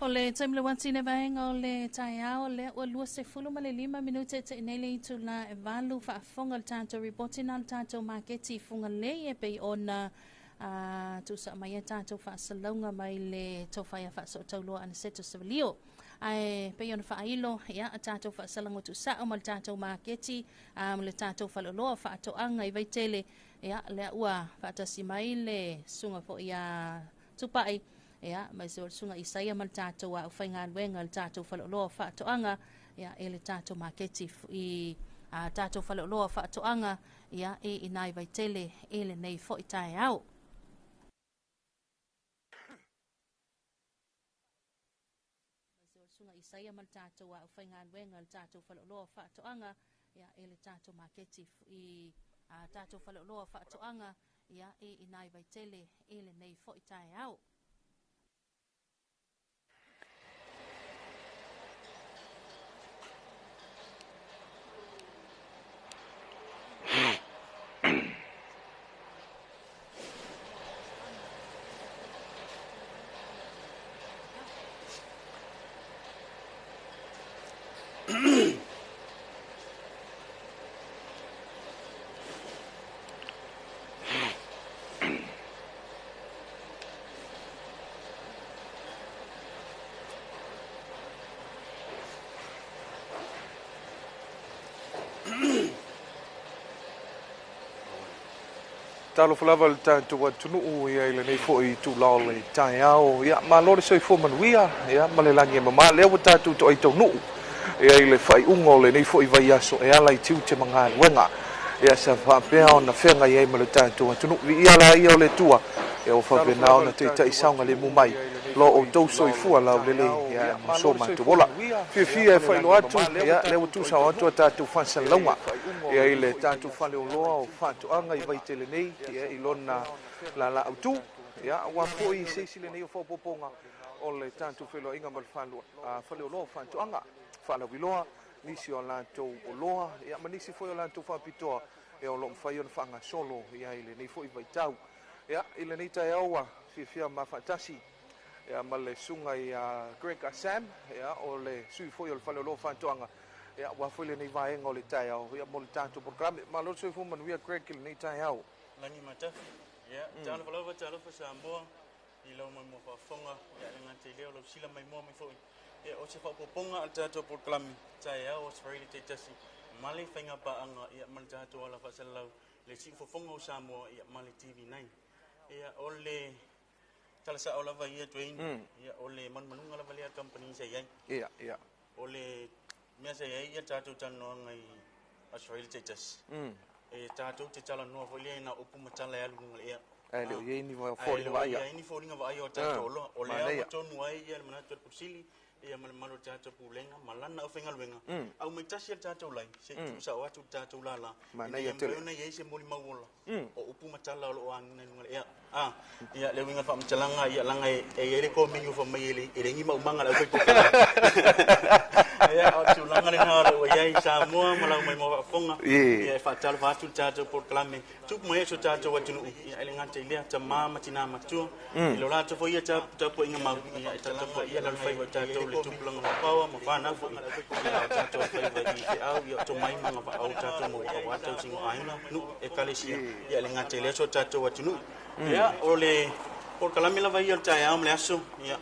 Speaker 1: O le taimi le uati le vaega o le taeao lea ua 25 minute te nei le itula e 8 faafofoga le tatou ripoti na le tatou maketi i Fugalei e pei ona tuusa mai ai tatou faasalauga mai le tofaia faasootauloa Aniceto Savalio. Ae pei ona faailo ia a tatou faasalaga tuusao ma le tatou maketi ma le tatou faleoloa faatoaga i Vaitele ia lea ua faatasi mai le susuga foi ia Tupai ia ma se o le susuga Isaia ma le tatou aufaigaluega le tatou faleoloa faatoaga ia e le tatou maketi i tatou faleoloa faatoaga ia i inā i Vaitele i lenei foi taeao. Susuga Isaia ma le tatou aufaigaluega le tatou faleoloa faatoaga ia e le tatou maketi i tatou faleoloa faatoaga ia i inā i Vaitele i lenei foi taeao.
Speaker 7: Talofa lava le tatou atunuu ia i lenei foi itula o le taeao. Ia, malo le soifua manuia ia ma le lagi e mama. Lea ua tatou toai taunuu ia i le faaiuga o lenei foi vaiaso e ala i tiute ma galuega. Ia sa faapea ona feagai ai ma le tatou atunuu. Viia la ia o le Atua ia ua faapena ona taitai saogalemu mai lo outou soifua laulelei ia ma so matou ola. Fiafia e faailoa atu ia lea ua tuusao atu a tatou faasalalauga ia i le tatou faleoloa o faatoaga i Vaitele nei ia i lona lala autu ia aua foi se isi lenei o faaopoopoga o le tatou feiloaiga ma le faleoloa o faatoaga faalauiloa nisi o latou oloa ia ma nisi foi o latou faapitoa ia o lo o mafai ona faagasolo ia i lenei foi vaitau. Ia i lenei taeao ua fiafia ma faatasi ia ma le susuga ia Greg Assam ia o le sui foi o le faleoloa o faatoaga ia aua foi lenei vaega o le taeao ia mo le tatou polokalame. Malo le soifua manuia Greg i lenei taeao.
Speaker 22: Lagi matafi. Ia, talofa lava, talofa Samoa i lau maimoa faafofoga, ia le gata i lea o lau sila maimoa mai foi. Ia, o se faaopoopoga a le tatou polokalame taeao Australia taitasi ma le faiga paaga ia ma le tatou ala faasalalau le siufofoga o Samoa ia ma le TV9. Ia, o le tala sao lava ia Dwayne, ia o le manumanuga lava lea a le kamupani sa i ai.
Speaker 7: Ia, ia.
Speaker 22: O le mea sa i ai ia tatou talanoaga i Australia taitasi. E tatou te talanoa foi lea i nā upu ma tala e alu i luga o le ea.
Speaker 7: Ae le o i ai ni foliga vaaia.
Speaker 22: Ae le o i ai ni foliga vaaia o tatou oloa. O lea ua tonu ai ia le manatu o le Pule Sili ia ma le mamalu o le tatou Pulega ma lana aufaigaluega. Aumai tasi a le tatou lai se i tuusao atu le tatou lala ina ia mafai ona i ai se molimau ola o upu ma tala o lo o agiga i luga o le ea. Ia, le uiga o le faamatalaga, ia, leaga e i ai le komeni ua fai mai e leai ni maumaga a le aufaipopola. Ia, o le tulaga lena o lo o ua i ai i Samoa ma lau maimoa faafofoga. Ia, e faatalofa atu le tatou polokalame, tupu mai ai si o tatou atunuu, ia, e le gata i lea, tama ma tina matua, i lo latou foi ia tapuaiga mau, ia, e tapuaia le alofaiva o tatou le tupulaga paopaoa ma fanau foi, ia, o tatou alofaiva i feau, ia, o tomai ma agavaa ua tatou maua aua tausiga o aiga, nuu, ekalesia, ia, e le gata i lea si o tatou atunuu. Ia, o le polokalame lava ia o le taeao ma le aso, ia,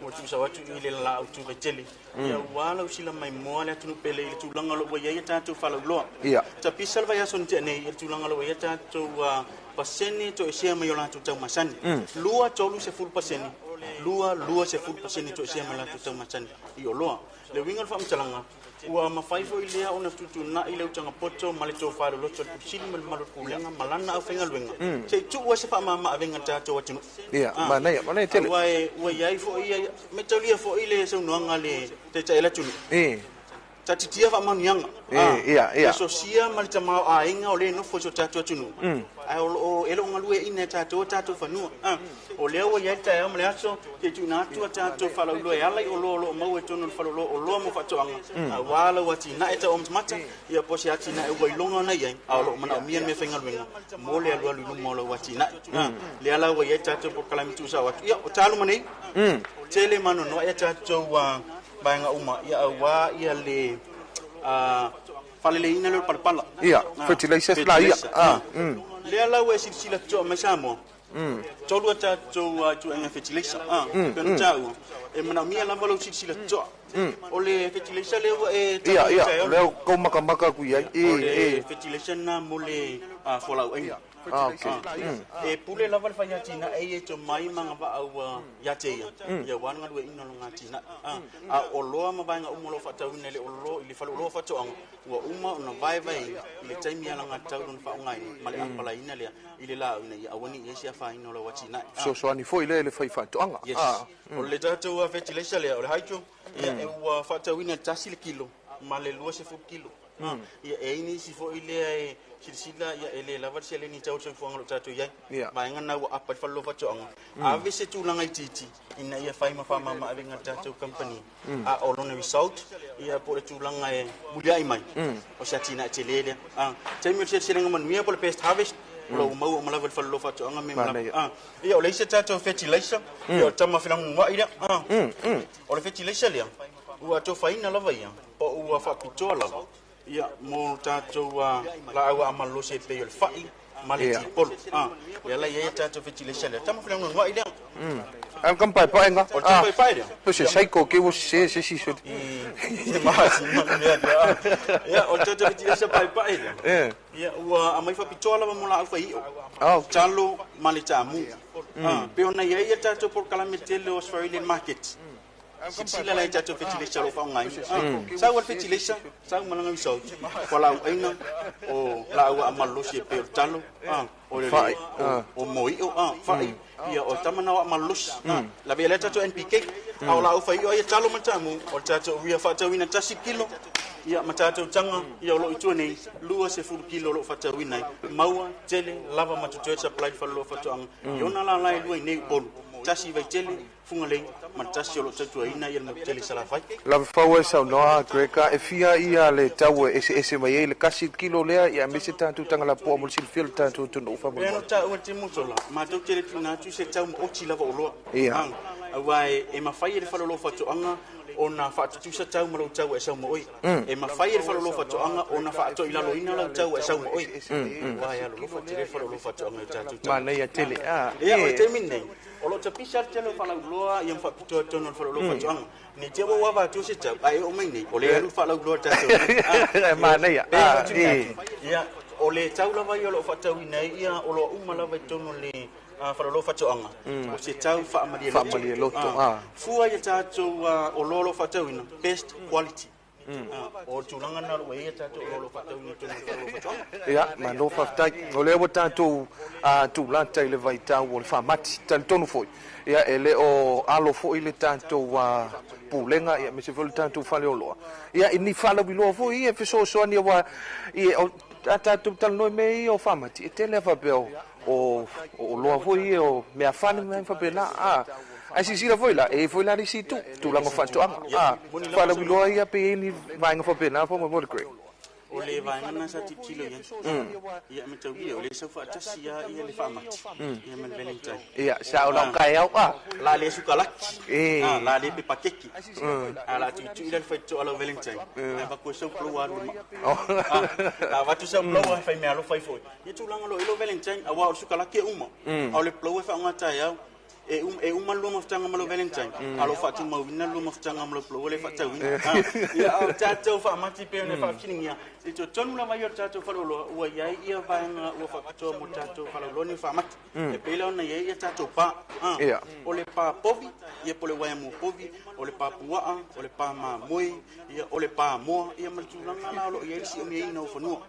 Speaker 22: ua tuusao atu i le laau tu Vaitele. Ia, ua lausila maimoa le atunuu pele i le tulaga o lo o ua i ai a tatou falauloa. Tapisa le vaiaso na tea nei i le tulaga o lo o ua i ai a tatou pasene toesea mai o latou tau masani. 2 30%, 2 20% toesea mai o latou tau masani i oloa. Le uiga o le faamatalaga, ua mafai foi lea ona fetuutuunai le utaga poto ma le tofa loloto a le Pule Sili ma le mamalu o le Pulega ma lana aufaigaluega se i tuu ai se faamama-avega i le tatou atunuu.
Speaker 7: Ia, manaia, manaia tele.
Speaker 22: Aua ua i ai foi, mataulia foi le saunoaga a le Taitai o le atunuu. Tatitia faamanuiaga.
Speaker 7: E, ia, ia.
Speaker 22: E sosia ma le tamaoaiga o lē nofo i so tatou atunuu. Ae o loo e loo galueaiina e tatou o tatou fanua. O lea ua iai le taeao ma le aso te tuuina atu a tatou faalauiloa e ala i oloa o loo maua i totonu o le faleoloa oloa mo faatoaga auā lau atinae tauamatamata ia po o se atinae ua iloga ona iai a o loo manaomia le mea faigaluega mo le alualu i luma o lau atinae. Lea la ua iai tatou polokalame tuusao atu ia o talu ma nei tele ma anoanoai a tatou vaega uma ia auā ia le faaleleiina lea o le palapala.
Speaker 7: Ia, fertilizers la ia.
Speaker 22: Lea la ua e silasila totoa mai Samoa. Tolu a tatou ituaiga fertilizer. Pei ona taua, e manaomia lava lou silasila totoa. O le fertilizer lea ua e
Speaker 7: Ia, ia, lea ua tou makamaka atu i ai.
Speaker 22: O le fertilizer lena mo le fualaauaina.
Speaker 7: Okay.
Speaker 22: E pule lava le fai atinae ia i tomai ma agavaa ua ia te ia, ia aua le galueaiina o lona atinae. A o oloa ma vaega uma o lo o faatauina i le oloa i le faleoloa o faatoaga, ua uma ona vaevaeina i le taimi alagatatau lona faaaogaina ma le apalaiina lea i le laau ina ia aua ne i i ai se afaina o lau atinae.
Speaker 7: Fesoasoani foi lea i le fai faatoaga.
Speaker 22: Yes. O le tatou fertilizer lea, o le hydro, ia, ua faatauina i le 1 le kilo ma le 20 kilo. Ia, e i ai nisi foi lea e silasila ia e le lava le seleni i tau o le soifuaga o lo o tatou i ai. Vaega lena ua apa i le faleoloa faatoaga. Ave se tulaga itiiti ina ia fai ma faamama avega a le tatou kamupani. A o lona result ia po o le tulaga e muliai mai o se atinae tele lea. Taimi o le seleselega manuia po o le best harvest o lo o ua maua uma lava i le faleoloa faatoaga mea ma lava. Ia o le isi a tatou fertilizer ia o le tama felaguguai lea. O le fertilizer lea ua atofaina lava ia po ua faapitoa lava ia mo tatou laau aamalolosi e pei o le fai ma le tipolo. Lea la e i ai a tatou fertilizer lea. Tama felanuanuai lea.
Speaker 7: Ai o le tamapaepae
Speaker 22: O le tamapaepae lea.
Speaker 7: Po se psycho ke ua sese se isi soli.
Speaker 22: I masina ma mea lea. Ia, o le tatou fertilizer paepae lea. Ia, ua aumai faapitoa lava mo laau faiio. Talo ma le taamu. Pei ona i ai a tatou polokalame tele o Australian market. Silasila la i tatou fertilizer o lo o faaaogaina. Sau lava le fertilizer, sau ma lana result, fualaauaina o laau aamalolosi e pei o le talo, o le o moio, fai, ia o tama na o aamalolosi. Lavea lea tatou NPK, a o laau faiio ai e talo ma le taamu, o le tatou urea faatauina 1 kilo, ia ma tatou taga ia o lo o i tua nei, 20 kilo o lo o faatauina ai. Maua tele lava ma totoe le supply i le faleoloa faatoaga i ona lala e lua i nei Upolu, tasi i Vaitele, Fugalei ma le tasi o lo o tautuaina ia le motu tele i Salafai.
Speaker 7: Lava fau e saunoa Greg, e fia ia le tau e eseese mai ai le kasi kilo lea ia aemaise tatou taga lapoa mo le silafia o le tatou atunuu
Speaker 22: faamolemole. Pei ona taua e le Timutola, matou te le tuuina atu se tau maoti lava oloa. Aua e mafai e le faleoloa faatoaga ona faatutusa tau ma lou tau e sau ma oe. E mafai e le faleoloa faatoaga ona faatoilaloina lau tau e sau ma oe. Aua e alolofa tele le faleoloa faatoaga i o tatou tagata.
Speaker 7: Manaia tele.
Speaker 22: Ia, o le taimi lenei, O lo o tapisa le tele o faalauiloa ia ma faapitoa i totonu o le faleoloa faatoaga. Ne i te i ua ua avatua se tau, ae oo mai nei, o lea e alu faalauiloa i le tatou nuu.
Speaker 7: E manaia.
Speaker 22: Pe faatuina atu. Ia, o le tau lava ia o lo o faatauina ai ia oloa uma lava i totonu o le faleoloa faatoaga, o se tau faamalie loto.
Speaker 7: Faamalie loto.
Speaker 22: Fua i a tatou oloa o lo o faatauina, best quality. O le tulaga lena o lo o ua i ai a tatou oloa o lo o faatauina i totonu o le faleoloa faatoaga.
Speaker 7: Ia, malo faafetai. O lea ua tatou tulata i le vaitau o le faamati. Talitonu foi, ia, e le o alo foi le tatou Pulega, ia, aemaise foi o le tatou faleoloa, ia, i ni faalauiloa foi ia e fesoasoani aua ia, o, a tatou talanoa i mea ia o faamati, e tele lava faapea o oloa foi ia o meafale ma mea faapena. Ae silasila foi la, e i ai foi la le isi itu, tulaga o faatoaga. Faalauiloa ia pe i ai ni vaega faapena faamolemole Greg.
Speaker 22: O le vaega lena sa tilotilo i ai, ia e mataulia, o lea e sau faatasi lava ia le faamati ia ma le Valentine.
Speaker 7: Ia, sa o lau taeao a.
Speaker 22: La le sukalaki, la le pepa keki, a la tuitui la le faitotoa lau Valentine, ae avatu ai sau blower alu i le maa. La avatu sau blower e fai meaalofa ai foi. Ia tulaga o lo o i ai lau Valentine, aua o le sukalaki e uma, a o le blower e faaaoga taeao. E uma, e uma le lua mafutaga ma lou Valentine, a o lo o faatumauina le lua mafutaga ma lou blower lea e faatauina. Ia, a o tatou faamati pei ona e faafesiligia, i totonu lava ia o le tatou faleoloa, ua i ai ia vaega ua faapitoa mo tatou faleoloa ni faamati. E pei la ona i ai ia tatou pa. O le pa povi, ia po o le uaea mua povi, o le pa puaa, o le pa mamoe, ia, o le pa moa, ia ma le tulaga la o lo o i ai le siomiaina o fanua.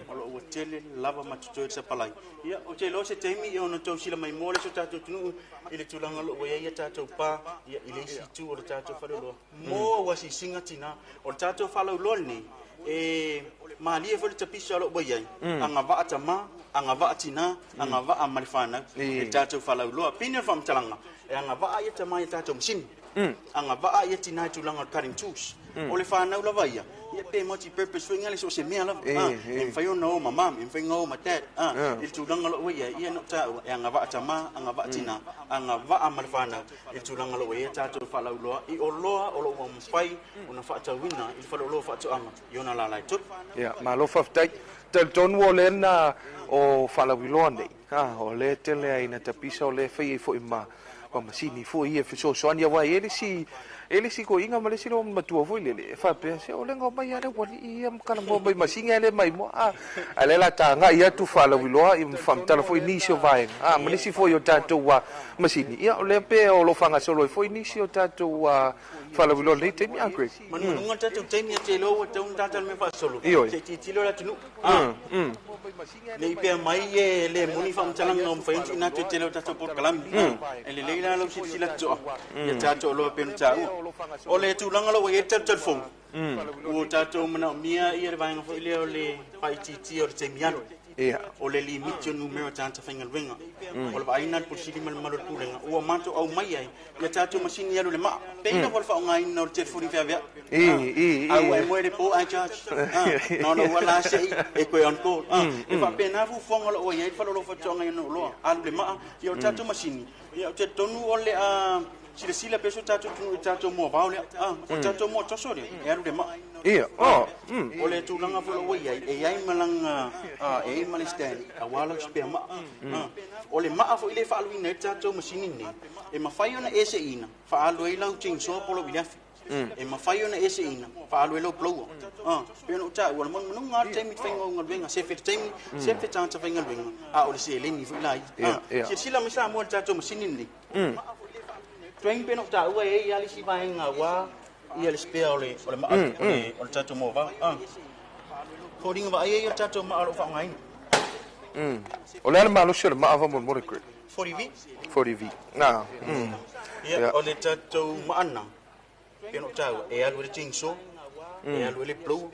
Speaker 22: O lo o ua tele lava ma totoe le sapalai. Ia, ou te iloa se taimi ia ona tou sila maimoa lea i so tatou atunuu i le tulaga o loo ua i ai ia tatou pa ia i le isi itu o le tatou faleoloa mo auasiasiga tinā. O le tatou faalauiloa lenei e malie foi le tapisa o loo ua i ai, agavaa tamā, agavaa tinā, agavaa ma le fanau i le tatou faalauiloa. Pine o le faamatalaga e agavaa ia tamā i a tatou masini, agavaa ia tinā i tulaga o le cutting tools. O le fanau lava ia, ia pe multi purpose foi ngale so o se mea lava. E mafai ona o ma mom, e mafai ona o ma dad. I le tulaga o loo ua i ai, ia na ou taua e agavaa tamā, agavaa tinā, agavaa ma le fanau i le tulaga o loo ua i ai tatou faalauiloa i oloa o loo ua mafai ona faatauina i le faleoloa o faatoaga i ona lala e tolu.
Speaker 7: Ia, malo faafetai. Talitonu o lea na o faalauiloa nei, ha, o lea tele ai na tapisa o lea fai ai foi ma masini foi ia fesoasoani aua e i ai le isi E le isi toeaina ma le isi loomatua foi lele e faapea, se o le na omai lava le aualii ia ma talanoa mai i masini ae le mai moa. A, a o lea o le a tagai atu faalauiloa ma faamatala foi nisi o vaega, a, ma nisi foi o tatou masini. Ia, o lea pei o lo o faagasolo ai foi nisi o tatou faalauiloa i lenei taimi, a Greg?
Speaker 22: Manumanuga le tatou taimi, ou te iloa ua tatau ona tata le mea faasolo, se i tilotilo le atunuu. Ne i pea mai e le moni faamatalaga ua mafai ona tuuina atu e tele o tatou polokalame. E lelei la lau silasila totoa ia tatou oloa pei ona taua. O le tulaga o lo o ua i ai le talutalu fou, ua tatou manaomia ia le vaega foi lea o le faaitiitia o le taimi alu. O le limiti o numera o tagata faigaluega. O le vaaiga a le Pule Sili ma le mamalu o le Pulega, ua matou aumai ai ia tatou masini alu i le maa, pei lava o le faaaogaina o le telefoni feaveai. A ua e moe i le po ae charge. Na ona ua la se i e toe on call. E faapena fuafuaga o lo o ua i ai le faleoloa faatoaga i ona oloa. Alu i le maa, ia o le tatou masini, ia ou te talitonu o le a silasila pea so tatou atunuu i le tatou moavao lea. O le tatou moa toso lea, e alu i le maa.
Speaker 7: Ia, oh.
Speaker 22: O le tulaga foi o lo o ua i ai, e i ai ma lana, e i ai ma le stand aua lau spare maa. O le maa foi lea e faaaluina ai le tatou masini lenei, e mafai ona e seeina, faaalu ai lau chainsaw po o lau iliafi. E mafai ona e seeina, faaalu ai lau blower. Pei ona ou taua, o le manumanuga lava le taimi i le faiga o galuega, sefe le taimi, sefe tagata faigaluega, a o le seleni foi la ia. Silasila mai Samoa i le tatou masini lenei. Train pei ona ou taua, e i ai lava le isi vaega aua ia le spare o le maa o le tatou moavao. Foliga vaaia ia o le tatou maa o lo o faaaogaina.
Speaker 7: O le a le malosi o le maa faamolemole, Greg?
Speaker 22: 40V.
Speaker 7: 40V. Na.
Speaker 22: Ia, o le tatou maa lena, pei ona ou taua, e alu ai le chainsaw, e alu ai le blower,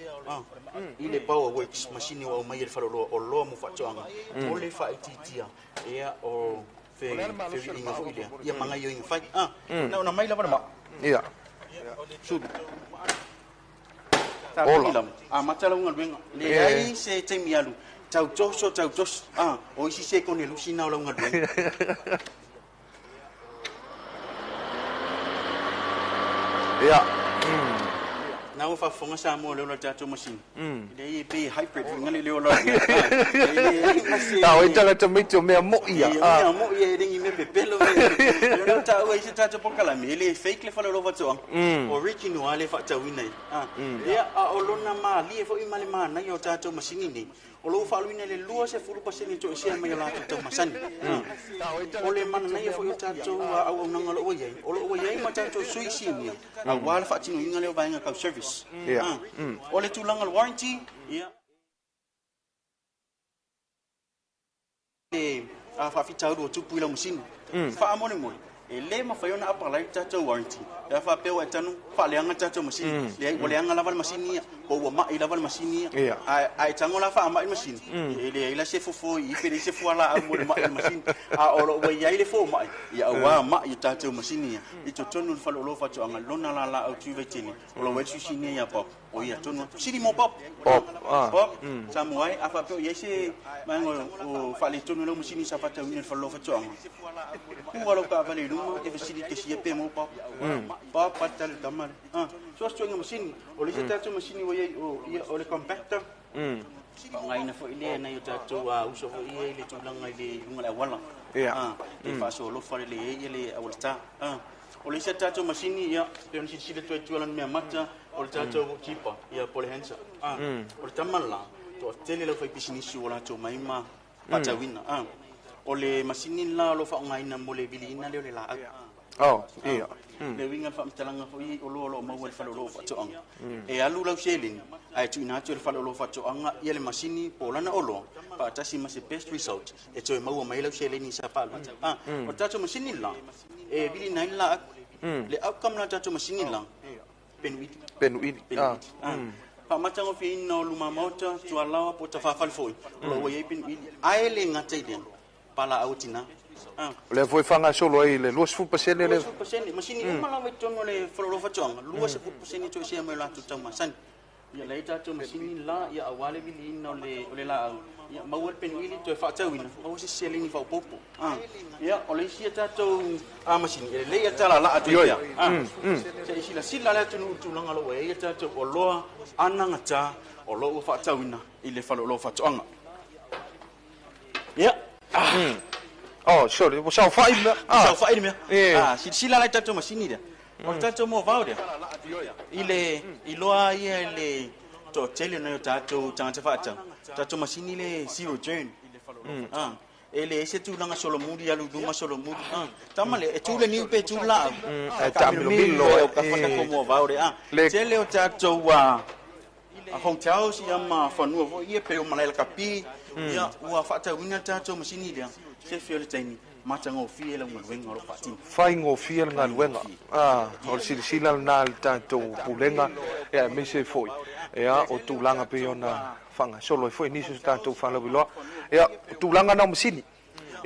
Speaker 22: i le Power Works, masini ua aumai e le faleoloa, oloa mo faatoaga, mo le faaitiitia, ia, o feviiga foi lea, ia ma gaioiga fai. Na ona mai lava le maa.
Speaker 7: Ia.
Speaker 22: Sulu. Ola. Amata lau galuega. Leai se taimi alu. Tau toso, tau toso. O isi sekone lusi na o lau galuega.
Speaker 7: Ia.
Speaker 22: Na ua faafofoga Samoa i le ola o le tatou masini. Leai e pei e hybrid foi ngale le ola.
Speaker 7: A o ai tagata maiti o mea mo'i ia.
Speaker 22: Ia mea mo'i ia e le ni mea pepelo. Lea na taua ai se tatou polokalame, e le fake le faleoloa faatoaga. Original lava le faatauina ai. Ia, a o lona malie foi ma le manaia o tatou masini nei, o lo o faaluina i le 20% toesea mai o latou tau masani. O le mananaia foi o tatou auaunaga o lo o ua i ai, o lo o ua i ai ma tatou sui sinia, aua le faatinoina lea o vaega tau service. O le tulaga o le warranty, ia, le faafitauli ua tupu i lau masini. Faamolemole, e le mafai ona apalai le tatou warranty pe a faapea ua e tanu faaleaga le tatou masini. Leai, ua leaga lava le masini ia, po ua mai lava le masini ia. A e tago la faamai le masini, e leai la se fofo i i pe leai se fualaau mo le mai o le masini. A o lo o ua i ai le fomai, ia aua mai o tatou masini ia i totonu o le faleoloa faatoaga lona lala autu i Vaitele, o lo o ua i ai le suisini ia Bob. O ia tonu atu. Sili mo Bob.
Speaker 7: Bob.
Speaker 22: Bob, Samoa e, a faapea o i ai se vaega o faaletonu i lau masini sa faatauina i le faleoloa faatoaga, pua lau taavale i luma, e fesili i te sia pe mo Bob. Bob, a tali le tama lea. So se ituaiga masini. O le isi tatou masini ua i ai, o, ia, o le compactor. Faaaogaina foi lea e nai o tatou uso foi ia i le tulaga i le luga o le auala. E faasolofa lelei ai le auala ta. O le isi tatou masini, ia, pei ona silasila atu ai i tua lana mea mata, o le tatou tipa, ia, po o le Hansa. O le tama la, toatele le aufaipisinisi ua latou mai ma faatauina. O le masini la o lo o faaaogaina mo le viliina lea o le laau.
Speaker 7: Oh, ia.
Speaker 22: Le uiga o le faamatalaga foi o loa o loo maua i le faleoloa o faatoaga. E alu lau seleni ae tuuina atu e le faleoloa o faatoaga ia le masini po o lana oloa faatasi ma se best result e toe maua mai ai lau seleni sa faaluina. O le tatou masini la e viliina ai le laau. Le outcome la o le tatou masini la, penuili.
Speaker 7: Penuili.
Speaker 22: Faamatagofieina o luma maota, tualaoa po o tafafale foi o lo o ua i ai penuili. Ae le gata i lea, palaau a tina.
Speaker 7: O lea foi e faagasolo ai le 20% le
Speaker 22: 20%. Masini uma lava i totonu o le faleoloa faatoaga, 20% toesea mai o latou taumasani. Ia lea tatou masini la, ia aua le viliina o le laau, ia maua le penuili toe faatauina, maua se seleni faaopoopo. Ia, o le isi a tatou masini, e lelei a talalaa atu i pea. Se i silasila le atunuu i le tulaga o lo o ua i ai a tatou oloa anagata o lo o ua faatauina i le faleoloa faatoaga. Ia.
Speaker 7: Oh, sorry, ua saofai le mea.
Speaker 22: Saofai le mea. Silasila la i tatou masini lea. O le tatou moavao lea, i le iloa ia i le toatele o nai o tatou tagata faatau, tatou masini le zero turn. E leai se tulaga solomuli alu i luma solomuli. Tama lea, e tu le niu pe tu le laau.
Speaker 7: Ae taamilomilo.
Speaker 22: O kafa tatou moavao lea. Tele o tatou hotels ia ma fanua foi ia pe o malae lakapi, ia ua faatauina le tatou masini lea, sefe o le taimi, matagofie lau galuega o lo o faatino.
Speaker 7: Faigofie le galuega. O le silasila lena i le tatou pulega, ia aemaise foi ia o tulaga pei ona faagasolo ai foi nisi o tatou faalauiloa. Ia, o tulaga na o masini.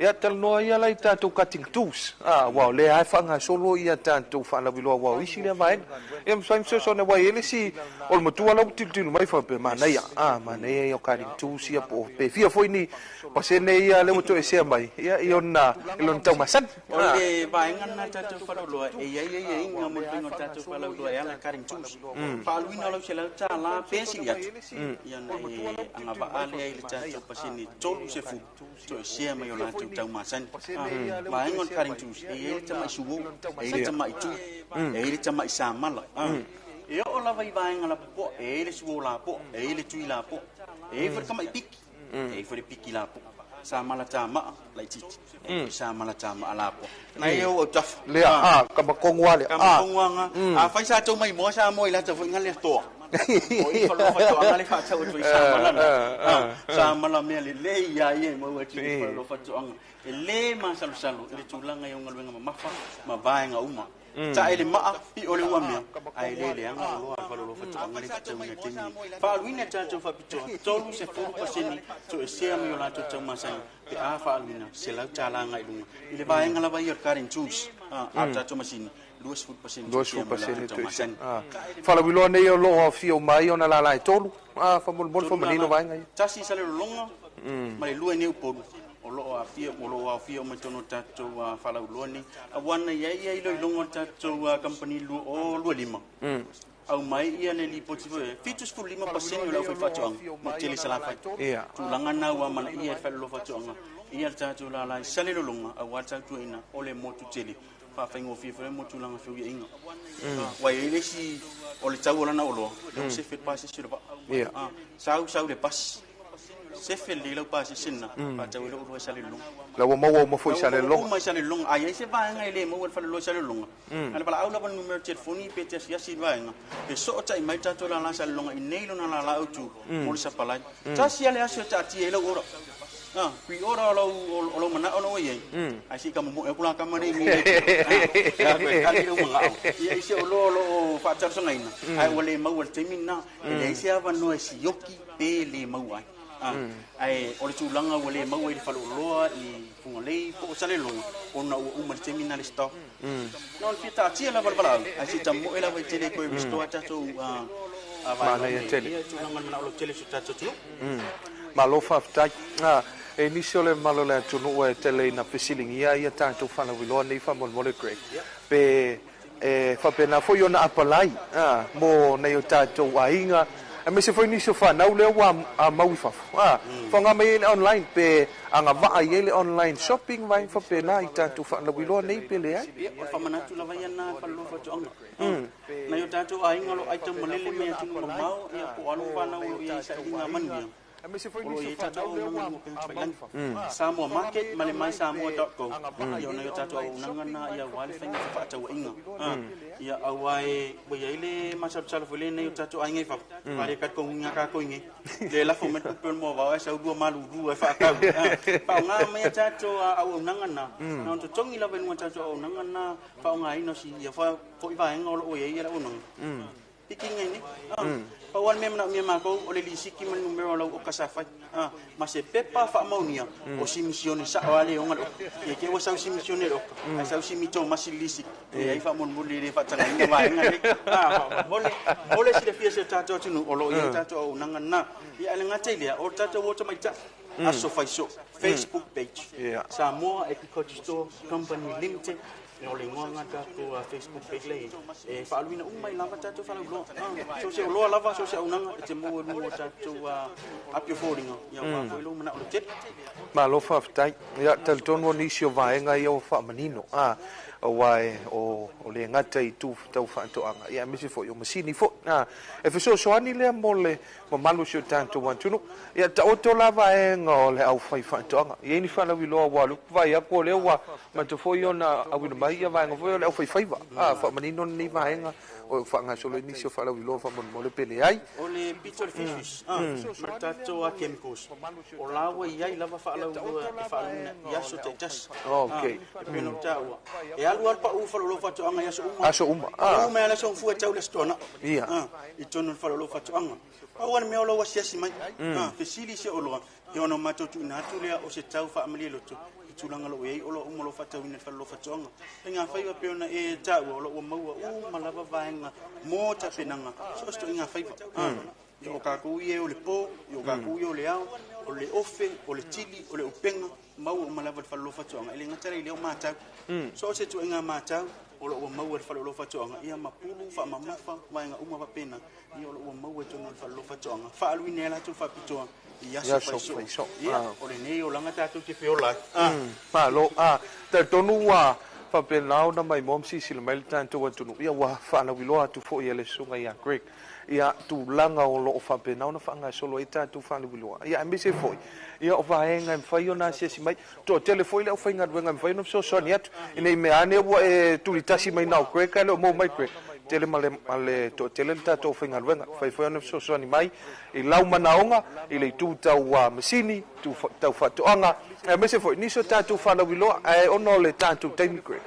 Speaker 7: Ia, talanoa ia la i tatou cutting tools. Aua o lea lava e faagasolo ia tatou faalauiloa aua o isi lea vaega. Ia, mafai ona fesoasoani aua e i ai le isi o le matua la ua tilotilo mai faapea, manaia, manaia ia o cutting tools ia po o pe fia foi ni pasene ia lea ua toesea mai ia i ona i lona taumasani.
Speaker 22: O le vaega lena a tatou faalauiloa e i ai aiaiga mo le faiga o le tatou faalauiloa e ala i cutting tools. Faaaluina o lau $100 pe sili atu, ia ona e agavaa lea i le tatou pasene 30 toesea mai o latou taumasani. Vaega o le cutting tools, e i ai le tamai suo, e i ai le tamai tui, e i ai le tamai samala. E oo lava i vaega lapopoa, e i ai le suo lapoa, e i ai le tui lapoa, e i ai foi le tamai piki, e i ai foi le piki lapoa. Samala tamaa laitiiti, e i ai foi samala tamaa lapoa. Na ia ou autafa.
Speaker 7: Lea, kamakongu lea.
Speaker 22: Kamakongu anga. Afai sa tou maimoa sa moa i lata foi nga lea toa. O i faloa fatoaga le faatau atu ai samala na. Samala mea lelei ia ia e maua atu i faloa fatoaga. E le masalosalo i le tulaga i au galuega mamafa ma vaega uma. Tae le maa, pio le uamea, ae le leaga oloa a le faleoloa faatoaga le faatauina i le taimi nei. Faaaluina tatou faapitoa, 30% toesea mai o latou taumasani pe a faaaluina $100 agai i luga. I le vaega lava ia o le cutting tools, a o le tatou masini, 20% toesea mai o latou taumasani.
Speaker 7: Faalauiloa nei o lo o aofia uma ai ona lala e tolu, faamolemole faamanino vaega ia.
Speaker 22: Tasi i Salelologa ma le lua i Upolu. O lo o aafia, o lo o aofia uma i totonu o le tatou faalauiloa nei. Aua na i ai ia iloiloga o le tatou kamupani 2025, aumai ia le lipoti foi, 75% o le aufaifaatoaga mo tele Salafai. Tulaga na ua amanaia e le faleoloa faatoaga ia le tatou lala i Salelologa aua le tautuaina o le motu tele. Faafaigofie foi mo tulaga feuiaiga. Ua i ai le isi o le tau o lana oloa, lea ua sefe le pasese o le vaa. Sau, sau le pasi. Sefe lelei lau pasese lena, faatau ai lau oloa i Salelologa.
Speaker 7: La ua maua uma foi i Salelologa.
Speaker 22: Uma i Salelologa. A i ai se vaega e le maua i le faleoloa i Salelologa, na o le valaau lava i le numera telefoni pe te asiasi i le vaega, pe sootai mai le tatou lala Salelologa i nei lona lala autu mo le sapalai. Tasi lava le aso e taatia ai lau order. Pre-order o lou manao na ua i ai, ae se i tamomoe atu la tama nei i nei e kali lou manao. Ia i se oloa o lo o faatalosagaina, ae ua le maua i le taimi lena. E leai se avanoa e sioki pe le maua ai. Ae o le tulaga ua le maua i le faleoloa i Fugalei po o Salelologa, ona ua uma i le taimi lena le stock. Na o le fia taatia lava le valaau, ae se i tamoe lava i tele e toe restore ai tatou vaega
Speaker 7: Manaia
Speaker 22: nei.
Speaker 7: tele.
Speaker 22: Ia tulaga o le manao lautele o si o tatou atunuu.
Speaker 7: Malo faafetai. E nisi o le mamalu o le atunuu e tele ina fesiligia ia tatou faalauiloa nei faamolemole Greg, pe e faapena foi ona apalai mo nai o tatou aiga, aemaise foi nisi o fanau lea ua amau i fafo. Faaaoga mai ai le online pe agavaa i ai le online shopping vaega faapena i tatou faalauiloa nei pe leai.
Speaker 22: Ia, o le faamanatu lava ia lena e faaloloa faatoaga. Nai o tatou aiga o lo o aitaumalele mai atunuu mamao, ia po o alo ma fanau o lo o i ai i sailiga manuia. O lo o i ai tatou auaunaga i luga o upega tafailagi. Samoa Market ma le mysamoa.go. Ia ona i o tatou auaunaga na ia aua le faiga o fefaatauaiga. Ia aua e ua i ai le masalosalo foi lenei o tatou aiga i fafo, faaletali kogiga tatou i nei. Le lafo mai le tupe o le moavao ae sau lua malulu e faatau. Faaaoga mai a tatou auaunaga na, na ona totogi lava i luga o tatou auaunaga na faaaogaina o si ia foi vaega o lo o i ai le auaunaga. Pikiga i nei. Pau lava le mea e manaomia e matou o le lisiti ma le numera o lau oka sa fai. Ma se pepa faamaonia o si misione sao lava le oga le oka. Ia te i ua sau si misione i le oka, ae sau si mito masi le lisiti. Leai faamolemole e le faatagaina vaega nei. Mo le silafia e si o tatou atunuu o lo o i ai tatou auaunaga na. Ia ae le gata i lea, o le tatou o tamaitai, aso faiso, Facebook page, Samoa Agriculture Store Company Limited, o le igoa lena tatou Facebook page lea e faaluina uma ai lava tatou faalauiloa. So o se oloa lava, so o se auaunaga e te maua i luga o tatou api o foliga, ia aua foi lou manao lautele.
Speaker 7: Malo faafetai. Ia, talitonu o nisi o vaega ia ua faamanino, aua e o le gata i itu tau faatoaga, ia aemaise foi o masini foi. E fesoasoani lea mo le mamalu o si o tatou atunuu. Ia, taoto la vaega o le aufai faatoaga. E i ai ni faalauiloa ua alu vaai atu o lea ua matou foi ona auina mai ia vaega foi o le aufaifaiva. Faamanino lenei vaega o faagasolo ai nisi o faalauiloa faamolemole pe leai.
Speaker 22: O le pito o le fisheries ma le tatou chemicals, o la ua i ai lava faalauiloa e faaluina i aso taitasi. E pei ona ou taua, e alu lava le pau faleoloa faatoaga i aso uma.
Speaker 7: Aso uma.
Speaker 22: Pau mai lava le aso gafua e tau le Aso Toonai i totonu o le faleoloa faatoaga. Pau lava le mea o lou asiasi mai, fesili i se oloa, ia ona matou tuuina atu lea o se tau faamalie loto i tulaga o lo o i ai oloa uma o lo o faatauina i le faleoloa faatoaga. Faiga faiva pei ona e taua, o lo o ua maua uma lava vaega mo tapenaga so o se ituaiga faiva. Ia o tatou ia e o le po, ia o tatou ia o le ao, o le ofe, o le tili, o le upega, maua uma lava i le faleoloa faatoaga. E le gata la i lea o matau. So o se ituaiga matau o lo o ua maua i le faleoloa faatoaga, ia ma pulu, faamamafa, vaega uma faapena, ia o lo o ua maua i totonu o le faleoloa faatoaga. Faaluina ai latou faapitoa i aso faiso. Ia, o lenei olaga tatou te feola ai.
Speaker 7: Malo. Talitonu ua faapena ona maimoa ma silasila mai le tatou atunuu, ia ua faalauiloa atu foi e le susuga ia Greg ia tulaga o lo o faapena ona faagasolo ai tatou faalauiloa, ia aemaise foi ia o vaega e mafai ona asiasi mai. Toatele foi le aufaigaluega e mafai ona fesoasoani atu ina i mea ane ua e tulitasi mai na o Greg ae le o maua mai Greg. Tele ma le toatele le tatou aufaigaluega mafai foi ona fesoasoani mai i lau manaoga i le itu tau masini, itu tau faatoaga, aemaise foi nisi o tatou faalauiloa. Ae ona o le tatou taimi, Greg,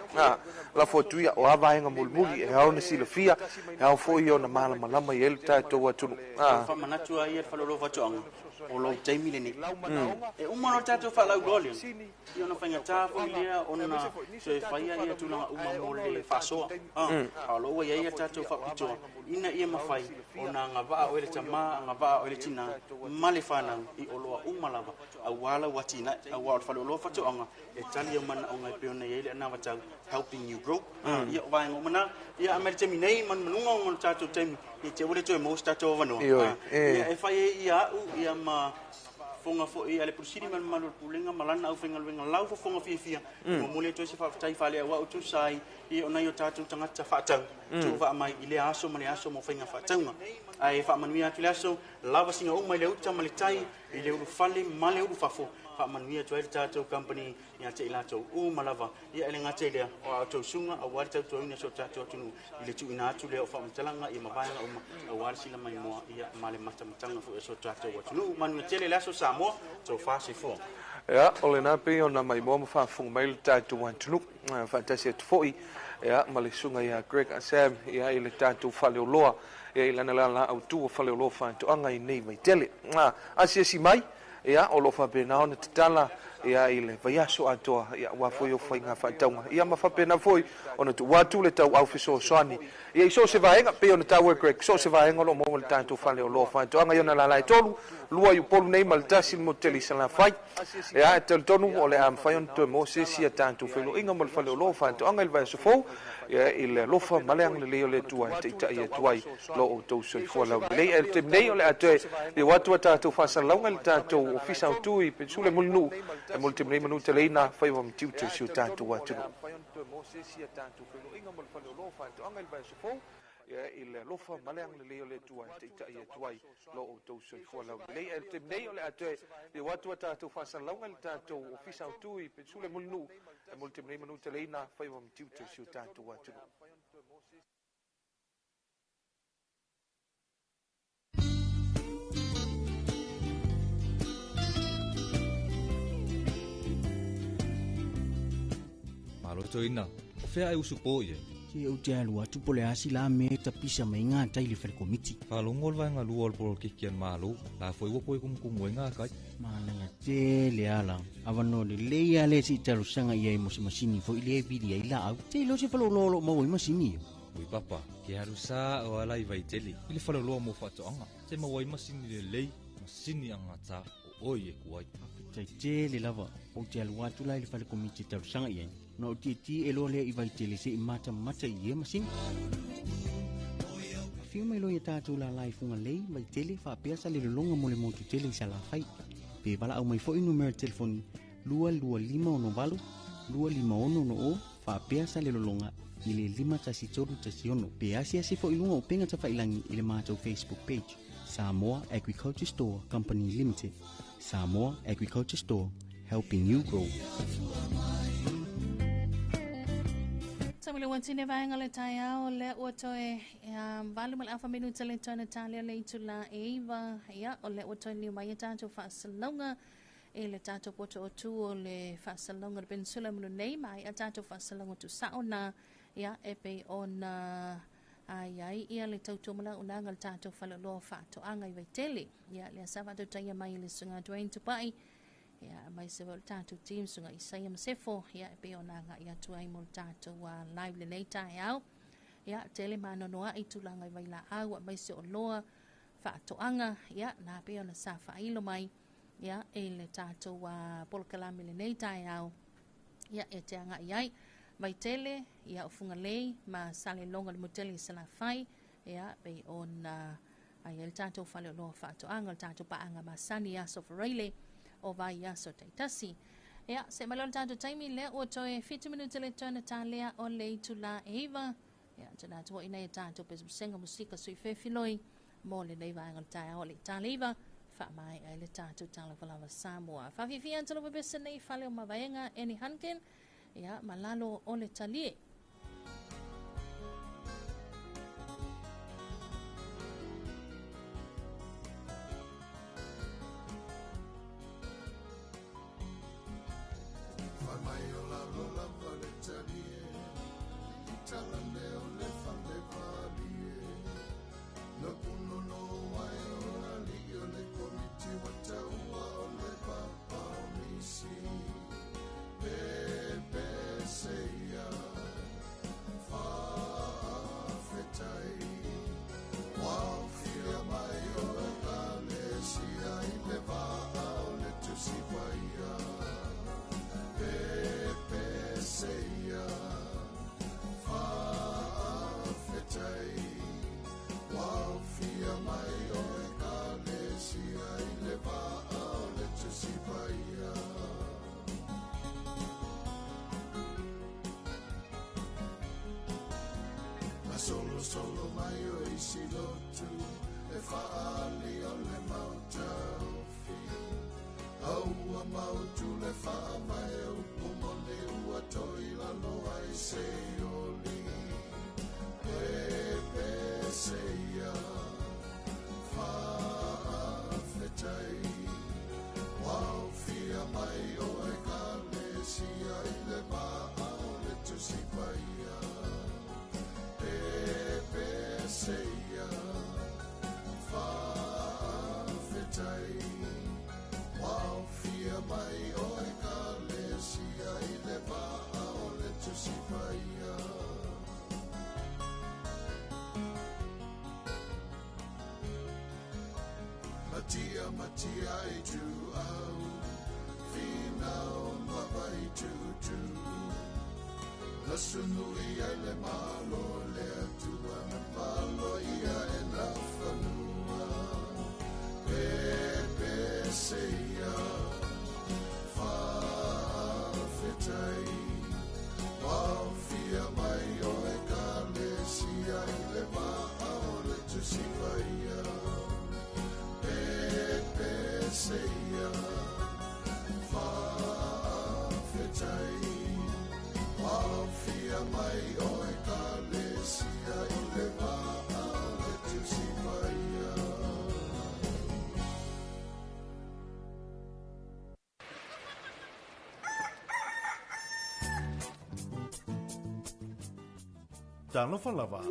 Speaker 7: lafo atu ia o a vaega mulimuli e ao ona silafia, e ao foi ona malamalama i ai le tatou atunuu.
Speaker 22: Faamanatu lava ia le faleoloa faatoaga o lou taimi lenei. E uma ona tatou faalauiloa lea, ia ona faigata foi lea ona toe faia ia tulaga uma mo le faasoa. A o lo o ua i ai ia tatou faapitoa ina ia mafai ona agavaa oe le tama, agavaa oe le tina ma le fanau i oloa uma lava aua lau atinae, aua o le faleoloa faatoaga e tali au manaoga e pei ona i ai le anavatau Helping You Grow. Ia o vaega uma na. Ia a mai le taimi nei manumanuga ona o le tatou taimi, ia te ua le toe maua se tatou avanoa. Ia e fai ai ia au ia ma fofoga foi a le Pule Sili ma le mamalu o le Pulega ma lana aufaigaluega lau fofoga fiafia. Momoli atu ai se faafetai faaleauau tusa ai ia o nai o tatou tagata faatau tuuvaa mai i lea aso ma le aso mo faiga faatauga. Ae faamanuia atu le aso, lava siga uma i le uta ma le tai, i le ulufale ma le ulufafo. Faamanuia atu ai le tatou company ia te i latou uma lava. Ia e le gata i lea, o a outou susuga aua le tautuaina o si o tatou atunuu i le tuuina atu lea o faamatalaga ia ma vaega uma aua le sila maimoa ia ma le matamataga foi o si o tatou atunuu. Manuia tele le aso Samoa, tofa soifua.
Speaker 7: Ia, o lena pei ona maimoa ma faafofoga mai le tatou atunuu, faatasi atu foi ia ma le susuga ia Greg Sam ia i le tatou faleoloa ia i lana lala autu o faleoloa faatoaga i nei Vaitele. Asiasi mai, ia o lo o faapena ona tatala ia i le vaiaso atoa ia aua foi o faiga faatauga ia ma faapena foi ona tuu atu le tauau fesoasoani ia i so o se vaega pei ona taua e Greg, so o se vaega o lo o maua i le tatou faleoloa faatoaga i ona lala e tolu, lua i Upolu nei ma le tasi i le motu tele i Salafai. Ia e talitonu o le a mafai ona toe maua se isi a tatou feiloaiga ma le faleoloa faatoaga i le vaiaso fou ia i le alofa ma le agalelei o le Atua e taitai atu ai lo outou soifua laulelei. Ae i le taimi nei o le a toe lio atu a tatou faasalalauga i le tatou ofisa autu i Penisula e Mulinuu e mo le taimi nei manu taleina faiva ma tiute o si o tatou atunuu. Ia i le alofa ma le agalelei o le Atua e taitai atu ai lo outou soifua laulelei. Ae le taimi nei o le a toe lio atu a tatou faasalalauga i le tatou Ofisa Autu i Penisula e Mulinuu e mo le taimi nei manuteleina faiva ma tiute o si o tatou atunuu.
Speaker 5: Malo toina, o fea e usu po i ai?
Speaker 6: Se ou te alu atu po o le a se la mea e tapisa mai ai gatai i le fale komiti.
Speaker 5: Faalogo le vaega lua o le polokiki a le Malo, la foi ua toe kumukumu ai gatai.
Speaker 6: Manaia tele ala. Avanoa lelei lava lea se i talosaga i ai mo se masini foi lea e vili ai laau. Te iloa se faleoloa o lo o maua ai masini ia.
Speaker 5: Ui papa, ke alu sa o ala i Vaitele i le faleoloa mo faatoaga, te maua ai masini lelei, masini agata o oi e ku ai.
Speaker 6: Faafetai tele lava, ou te alu atu la i le fale komiti e talosaga i ai, ona ou tietie loa lea i Vaitele se i matamata i ia masini. Afio mai loa ia tatou lala i Fugalei, Vaitele, faapea Salelologa mo le motu tele i Salafai. Pe valaau mai foi numera telefoni 22568 25660 faapea Salelologa i le 51316 pe asiasi foi i luga o upega tafailagi i le matou Facebook page Samoa Agriculture Store Company Limited. Samoa Agriculture Store, helping you grow.
Speaker 1: Sa le uatine vaega o le taeao lea ua toe 8 ma le afa minuta le toe na talia le itula e 9. Ia, o lea ua toe liu mai e tatou faasalalauga e le tatou poto o tu o le faasalalauga o le Peninsula mo nei ma ai a tatou faasalalauga tuusao na. Ia, e pei ona ai ai ia le tautua ma le auaunaga le tatou faleoloa o faatoaga i Vaitele. Ia, lea sa faatautaia mai le susuga Dwayne Tupai. Ia, mai se o le tatou team susuga Isaia Masefo. Ia, e pei ona agai atu ai mo le tatou live lenei taeao. Ia, tele manoanoa'i tulaga i vailaau aemaise o oloa faatoaga. Ia, na pei ona sa faailo mai ia e le tatou polokalame lenei taeao. Ia, e te agai ai Vaitele, ia o Fugalei ma Saleloga le motele i Salafai. Ia, pei ona ai ai le tatou faleoloa faatoaga o le tatou paaga masani aso Faraile o vai aso taitasi. Ia, se mai loa le tatou taimi lea ua toe 7 minuta le toe na talea o le itula e 9. Ia, tena atu foi nei e tatou pesepesega musika sui fefiloi mo lenei vaega o le taeao o le itala 9 faamaea ai le tatou Talofa Lava Samoa. Faafiafia atu lava pese nei fale o mavaega Annie Hunkin, ia, ma lalo o le talie.
Speaker 16: Fai mai o lalo lava le talie, i tala le o le fale valie. Na punono ai o ali o le komiti wa taua o le papa o misi. Pepe seia, whawhetai. Waofia mai o ekalesia i le vaa o le Tusi Paia. Pepe seia, whawhetai. Waofia mai o ekalesia i le vaa o le Tusi Paia. Na solo solo mai o isi lotu e whaali o le mautaufi. Aua mautu le whaavae upu moni ua toi lalo ai se oli. Pepe seia, whaafetai. Waofia mai o ekalesia i le vaa o le Tusi Paia. Pepe seia, whaafetai. Waofia mai o ekalesia i le vaa o le Tusi Paia. Matia matia i tu au, finau mava i tutu. Nasunui ai le malo le atua na palo ia e na whanua. Pepe seia, whaafetai. Waofia mai o ekalesia i le vaa
Speaker 12: Talofa lava.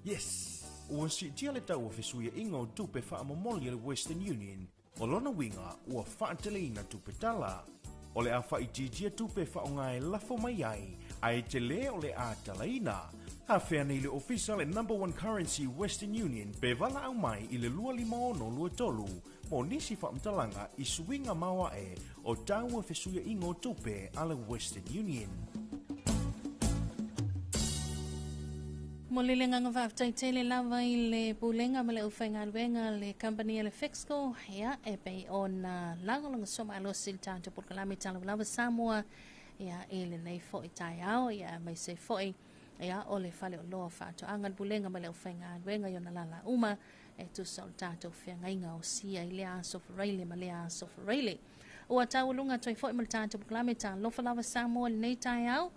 Speaker 12: Yes! Ua siitia le tau o fesuiaiga o tupe faamomoli a le Western Union, o lona uiga ua faateleina tupe tala. O le a faaitiitia tupe e faaaoga e lafo mai ai, ae tele o le a talaina. Afea nei le ofisa le Number One Currency Western Union pe valaau mai i le 25623 mo nisi faamatalaga i suiga maoae o tau o fesuiaiga o tupe a le Western Union.
Speaker 1: Mo le agaga faafetai tele lava i le pulega ma le aufaigaluega a le kamupani a le Fexco, ia, e pei ona lagolagosua malosi i le tatou polokalame Tala Ua Lava Samoa, ia, i lenei foi taeao, ia, aemaise foi, ia, o le faleoloa o faatoaga, le pulega ma le aufaigaluega i ona lala uma e tusa o le tatou feagaiga o sia i lea aso Faraile ma lea aso Faraile. Ua taualuga atu ai foi ma le tatou polokalame Talofa Lava Samoa i lenei taeao,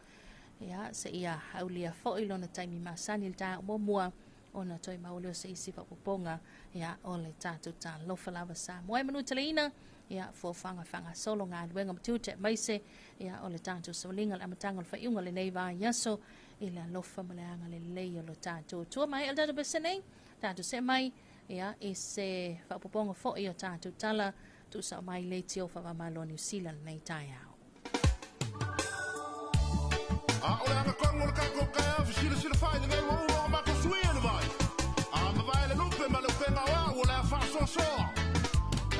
Speaker 1: ia, seia aulia foi lona taimi masani i le taeao muamua ona toe maua lea o se isi faaopoopoga, ia, o le tatou Talofa Lava Samoa. E manuteleina, ia, fuafuaga faagasolo, galuega ma tiute, aemaise, ia, o le tatou savaliga, le amataga o le faaiuga o lenei vaiaso i le alofa ma le agalelei o lo tatou Atua. Maea le tatou pese nei, tatou see mai, ia, i se faaopoopoga foi o tatou tala tuusao mai leitio faava-o-Malo Niu Sila lenei taeao.
Speaker 2: A o le agatonu.